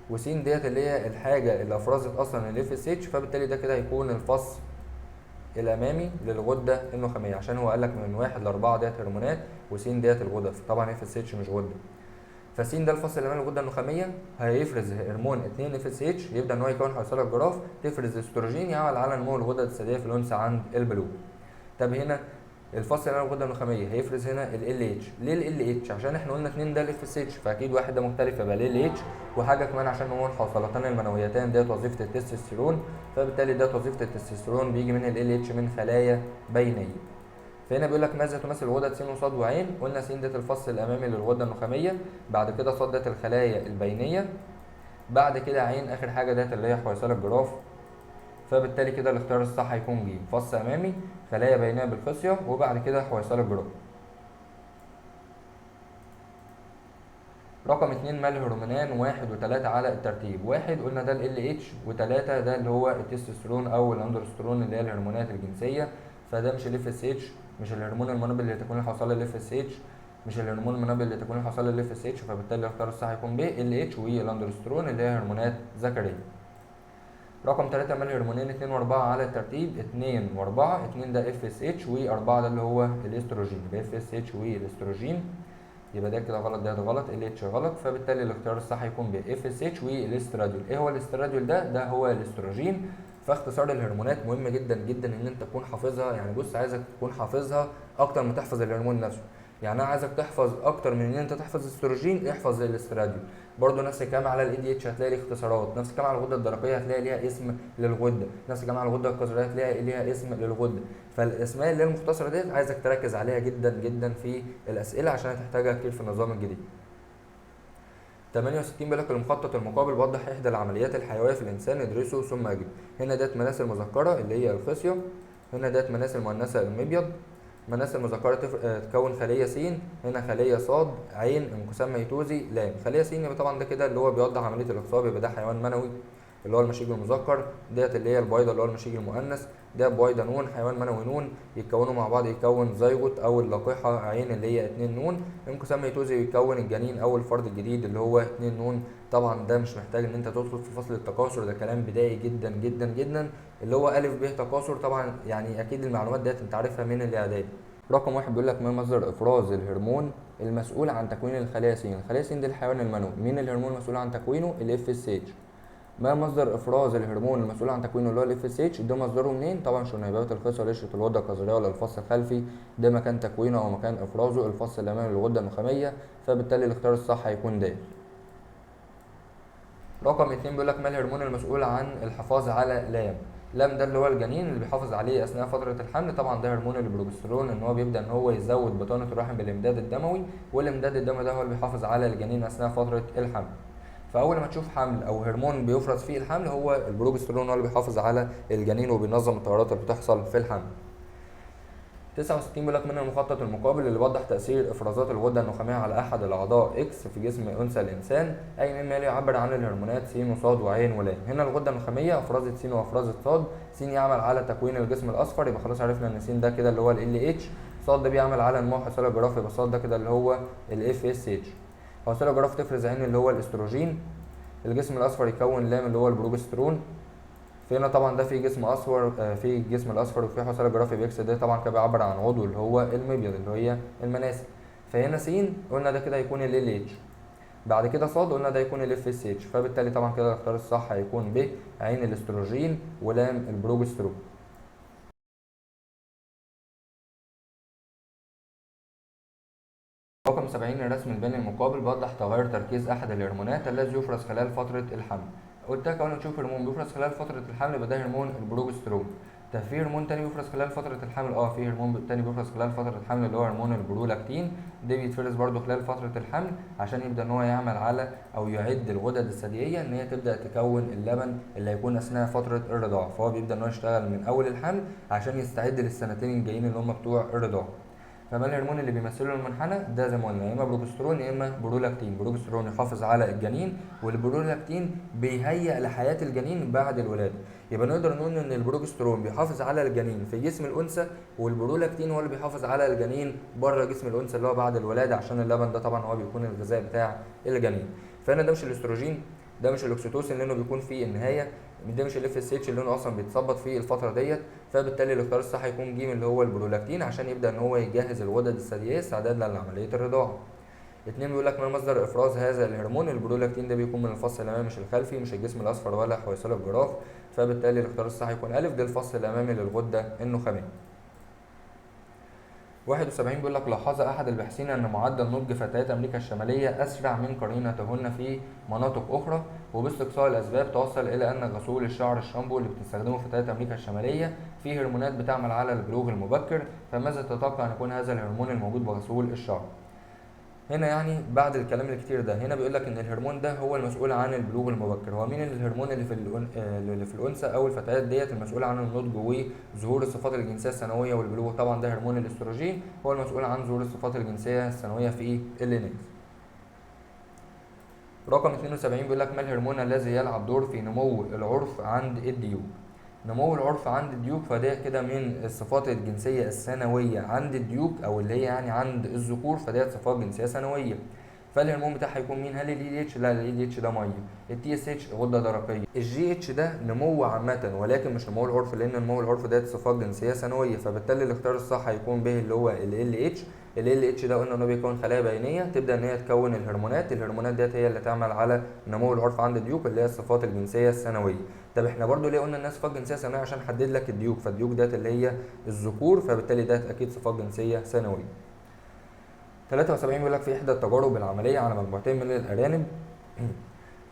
وسين ديت اللي هي الحاجة اللي افرزت اصلا ال FSH، فبالتالي ده كده هيكون الفص الامامي للغده النخاميه، عشان هو قال لك من 1 ل 4 ديت هرمونات وسين ديت الغدة، فطبعا FSH مش غده، فسين ده الفص الامامي للغده النخاميه هيفرز هرمون 2 FSH، يبدا ان هو يكون حويصله الجراف تفرز استروجين يعمل على نمو الغدد الثدييه في الانثى عند البلوغ. طب هنا الفص الامامي للغده النخاميه هيفرز هنا ال LH. ليه ال LH؟ عشان احنا قلنا 2 ده ال FSH، فاكيد واحد ده مختلف يبقى ال LH، وحاجه كمان عشان نمو الحوصلتان المنويتان ديت وظيفة التستوستيرون، فبالتالي ديت وظيفة التستوستيرون بيجي من ال LH من خلايا بينيه. فهنا بيقول لك ماذا تمثل غدد س وصاد وعين؟ قلنا س ديت الفص الامامي للغده النخاميه، بعد كده صاد ديت الخلايا البينية، بعد كده عين اخر حاجة ديت اللي هي حويصله الجراف، فبالتالي كده الاختيار الصح هيكون ج، فص امامي، خلايا بينيه بالخصيه، وبعد كده حويصله الجراف. رقم 2 ما الهرمونان 1 و3 على الترتيب؟ 1 قلنا ده ال LH، و3 ده اللي هو التستوستيرون او الاندروستيرون اللي هي الهرمونات الجنسية، فده مش ال FSH، مش الهرمون المنبه اللي تكون الحوصله ال FSH، مش الهرمون المنبه اللي تكون الحوصله ال FSH، فبالتالي الاختيار الصح هيكون ب LH والاندروستيرون اللي هي هرمونات ذكريه. رقم 3 ما الهرمونين 2 و4 على الترتيب؟ 2 و4، 2 ده FSH و4 ده اللي هو الاستروجين، يبقى FSH والاستروجين، يبقى ده كده غلط، ده غلط، LH غلط، فبالتالي الاختيار الصح هيكون ب FSH والاستراديول. ايه هو الاستراديول ده؟ ده هو الاستروجين. فاختصار الهرمونات مهم جدا جدا ان انت تكون حافظها، يعني بص عايزك تكون حافظها اكتر ما تحفظ الهرمون نفسه، يعني انا عايزك تحفظ اكتر من ان انت تحفظ استروجين، احفظ الاستراديول. برضو نفس الكلام على ال ADH هتلاقي ليه اختصارات، نفس الكلام على الغدة الدرقية هتلاقي ليها اسم للغده، نفس الكلام على الغدة الكظريه هتلاقي ليها اسم للغده. فالاسماء اللي هي المختصرة ديت عايزك تركز عليها جدا جدا في الاسئلة عشان هتحتاجها كتير في النظام الجديد. 68 بيقول لك المخطط المقابل بيوضح احدى العمليات الحيوية في الانسان، ادرسه ثم اجب. هنا ديت مناسل المذكرة اللي هي الخصيه، هنا ديت مناسل المؤنثة المبيض، مناسل المذكرة تكون خليه س، هنا خليه ص، عين، انقسام ميتوزي، لام. خليه س يبقى طبعا ده كده اللي هو بيوضح عملية الاخصاب، يبقى ده حيوان منوي اللي هو المشيج المذكر، ديت اللي هي البيضة اللي هو المشيج المؤنث، ده بويضة نون، حيوان منوي نون، يتكونوا مع بعض يكون زيجوت او اللاقحه عين اللي هي 2 نون، انقسام ميتوزي يكون الجنين او الفرد الجديد اللي هو 2 نون. طبعا ده مش محتاج ان انت تدخل في فصل التكاثر، ده كلام بدائي جدا جدا جدا اللي هو الف ب تكاثر، طبعا يعني اكيد المعلومات ديت انت عارفها من الاعدادي. رقم 1 بيقول لك ما مصدر افراز الهرمون المسؤول عن تكوين الخلايا س؟ الخلايا س دي الحيوان المنوي، مين الهرمون المسؤول عن تكوينه؟ ال FSH. ما مصدر افراز الهرمون المسؤول عن تكوينه اللي هو ال FSH؟ ده مصدره منين؟ طبعا شنيبات الخصيه ولا قشرة الغدة الكظريه ولا الفص الخلفي، ده مكان تكوينه او مكان افرازه الفص الامامي للغده النخاميه، فبالتالي الاختيار الصح هيكون د. رقم 2 بيقول لك ما الهرمون المسؤول عن الحفاظ على لام؟ لام ده اللي هو الجنين اللي بيحافظ عليه اثناء فترة الحمل، طبعا ده هرمون البروجسترون، ان هو بيبدا ان هو يزود بطانه الرحم بالامداد الدموي، والامداد الدموي ده هو اللي بيحافظ على الجنين اثناء فترة الحمل. فاول ما تشوف حمل او هرمون بيفرز فيه الحمل هو البروجسترون، هو اللي بيحافظ على الجنين وبينظم التغيرات اللي بتحصل في الحمل. 69 بيقول لك من المخطط المقابل اللي بيوضح تأثير إفرازات الغدة النخامية على أحد الأعضاء X في جسم أنثى الإنسان، أي مما يعبر عن الهرمونات س وص وعين ولام. هنا الغدة النخامية أفرزت س وأفرزت ص، س يعمل على تكوين الجسم الأصفر، يبقى خلاص عرفنا إن س ده كده اللي هو ال LH، ص ده بيعمل على نمو حويصلة الجراف، يبقى ص ده كده اللي هو ال FSH. حويصلة الجراف تفرز عين اللي هو الأستروجين، الجسم الأصفر يكون لام اللي هو البروجسترون. فهنا طبعا ده في جسم اصفر، في الجسم الاصفر وفي حويصله جرافي ب X، ده طبعا كده بيعبر عن عضو اللي هو المبيض اللي هي المناسل. فهنا س قلنا ده كده هيكون ال LH، بعد كده ص قلنا ده هيكون ال FSH، فبالتالي طبعا كده الاختيار الصح هيكون ب عين الاستروجين ولام البروجسترون. رقم 70 الرسم البياني المقابل بيوضح تغير تركيز احد الهرمونات الذي يفرز خلال فترة الحمل. قلت لك اول ما تشوف هرمون بيفرز خلال فترة الحمل يبقى ده هرمون البروجسترون. طب في هرمون تاني بيفرز خلال فترة الحمل؟ في هرمون تاني بيفرز خلال فترة الحمل اللي هو هرمون البرولاكتين، ده بيتفرز برده خلال فترة الحمل عشان يبدأ ان هو يعمل على او يعد الغدد الثديية ان هي تبدأ تكون اللبن اللي هيكون اثناء فترة الرضاعة. فهو بيبدأ ان هو يشتغل من اول الحمل عشان يستعد للسنتين الجايين اللي هم بتوع الرضاعة. فما الهرمون اللي بيمثله المنحنى ده؟ زي ما قلنا يا اما بروجسترون يا اما برولاكتين. بروجسترون يحافظ على الجنين، والبرولاكتين بيهيئ لحياه الجنين بعد الولادة. يبقى نقدر نقول ان البروجسترون بيحافظ على الجنين في جسم الانثى، والبرولاكتين هو اللي بيحافظ على الجنين بره جسم الانثى اللي هو بعد الولادة، عشان اللبن ده طبعا هو بيكون الغذاء بتاع الجنين. فهنا ده مش الاستروجين، ده مش الاكسيتوسين لانه بيكون في النهاية، ده مش ال FSH اللي اصلا بيتظبط في الفترة ديت. فبالتالي الاختيار الصح هيكون ج اللي هو البرولاكتين، عشان يبدا ان هو يجهز الغدد الثدييه استعدادا لعملية الرضاعة. 2 بيقول لك ما مصدر افراز هذا الهرمون؟ البرولاكتين ده بيكون من الفص الامامي مش الخلفي، مش الجسم الاصفر ولا حويصله الجراف. فبالتالي الاختيار الصح هيكون ا، ده الفص الامامي للغده النخاميه. 71 بيقول لك لاحظ احد الباحثين ان معدل نضج فتيات امريكا الشمالية اسرع من قرينتهن في مناطق اخرى، وباستقصاء الاسباب توصل الى ان غسول الشعر الشامبو اللي بتستخدمه فتيات امريكا الشمالية فيه هرمونات بتعمل على البلوغ المبكر، فماذا تتوقع ان يكون هذا الهرمون الموجود بغسول الشعر؟ هنا يعني بعد الكلام الكتير ده، هنا بيقول لك ان الهرمون ده هو المسؤول عن البلوغ المبكر. هو مين الهرمون اللي في الانثى او الفتيات ديت المسؤول عن النضج وظهور الصفات الجنسية الثانوية والبلوغ؟ طبعا ده هرمون الاستروجين، هو المسؤول عن ظهور الصفات الجنسية الثانوية في الاناث. رقم 72 بيقول لك ما الهرمون الذي يلعب دور في نمو العرف عند الديوك؟ نمو العرف عند الديوك فده كده من الصفات الجنسية الثانوية عند الديوك، أو اللي هي يعني عند الذكور، فديت صفات جنسية ثانوية. فالهرمون بتاعها هيكون مين؟ هل ال LH؟ لا، ال LH ده مية، ال TSH غده درقيه، ال GH ده نمو عامة ولكن مش نمو العرف، لان نمو العرف ده صفات جنسية ثانوية. فبالتالي الاختيار الصح هيكون به اللي هو ال LH. ال LH ده قلنا انه بيكون خلايا بينيه تبدا ان هي تكون الهرمونات، الهرمونات ديت هي اللي تعمل على نمو العرف عند الديوك اللي هي الصفات الجنسية الثانوية. طب احنا برضو ليه قلنا انها صفات جنسية ثانوية؟ عشان حدد لك الديوك، فالديوك ديت اللي هي الذكور، فبالتالي ديت اكيد صفات جنسية ثانوية. 73 بيقول لك في احدى التجارب العملية على مجموعتين من الارانب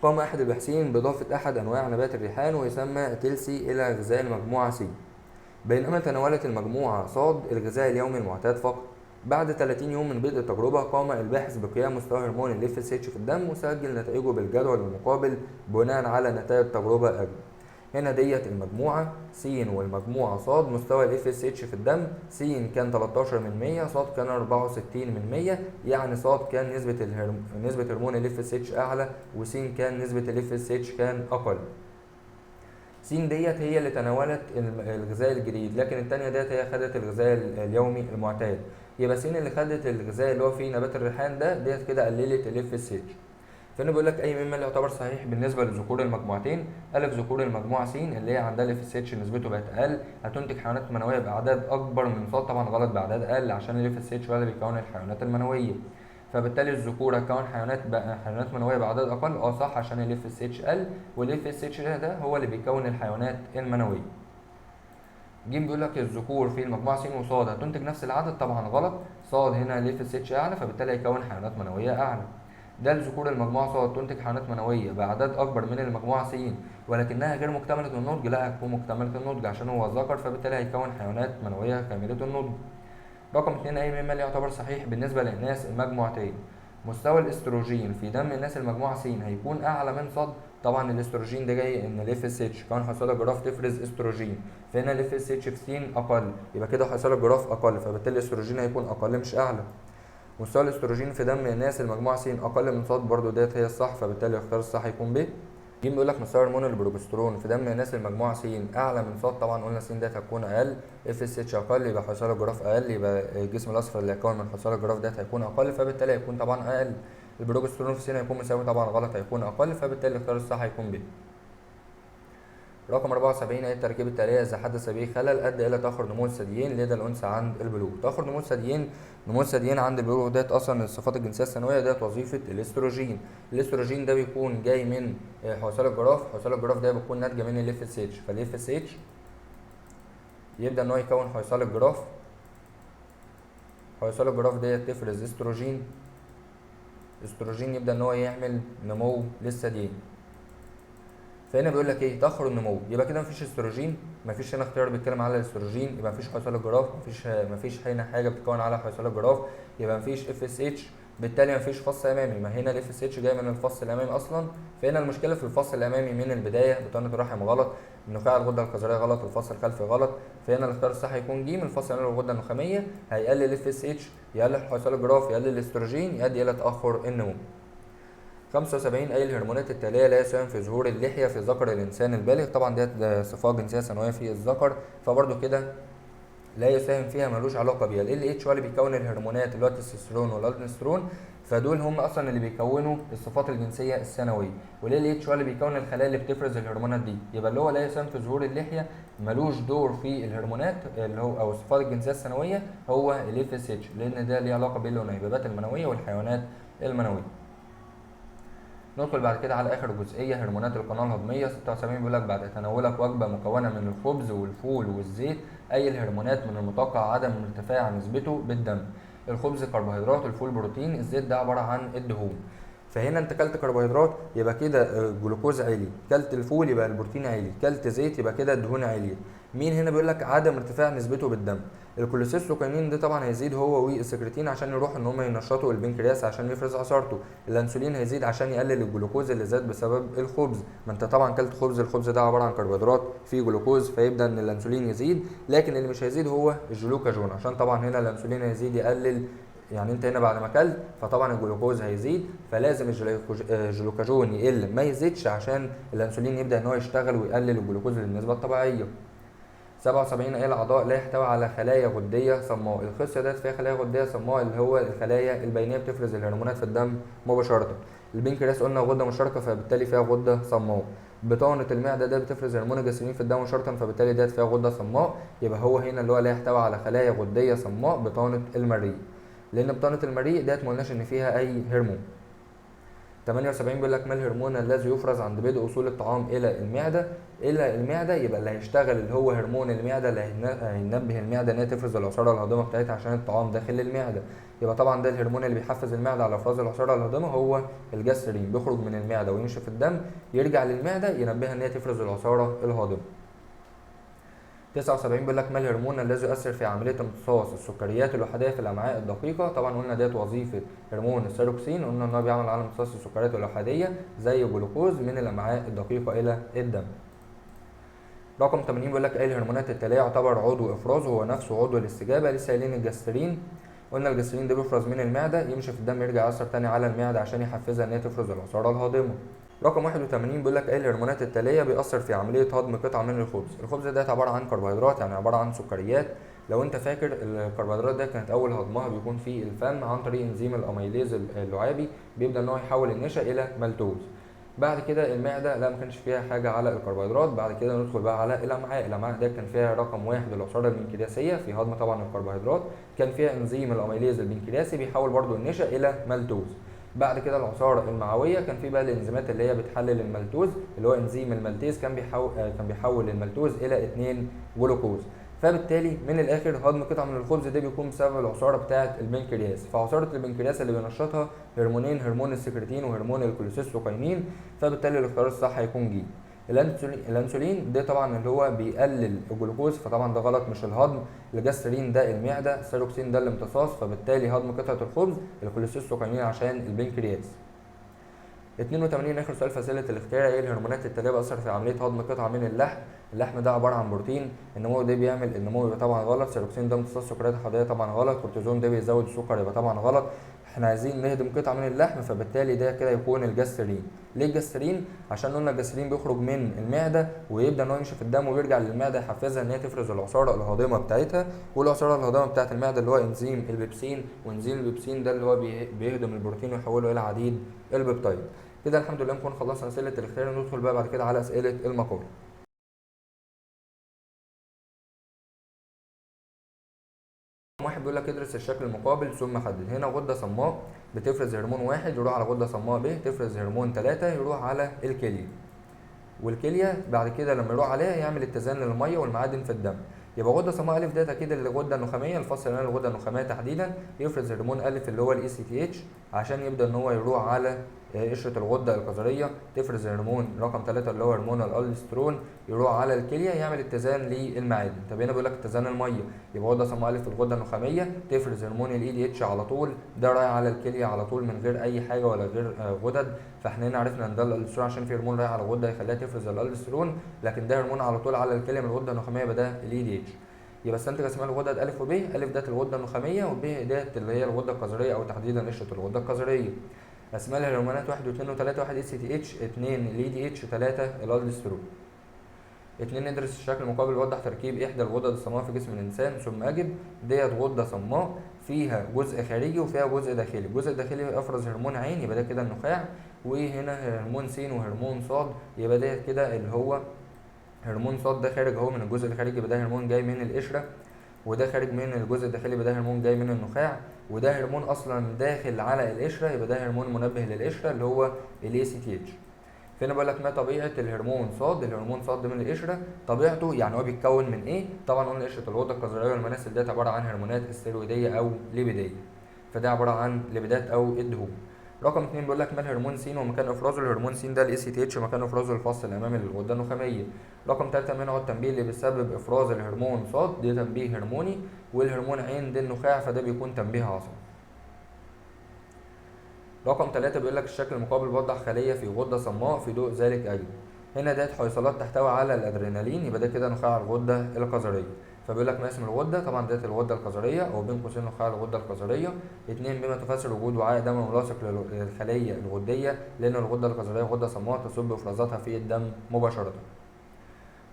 قام احد الباحثين باضافة احد انواع نبات الريحان ويسمى تلسي الى غذاء المجموعة سي، بينما تناولت المجموعة صاد الغذاء اليومي المعتاد فقط. بعد 30 يوم من بدء التجربة قام الباحث بقيام مستوى هرمون ال FSH في الدم وسجل نتائجه بالجدول المقابل بناء على نتائج التجربة اجل. هنا ديت المجموعة س والمجموعة ص، مستوى ال FSH في الدم س كان 13 من 100، ص كان 64 من 100، يعني ص كان نسبة هرمون ال FSH أعلى، وس كان نسبة ال FSH كان أقل. س ديت هي اللي تناولت الغذاء الجديد، لكن التانية ديت هي خدت الغذاء اليومي المعتاد. يبقى س اللي خدت الغذاء اللي هو فيه نبات الريحان ده ديت كده قللت ال FSH. فهنا بيقول لك اي مما اللي يعتبر صحيح بالنسبة لذكور المجموعتين. الف ذكور المجموعة س اللي هي عندها ال FSH نسبته بقت اقل هتنتج حيوانات منويه باعداد اكبر من ص، طبعا غلط، باعداد اقل عشان ال FSH هو اللي بيكون الحيوانات المنوية، فبالتالي الذكور هتكون حيوانات منويه باعداد اقل، صح، عشان ال FSH قل، وال FSH ده هو اللي بيكون الحيوانات المنوية. ج بيقول لك الذكور في المجموعة س وص هتنتج نفس العدد، طبعا غلط، ص هنا ال FSH اعلى فبالتالي هيكون حيوانات منويه اعلى. ده الذكور المجموعة ص تنتج حيوانات منوية بأعداد أكبر من المجموعة س ولكنها غير مكتملة النضج، لا هتكون مكتملة النضج عشان هو ذكر فبالتالي هيكون حيوانات منوية كاملة النضج. رقم 2 أي مما اللي يعتبر صحيح بالنسبة لإناث المجموعتين. مستوى الاستروجين في دم إناث المجموعة س هيكون أعلى من ص، طبعا الاستروجين ده جاي إن ال FSH كون حصيلة جراف تفرز استروجين، فهنا ال FSH في س أقل، يبقى كده حصيلة جراف أقل فبالتالي الاستروجين هيكون أقل مش أعلى. مستوى الاستروجين في دم الناس المجموعة س اقل من ص برضو ديت هي الصح، فبالتالي الاختيار الصح هيكون ب. ج بيقول لك مستوى هرمون البروجسترون في دم الناس المجموعة س اعلى من ص، طبعا قلنا س ديت هتكون اقل، FSH اقل، يبقى حصيله الجراف اقل، يبقى الجسم الاصفر اللي هيكون من حصيله الجراف ديت هيكون اقل فبالتالي هيكون طبعا اقل. البروجسترون في س هيكون مساوي، طبعا غلط، هيكون اقل، فبالتالي الاختيار الصح هيكون ب. رقم 74 اي التركيب التالية اذا حدث به خلل ادى الى تاخر نمو الثديين لدى الانثى عند البلوغ. تاخر نمو الثديين، نمو الثديين عند البلوغ ديت اصلا الصفات الجنسية الثانوية ديت وظيفة الاستروجين. الاستروجين ده بيكون جاي من حويصله الجراف، حويصله الجراف ده بتكون ناتجة من ال FSH، فال FSH يبدا ان هو يكون حويصله الجراف، حويصله الجراف ديت تفرز استروجين، استروجين يبدا ان هو يعمل نمو للثديين. فهنا بيقول لك ايه؟ تاخر النمو، يبقى كده مفيش استروجين، مفيش هنا اختيار بيتكلم على الاستروجين، يبقى مفيش حويصله جراف، مفيش هنا حاجة بتتكون على حويصله جراف، يبقى مفيش FSH، بالتالي مفيش فص امامي، ما هنا ال FSH جاي من الفص الامامي اصلا، فهنا المشكلة في الفص الامامي من البداية، بطانه الرحم غلط، النخاع الغدة الكظريه غلط، الفص الخلفي غلط، فهنا الاختيار الصح هيكون ج، الفص الامامي للغده النخاميه هيقلل FSH، يقلل حويصله الجراف، يقلل الاستروجين، يؤدي الى تاخر النمو. 75 اي الهرمونات التالية لا يساهم في ظهور اللحية في ذكر الانسان البالغ؟ طبعا ديت صفات جنسية ثانوية في الذكر، فبرده كده لا يساهم فيها، ملوش علاقة بيها. ال LH هو اللي بيكون الهرمونات اللي هو التستوستيرون والالدوستيرون، فدول هم اصلا اللي بيكونوا الصفات الجنسية الثانوية، وال LH هو اللي بيكون الخلايا اللي بتفرز الهرمونات دي، يبقى اللي هو لا يساهم في ظهور اللحية ملوش دور في الهرمونات اللي هو او الصفات الجنسية الثانوية هو ال FSH، لان ده ليه علاقة بالانيبابات المنوية والحيوانات المنوية. ندخل بعد كده على اخر جزئية، هرمونات القناة الهضميه. 76 بيقول لك بعد تناولك وجبة مكونة من الخبز والفول والزيت، اي الهرمونات من المتوقع عدم ارتفاع نسبته بالدم؟ الخبز كربوهيدرات، الفول بروتين، الزيت ده عبارة عن الدهون. فهنا انت كلت كربوهيدرات يبقى كده الجلوكوز عالي، كلت الفول يبقى البروتين عالي، كلت زيت يبقى كده الدهون عالية. مين هنا بيقول لك عدم ارتفاع نسبته بالدم؟ ال cholecystokinin ده طبعا هيزيد هو والسكرتين عشان يروحوا ان هم ينشطوا البنكرياس عشان يفرز عصارته. الانسولين هيزيد عشان يقلل الجلوكوز اللي زاد بسبب الخبز، ما انت طبعا كلت خبز، الخبز ده عبارة عن كربوهيدرات فيه جلوكوز، فيبدا ان الانسولين يزيد. لكن اللي مش هيزيد هو الجلوكاجون، عشان طبعا هنا الانسولين هيزيد يقلل، يعني انت هنا بعد ما اكلت فطبعا الجلوكوز هيزيد، فلازم الجلوكاجون يقل ما يزيدش عشان الانسولين يبدا ان هو يشتغل ويقلل الجلوكوز للنسبه الطبيعية. 77 ايه الاعضاء لا يحتوي على خلايا غديه صماء؟ الخصيه ديت فيها خلايا غديه صماء اللي هو الخلايا البينية بتفرز الهرمونات في الدم مباشرة. البنكرياس قلنا غده مشتركة فبالتالي فيها غده صماء. بطانه المعدة ده بتفرز هرمون الجسترين في الدم مباشرة فبالتالي ديت فيها غده صماء، يبقى هو هنا اللي هو لا يحتوي على خلايا غديه صماء بطانه المريء، لان بطانه المريء ديت ما قلناش ان فيها اي هرمون. 78 بيقول لك ما الهرمون الذي يفرز عند بدء وصول الطعام الى المعدة؟ الى المعدة يبقى اللي هيشتغل اللي هو هرمون المعدة اللي هينبه المعدة ان هي تفرز العصاره الهاضمه بتاعتها عشان الطعام داخل المعدة، يبقى طبعا ده الهرمون اللي بيحفز المعدة على افراز العصاره الهاضمه هو الجسترين، بيخرج من المعدة ويمشي في الدم يرجع للمعدة ينبهها ان هي تفرز العصاره الهاضمه. 79 بيقول لك ما الهرمون الذي يؤثر في عملية امتصاص السكريات الوحديه في الامعاء الدقيقة؟ طبعا قلنا ديت وظيفة هرمون الثيروكسين، قلنا ان هو بيعمل على امتصاص السكريات الوحديه زي الجلوكوز من الامعاء الدقيقة الى الدم. رقم 80 بيقول لك ايه الهرمونات التالية يعتبر عضو افراز هو نفسه عضو الاستجابة؟ لسه قايلين الجسترين، قلنا الجسترين ده بيفرز من المعدة يمشي في الدم يرجع يأثر تاني على المعدة عشان يحفزها ان هي تفرز العصاره الهاضمه. رقم 81 بيقول لك ايه الهرمونات التالية بيأثر في عملية هضم قطعه من الخبز؟ الخبز ده عبارة عن كربوهيدرات، يعني عبارة عن سكريات. لو انت فاكر الكربوهيدرات ده كانت اول هضمها بيكون في الفم عن طريق انزيم الاميليز اللعابي، بيبدا ان هو يحول النشا الى مالتوز. بعد كده المعدة لا ما كانش فيها حاجة على الكربوهيدرات. بعد كده ندخل بقى على الامعاء. الامعاء ده كان فيها رقم 1 العصاره البنكرياسيه في هضم طبعا الكربوهيدرات، كان فيها انزيم الاميليز البنكرياسي بيحول برضو النشا الى مالتوز. بعد كده العصاره المعويه كان في بقى الانزيمات اللي هي بتحلل المالتوز اللي هو انزيم المالتيز، كان بيحول المالتوز الى 2 جلوكوز. فبالتالي من الاخر هضم قطعه من الخبز ده بيكون بسبب العصاره بتاعه البنكرياس، فعصاره البنكرياس اللي بينشطها هرمونين، هرمون السكرتين وهرمون ال cholecystokinin، فبالتالي الاختيار الصح هيكون ج. الانسولين ده طبعا اللي هو بيقلل الجلوكوز، فطبعا ده غلط مش الهضم. الجسترين ده المعدة، الثيروكسين ده الامتصاص، فبالتالي هضم قطعه الخبز، ال cholecystokinin عشان البنكرياس. 82 اخر سؤال في اسئلة الاختيار، ايه الهرمونات التالية بتاثر في عملية هضم قطعه من اللحم؟ اللحم ده عبارة عن بروتين، النمو ده بيعمل النمو يبقى طبعا غلط، ثيروكسين ده امتصاص سكريات الحضارية طبعا غلط، كورتيزون ده بيزود السكر يبقى طبعا غلط. احنا عايزين نهضم قطعه من اللحم، فبالتالي ده كده يكون الجسترين. ليه الجسترين؟ عشان قلنا الجسترين بيخرج من المعدة ويبدا ان هو يمشي في الدم ويرجع للمعدة يحفزها ان هي تفرز العصاره الهاضمه بتاعتها، والعصاره الهاضمه بتاعت المعدة اللي هو انزيم البيبسين، وانزيم البيبسين ده اللي هو بيهضم البروتين ويحوله الى عديد البيبتايد. كده الحمد لله نكون خلصنا اسئلة الاختيار، ندخل بقى بعد كده على اسئلة المقال. واحد بيقول لك ادرس الشكل المقابل ثم حدد. هنا غده صماء بتفرز هرمون 1 يروح على غده صماء ب، تفرز هرمون 3 يروح على الكلية، والكلية بعد كده لما يروح عليها يعمل اتزان للمية والمعادن في الدم. يبقى غده صماء الف ديت اكيد الغدة النخاميه، الفصل الثاني الغدة النخاميه تحديدا، يفرز هرمون الف اللي هو ال ACTH عشان يبدا ان هو يروح على قشرة الغدة الكظريه تفرز هرمون رقم 3 اللي هو هرمون الالدوستيرون، يروح على الكلية يعمل اتزان للمعادن. طب هنا بيقول لك اتزان المية، يبقى غده صماء الف الغدة النخاميه تفرز هرمون ال ADH على طول، ده رايح على الكلية على طول من غير اي حاجة ولا غير غدد. فاحنا هنا عرفنا ان ده الالدوستيرون عشان في هرمون رايح على الغدة يخليها تفرز الالدوستيرون، لكن ده هرمون على طول على الكلية من الغدة النخاميه، يبقى ده ال ADH. يبقى استنتج اسماء الغدد الف وب، الف ديت الغدة النخاميه، وب ديت اللي هي الغدة الكظريه او تحديدا قشرة الغدة الكظريه. اسماء الهرمونات 1 و2 و3، 1 ACTH، 2 ال ADH، 3 الالدوستيرون. 2 ندرس الشكل المقابل يوضح تركيب احدى الغدد الصماء في جسم الانسان ثم اجب. ديت غده صماء فيها جزء خارجي وفيها جزء داخلي، الجزء الداخلي افرز هرمون عين يبقى ده كده النخاع، وهنا هرمون س وهرمون ص يبقى ديت كده اللي هو هرمون ص ده خارج اهو من الجزء الخارجي يبقى ده هرمون جاي من القشرة، وده خارج من الجزء الداخلي يبقى ده هرمون جاي من النخاع، وده هرمون اصلا داخل على القشرة يبقى ده هرمون منبه للقشره اللي هو ال ACTH. فهنا بقول لك ما طبيعة الهرمون ص؟ الهرمون ص ده من القشرة، طبيعته يعني هو بيتكون من ايه؟ طبعا قلنا قشرة الغدة الكظريه والمناسل ديت عبارة عن هرمونات استرويديه او ليبيديه، فده عبارة عن ليبيدات او الدهون. رقم 2 بيقول لك ما الهرمون س ومكان افرازه؟ الهرمون س ده ال ACTH مكان افرازه الفص الامامي للغده النخاميه. رقم 3 ما نوع التنبيه اللي بيسبب افراز الهرمون ص؟ ده تنبيه هرموني، والهرمون عين ده النخاع فده بيكون تنبيه عصبي. رقم 3 بيقول لك الشكل المقابل بيوضح خليه في غده صماء في ضوء ذلك اجل. هنا ديت حويصلات تحتوي على الادرينالين يبقى ده كده نخاع الغدة الكظريه. فبيقول لك ما اسم الغدة؟ طبعا ديت الغدة الكظريه او بين قوسين نخاع الغدة الكظريه. 2 بما تفسر وجود وعاء دم ملاصق للخليه الغديه، لان الغدة الكظريه غده صماء تصب افرازاتها في الدم مباشرة.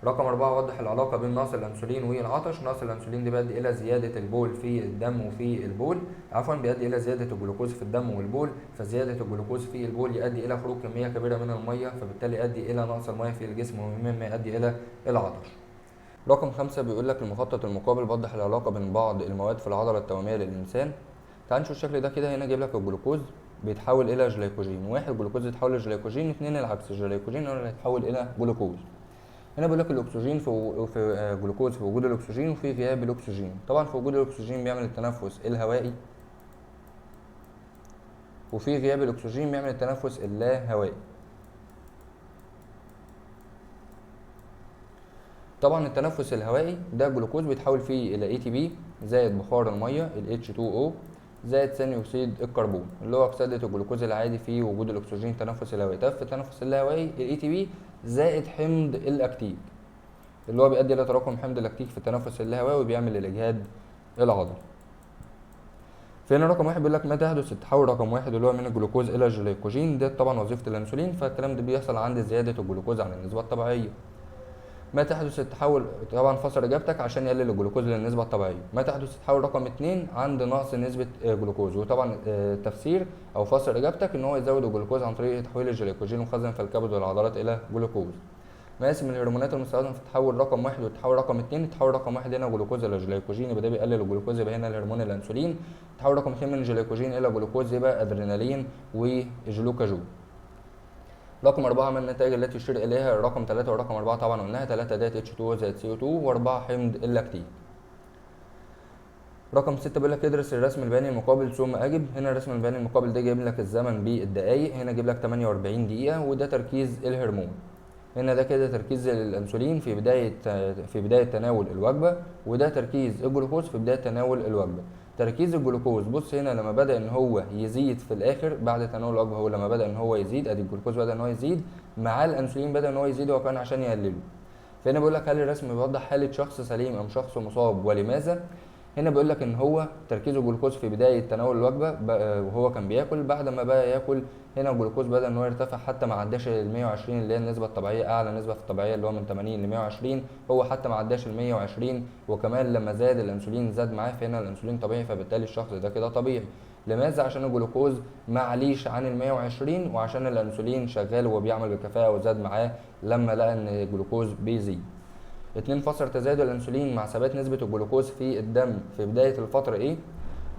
رقم 4 وضح العلاقة بين نقص الانسولين والعطش. نقص الانسولين ده بيؤدي الى زيادة البول في الدم وفي البول، عفوا بيؤدي الى زيادة الجلوكوز في الدم والبول، فزيادة الجلوكوز في البول يؤدي الى خروج كمية كبيرة من المية، فبالتالي يؤدي الى نقص المية في الجسم ومما يؤدي الى العطش. رقم 5 بيقول لك المخطط المقابل بيوضح العلاقة بين بعض المواد في العضلة التواميه للانسان. تعال نشوف الشكل ده كده، هنا جايب لك الجلوكوز بيتحول الى جليكوجين، 1 جلوكوز يتحول لجليكوجين، 2 العكس الجليكوجين هو اللي هيتحول الى جلوكوز. هنا بيقول لك الاكسجين في جلوكوز في وجود الاكسجين وفي غياب الاكسجين. طبعا في وجود الاكسجين بيعمل التنفس الهوائي، وفي غياب الاكسجين بيعمل التنفس اللاهوائي. طبعا التنفس الهوائي ده جلوكوز بيتحول فيه الى ATP زائد بخار المية ال H2O زائد ثاني اكسيد الكربون اللي هو اكسده الجلوكوز العادي في وجود الاكسجين التنفس الهوائي. طب في التنفس اللاهوائي ال ATP زائد حمض الاكتيك اللي هو بيؤدي الى تراكم حمض اللاكتيك في التنفس اللاهوائي وبيعمل الاجهاد العضلي. فهنا رقم 1 بيقول لك متى يحدث التحول رقم 1 اللي هو من الجلوكوز الى الجليكوجين؟ ده طبعا وظيفة الانسولين، فالكلام ده بيحصل عند زيادة الجلوكوز عن النسبة الطبيعية. متى يحدث التحول؟ طبعا فسر اجابتك عشان يقلل الجلوكوز للنسبه الطبيعية. متى يحدث التحول رقم 2؟ عند نقص نسبه جلوكوز، وطبعا تفسير او فسر اجابتك ان هو يزود الجلوكوز عن طريق تحويل الجليكوجين المخزن في الكبد والعضلات الى جلوكوز. ما اسم الهرمونات المستخدمة في التحول رقم 1 والتحول رقم 2؟ التحول رقم 1 هنا جلوكوز الى جليكوجين يبقى ده بيقلل الجلوكوز يبقى هنا الهرمون الانسولين. التحول رقم 2 من جليكوجين الى جلوكوز يبقى ادرينالين وجلوكاجون. رقم 4 من النتائج التي يشير إليها الرقم 3 ورقم 4 طبعا قلناها 3 دات H2O زائد CO2 و4 حمض اللاكتيك. رقم 6 بيقول لك ادرس الرسم البياني المقابل ثم أجب. هنا الرسم البياني المقابل ده جايب لك الزمن بالدقايق، هنا جايب لك 48 دقيقة وده تركيز الهرمون. هنا ده كده تركيز الأنسولين في بداية تناول الوجبة، وده تركيز الجلوكوز في بداية تناول الوجبة. تركيز الجلوكوز بص هنا لما بدأ ان هو يزيد في الاخر بعد تناول الوجبة، هو لما بدأ ان هو يزيد ادي الجلوكوز بدأ ان هو يزيد مع الانسولين بدأ ان هو يزيد وكان عشان يقلله. فهنا بيقول لك هل الرسم بيوضح حالة شخص سليم ام شخص مصاب ولماذا؟ هنا بيقول لك ان هو تركيز الجلوكوز في بداية تناول الوجبة وهو كان بياكل، بعد ما بقى ياكل هنا الجلوكوز بدأ ان هو يرتفع حتى ما عداش ال 120 اللي هي النسبة الطبيعية، اعلى نسبة في الطبيعية اللي هو من 80 ل 120، هو حتى ما عداش ال 120، وكمان لما زاد الانسولين زاد معاه، فهنا الانسولين طبيعي فبالتالي الشخص ده كده طبيعي. لماذا؟ عشان الجلوكوز ما عليش عن ال 120 وعشان الانسولين شغال وبيعمل بكفاءة وزاد معاه لما لقى ان الجلوكوز بيزيد. 2 فسر تزايد الانسولين مع ثبات نسبة الجلوكوز في الدم في بداية الفترة ايه؟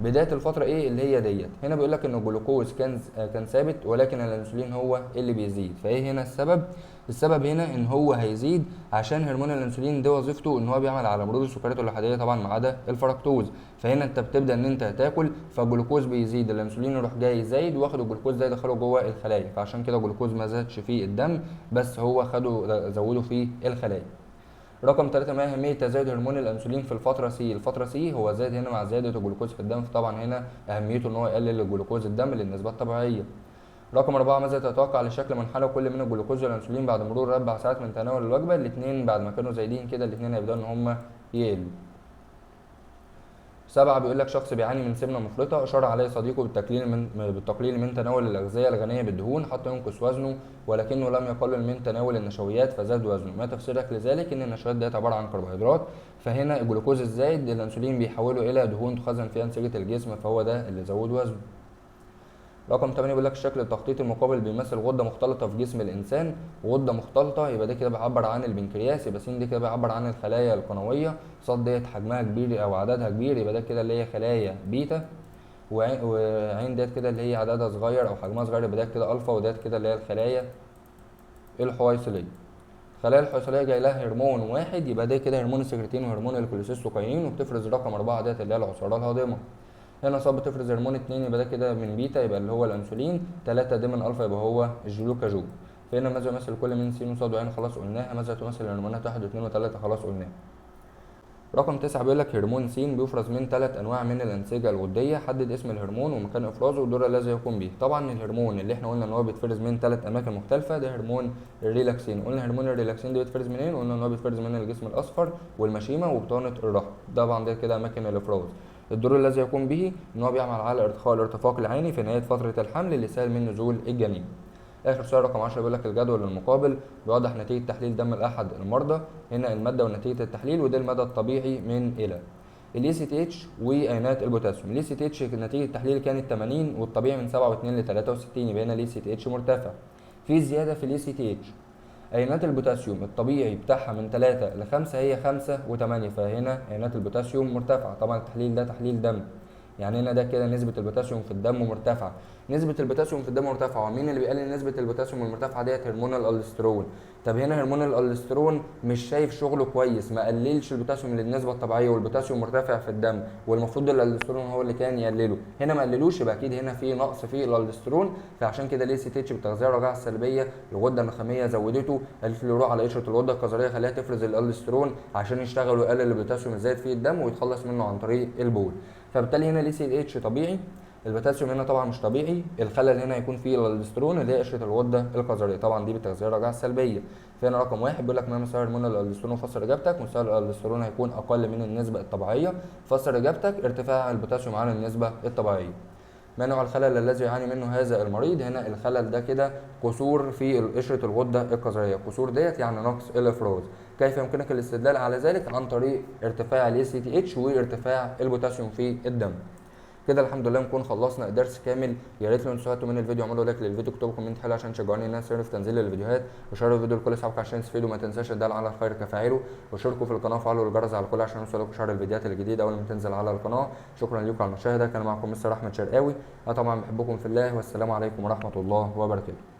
بداية الفترة A اللي هي ديت. هنا بيقول لك ان الجلوكوز كان ثابت ولكن الانسولين هو اللي بيزيد. فايه هنا السبب؟ السبب هنا ان هو هيزيد عشان هرمون الانسولين ده وظيفته ان هو بيعمل على مرور السكريات الاحاديه طبعا ما عدا الفركتوز. فهنا انت بتبدا ان انت تاكل فالجلوكوز بيزيد، الانسولين يروح جاي زايد واخد الجلوكوز ده يدخله جوه الخلايا، فعشان كده الجلوكوز ما زادش في الدم بس هو خده زوده في الخلايا. رقم 3، ما أهمية تزايد هرمون الأنسولين في الفترة C؟ الفترة C هو زاد هنا مع زيادة الجلوكوز في الدم، فطبعا هنا أهميته إن هو يقلل الجلوكوز الدم للنسبة الطبيعية. رقم 4، ماذا تتوقع لشكل منحنى كل من الجلوكوز والأنسولين بعد مرور 4 ساعات من تناول الوجبة؟ الاثنين بعد ما كانوا زايدين كده الاثنين هيبدأوا إن هم يقلوا. 7، بيقول لك شخص بيعاني من سمنة مفرطة أشار عليه صديقه بالتقليل من تناول الأغذية الغنية بالدهون حتى ينقص وزنه، ولكنه لم يقلل من تناول النشويات فزاد وزنه. ما تفسيرك لذلك؟ إن النشويات ديت عبارة عن كربوهيدرات، فهنا الجلوكوز الزايد الأنسولين بيحوله إلى دهون تخزن في أنسجة الجسم، فهو ده اللي زود وزنه. رقم 8 بيقول لك الشكل التخطيطي المقابل بيمثل غدة مختلطة في جسم الإنسان. غدة مختلطة يبقى ده كده بيعبر عن البنكرياس، يبقى س دي كده بيعبر عن الخلايا القنوية، ص ديت حجمها كبير أو عددها كبير يبقى ده كده اللي هي خلايا بيتا، وعين ديت كده اللي هي عددها صغير أو حجمها صغير يبقى ده كده ألفا، وديت كده اللي هي الخلايا الحويصلية. الخلايا الحويصلية جاي لها هرمون واحد يبقى ده كده هرمون السكرتين وهرمون الكوليسيستوكاينين، وبتفرز رقم 4 ديت اللي هي العصارة الهاضمة. هنا ص بتفرز هرمون 2 يبقى ده كده من بيتا يبقى اللي هو الانسولين، 3 ده من الفا يبقى هو الجلوكاجون. فهنا ماذا يمثل كل من س وص وعين؟ خلاص قلناها. ماذا تمثل الهرمونات 1 و2 و3؟ خلاص قلناها. رقم 9 بيقول لك هرمون س بيفرز من 3 انواع من الانسجة الغديه، حدد اسم الهرمون ومكان افرازه والدور الذي يقوم به. طبعا الهرمون اللي احنا قلنا ان هو بيتفرز من 3 اماكن مختلفة ده هرمون الريلاكسين. قلنا هرمون الريلاكسين ده بيتفرز منين؟ قلنا ان هو بيتفرز من الجسم الاصفر والمشيمه وبطانه الرحم، طبعا ده كده اماكن الافراز. الدور الذي يقوم به ان هو بيعمل على ارتخاء الارتفاق العيني في نهاية فترة الحمل اللي سهل من نزول الجنين. اخر سؤال رقم 10 بيقول لك الجدول المقابل بيوضح نتيجة تحليل دم لاحد المرضى. هنا المادة ونتيجة التحليل، وده المدى الطبيعي من الى ال ACTH وايونات البوتاسيوم. ال ACTH نتيجة التحليل كانت 80 والطبيعي من 7.2 ل 63، يبقى هنا ال ACTH مرتفع. في زيادة في ال ACTH. ايونات البوتاسيوم الطبيعي بتاعها من 3 ل 5 هي 5 و8، فهنا ايونات البوتاسيوم مرتفعة. طبعا التحليل ده تحليل دم، يعني هنا ده كده نسبة البوتاسيوم في الدم مرتفعة. نسبة البوتاسيوم في الدم مرتفعة، ومين اللي بيقلل نسبة البوتاسيوم المرتفعة ديت؟ هرمون الالسترون. طب هنا هرمون الالسترون مش شايف شغله كويس، ما قللش البوتاسيوم للنسبة الطبيعية والبوتاسيوم مرتفع في الدم، والمفروض الالسترون هو اللي كان يقلله، هنا ما قللوش، يبقى اكيد هنا في نقص في الالسترون. فعشان كده ال ACTH بالتغذية الراجعة السلبية الغدة النخامية زودته، قالت له روح على قشرة الغدة الكظرية خليها تفرز الالسترون عشان يشتغل ويقلل البوتاسيوم الزايد في الدم ويتخلص منه عن طريق البول. فبالتالي هنا ال ACTH طبيعي، البوتاسيوم هنا طبعا مش طبيعي، الخلل هنا هيكون فيه الالسترون اللي هي قشرة الغدة الكظريه، طبعا دي بالتغذية الراجعة السلبية. فهنا رقم 1 بيقول لك ما مستوى هرمون الالسترون وفسر اجابتك. مستوى الالسترون هيكون اقل من النسبة الطبيعية، فسر اجابتك ارتفاع البوتاسيوم عن النسبة الطبيعية. ما نوع الخلل الذي يعاني منه هذا المريض؟ هنا الخلل ده كده قصور في قشرة الغدة الكظريه، قصور ديت يعني نقص الافراز. كيف يمكنك الاستدلال على ذلك؟ عن طريق ارتفاع ال ACTH وارتفاع البوتاسيوم في الدم. كده الحمد لله نكون خلصنا الدرس كامل. يا ريت لو انتوا استفدتوا من الفيديو اعملوا like للفيديو، اكتبوا comment حلو عشان تشجعوني ان انا استمر في تنزيل الفيديوهات، وشيروا الفيديو لكل اصحابكم عشان يستفيدوا. ما تنساش الدال على الخير كفاعله، واشتركوا في القناة وفعلوا الجرس على الكل عشان يوصلكم شهر الفيديوهات الجديدة اول ما تنزل على القناة. شكرا لكم على المشاهدة، كان معكم مستر احمد شرقاوي، انا طبعا بحبكم في الله، والسلام عليكم ورحمة الله وبركاته.